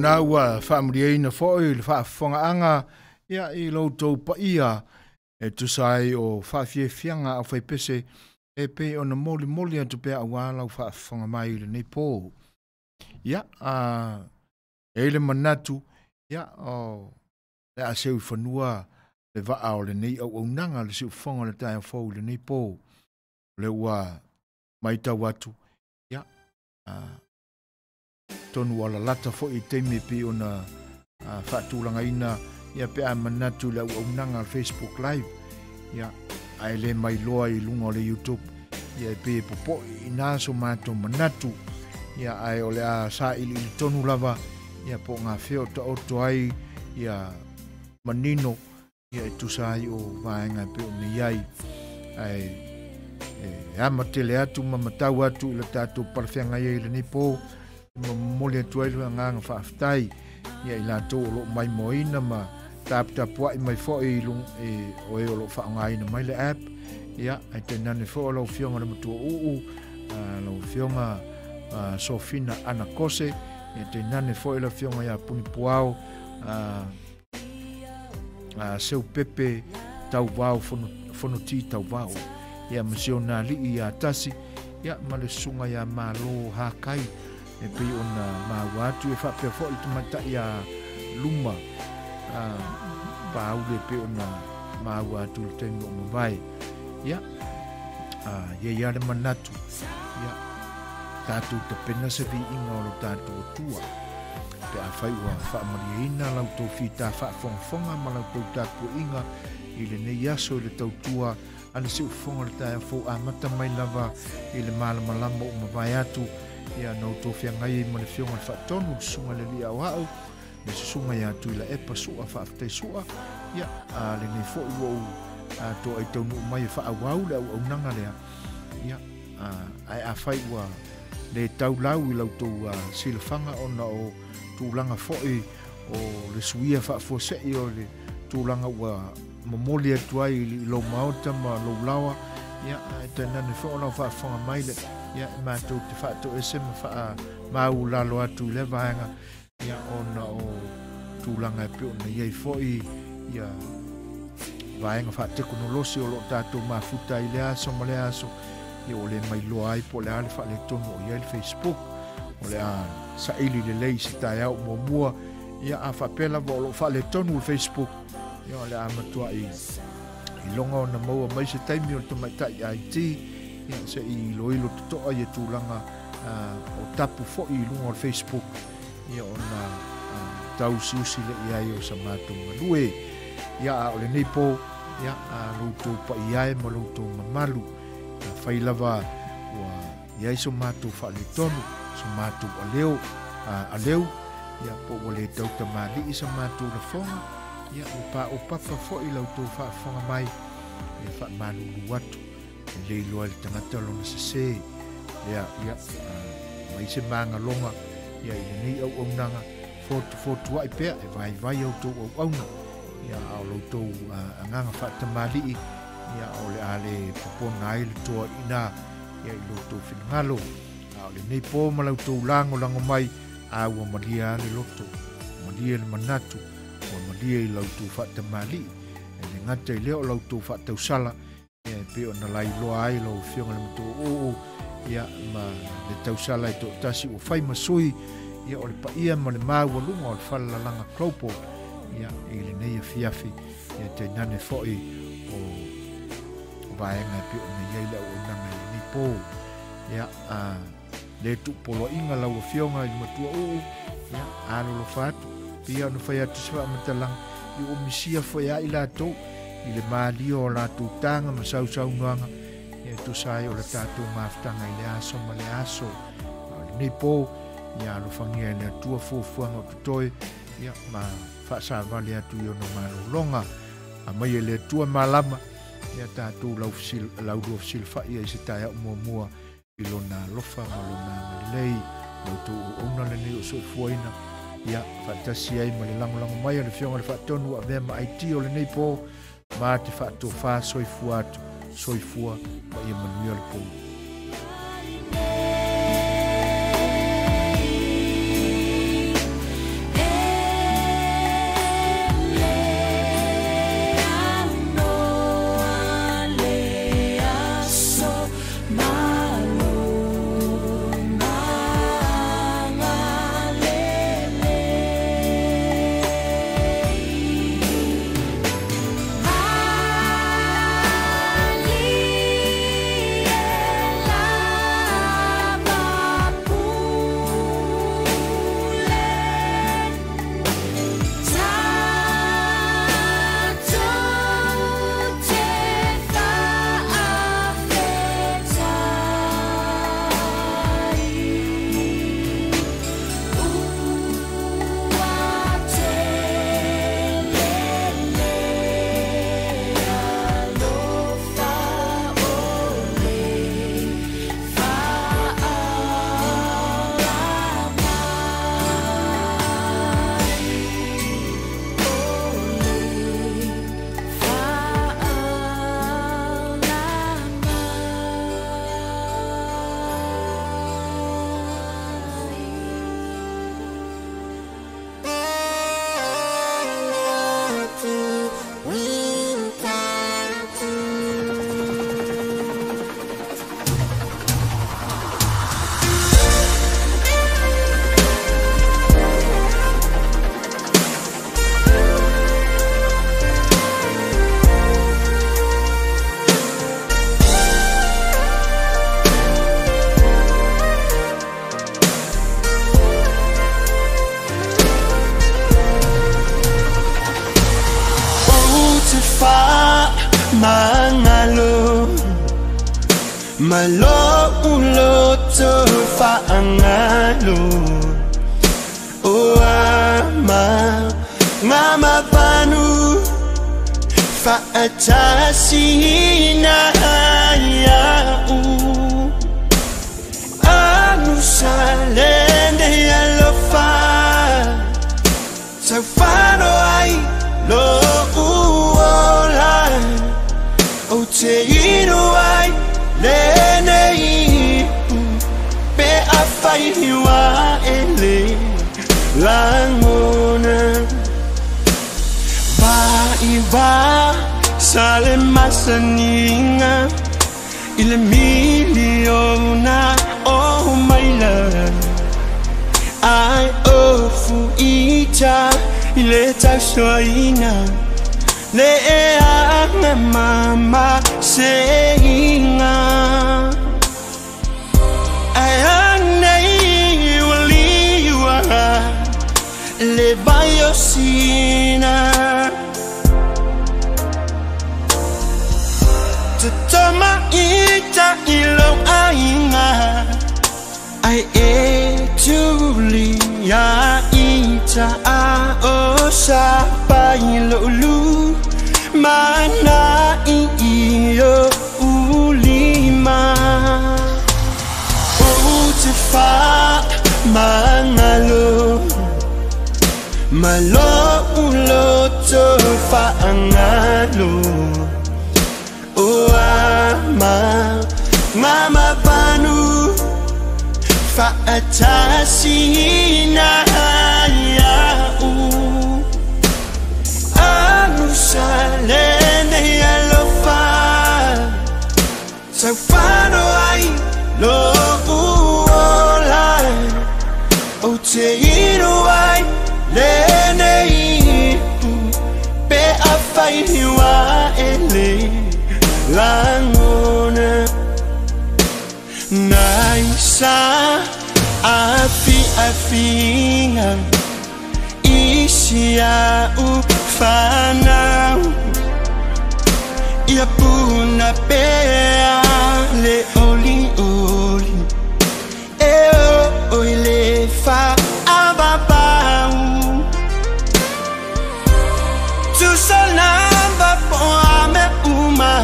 lena ua faamalieina foi le faafofogaaga ia i lo outou paia e tusa ai o faafiafiaga aufaipese e pei ona molimoli atu pea auā lau faafofoga mai i lenei pō. Ia, e i ai le manatu, ia, o le a seu i fanua le vaa o lenei auaunaga le siufofoga o le taeao fou i lenei pō. O lea ua matau atu, ia, atonu ua lalata foi i taimi e pei ona faatulagaina ia pe a manatu i le auaunaga a le Facebook Live, ia, ae le mailoa i luga o le YouTube, ia e pei e popo'i i ina so matou manatu, ia, ae o le a sailiili tonu lava, ia, po o gafea o taoto ai, ia, manino, ia, e tusa ai o vaega e pei ona i ai. Ae e ama tele atu ma matau atu i le tatou palafeagai ai i lenei pō, ma momoli atu ai le agaga faafetai ia i latou o loo maimoaina ma taputapuai mai foi i e, o e o loo faaaogaina mai le app, ia ae tainane foi o lau afioga le matua uu, lau afioga Sofina Anakose, ia tainane foi le afioga ia Punipuao Seupepe Tauvao Fonoti Tauvao, ia ma si ona alii ia Tasi, ia ma le susuga ia Malo Hakai e pei ona maua atu e faapea foi le tamaitai ia Luma Paule e pei ona maua atu i le taimi o mavae. Ia, ia ia le manatu, ia, tatou tapena se viiga o lo tatou Atua. Pe afai ua faamalieina la outou fita faafogafoga ma la outou tapuaiga i lenei aso i le tautua a le siufofoga o le taeao fou amata mai lava i le malamalama ua mavae atu, ia na outou feagai ai ma le Afioga i le Faatonu, le Susuga i le Alii Aoao, le Susuga ia Tuilaepa Sua Faafetai Sua, ia, a lenei foi ua ou toai taunuu mai e faaauau le auaunaga lea, ia, ae afai ua le tau lau i la outou silafaga ona o tulaga foi o le suia faafuasei o le tulaga ua momoli atu ai i lou maota ma lou laoa, ia, ae tainane foi o lau faafofoga mai le, ia, e matou te faatoese ma faamaulalo atu i lea vaega, ia, ona o tulaga e pei ona i ai foi ia vaega faatekonolosi o loo tatou mafuta ai lea aso ma lea aso, ia ua le mailoa ai po o le a le faaletonu o i ai le Facebook. O le a saili lelei i se taeao muamua, ia a faapea lava o loo faaletonu le Facebook, ia o le a matuai iloga ona maua mai se taimi o le tamaitai IT, ia se i iloilo totoa ia tulaga o tapu foi i luga o le Facebook, ia ona tausiusi le i ai o sa matou galue. Ia a o lenei pō, ia a lo outou paia e ma lo outou mamalu, afai lava ua i ai so matou faaletonu, so matou aleo, aleu, ia po ua le tautamalii sa matou lafoga, ia ua paopapa foi la outou faafofoga mai, e faamalulu atu, e le iloa i le tagata lona sesē lea, ia mai se magaloga ia i lenei auaunaga, fotufotuai pea e vaivai a outou auauna, ia a o lo outou agaga faatamalii, ia o le a le popona ai le toa ina ia i lo outou finagalo. A o lenei pō ma la outou lagolago mai, a ua malie le loto, malie le manatu, ua malie i la outou faatamalii, e le gata i lea o la outou faatausala, ia e pei ona lailoa ai lau afioga le matua uu, ia ma le tausala e toatasi ua fai ma sui, ia o le paia ma le maualuga o le falalalaga global, ia i lenei afiafi, ia tainane foi o vaega e pei ona i ai le auaunaga i lenei pō. Ia le tuupoloaiga lau afioga i le matua uu, ia alolofa atu, pei ona fai atu se faamatalaga, i ua misia foi a i latou i le malia o latou taga ma sausaunoaga, ia tusa ai o le tatou mafutaga i le aso ma le aso. A o lenei pō, ia alofagia e le Atua fuafuaga o totoe, ia ma faasavali atu i ona malologa. Aumai e le Atua malama, ia tatou laulua fesilafai ai se taeao muamua i lona alofa ma lona agalelei. La outou auauna lenei o soifuaina, ia faatasi ai ma le lagolago mai a le Afioga i le Faatonu ua avea ma IT o lenei pō, ma te faatofā soifua atu, soifua ma ia manuia le pō. Malo uloto faangalo O ama ngama panu Faatasina iau Anu salende alofa Taufano ai lo uola O te inu ai lenei Pe afaiwa ele langona Vai va sale masaninga Ile miliona oh my love Ai ofu ita ile tausoina Le anga mama seinga Ai anei waliwa Le bayosina Tama ita ilo ainga Ai e tulia ita a o sa pai lo lu Mana i o ulima O te fa mangalo Malo ulo to fa angalo O ama ngama panu Faatasina iau Anu salende alofa Taufano ai lo uola O te inu ai lenei Pe afaiwa ele langona Naisa afi afinga Isia ufanau Ia puna pea le oli oli E o le fa ababau Tu salamba po ame uma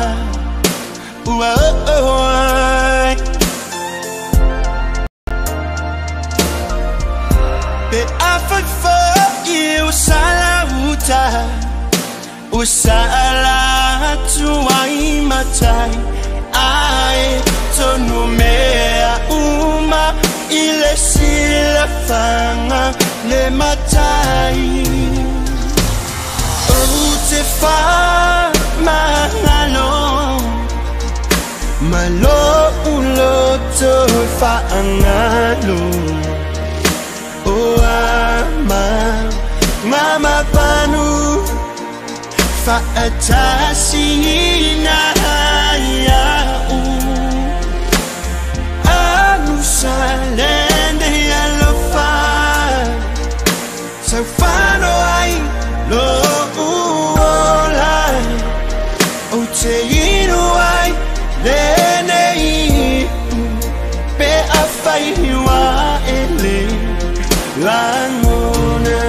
Ua o Pe afai i o salauta O salatu ai matai Ai tonu mea uma Ile silafanga le matai O te fa mangalo Malo uloto faangalo O ama ngama panu Faatasina iau Anu salende alofa Taufano ai lo uola O te inu ai lenei Pe afaiwa ele langona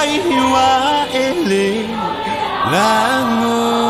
Fai wa ele lango.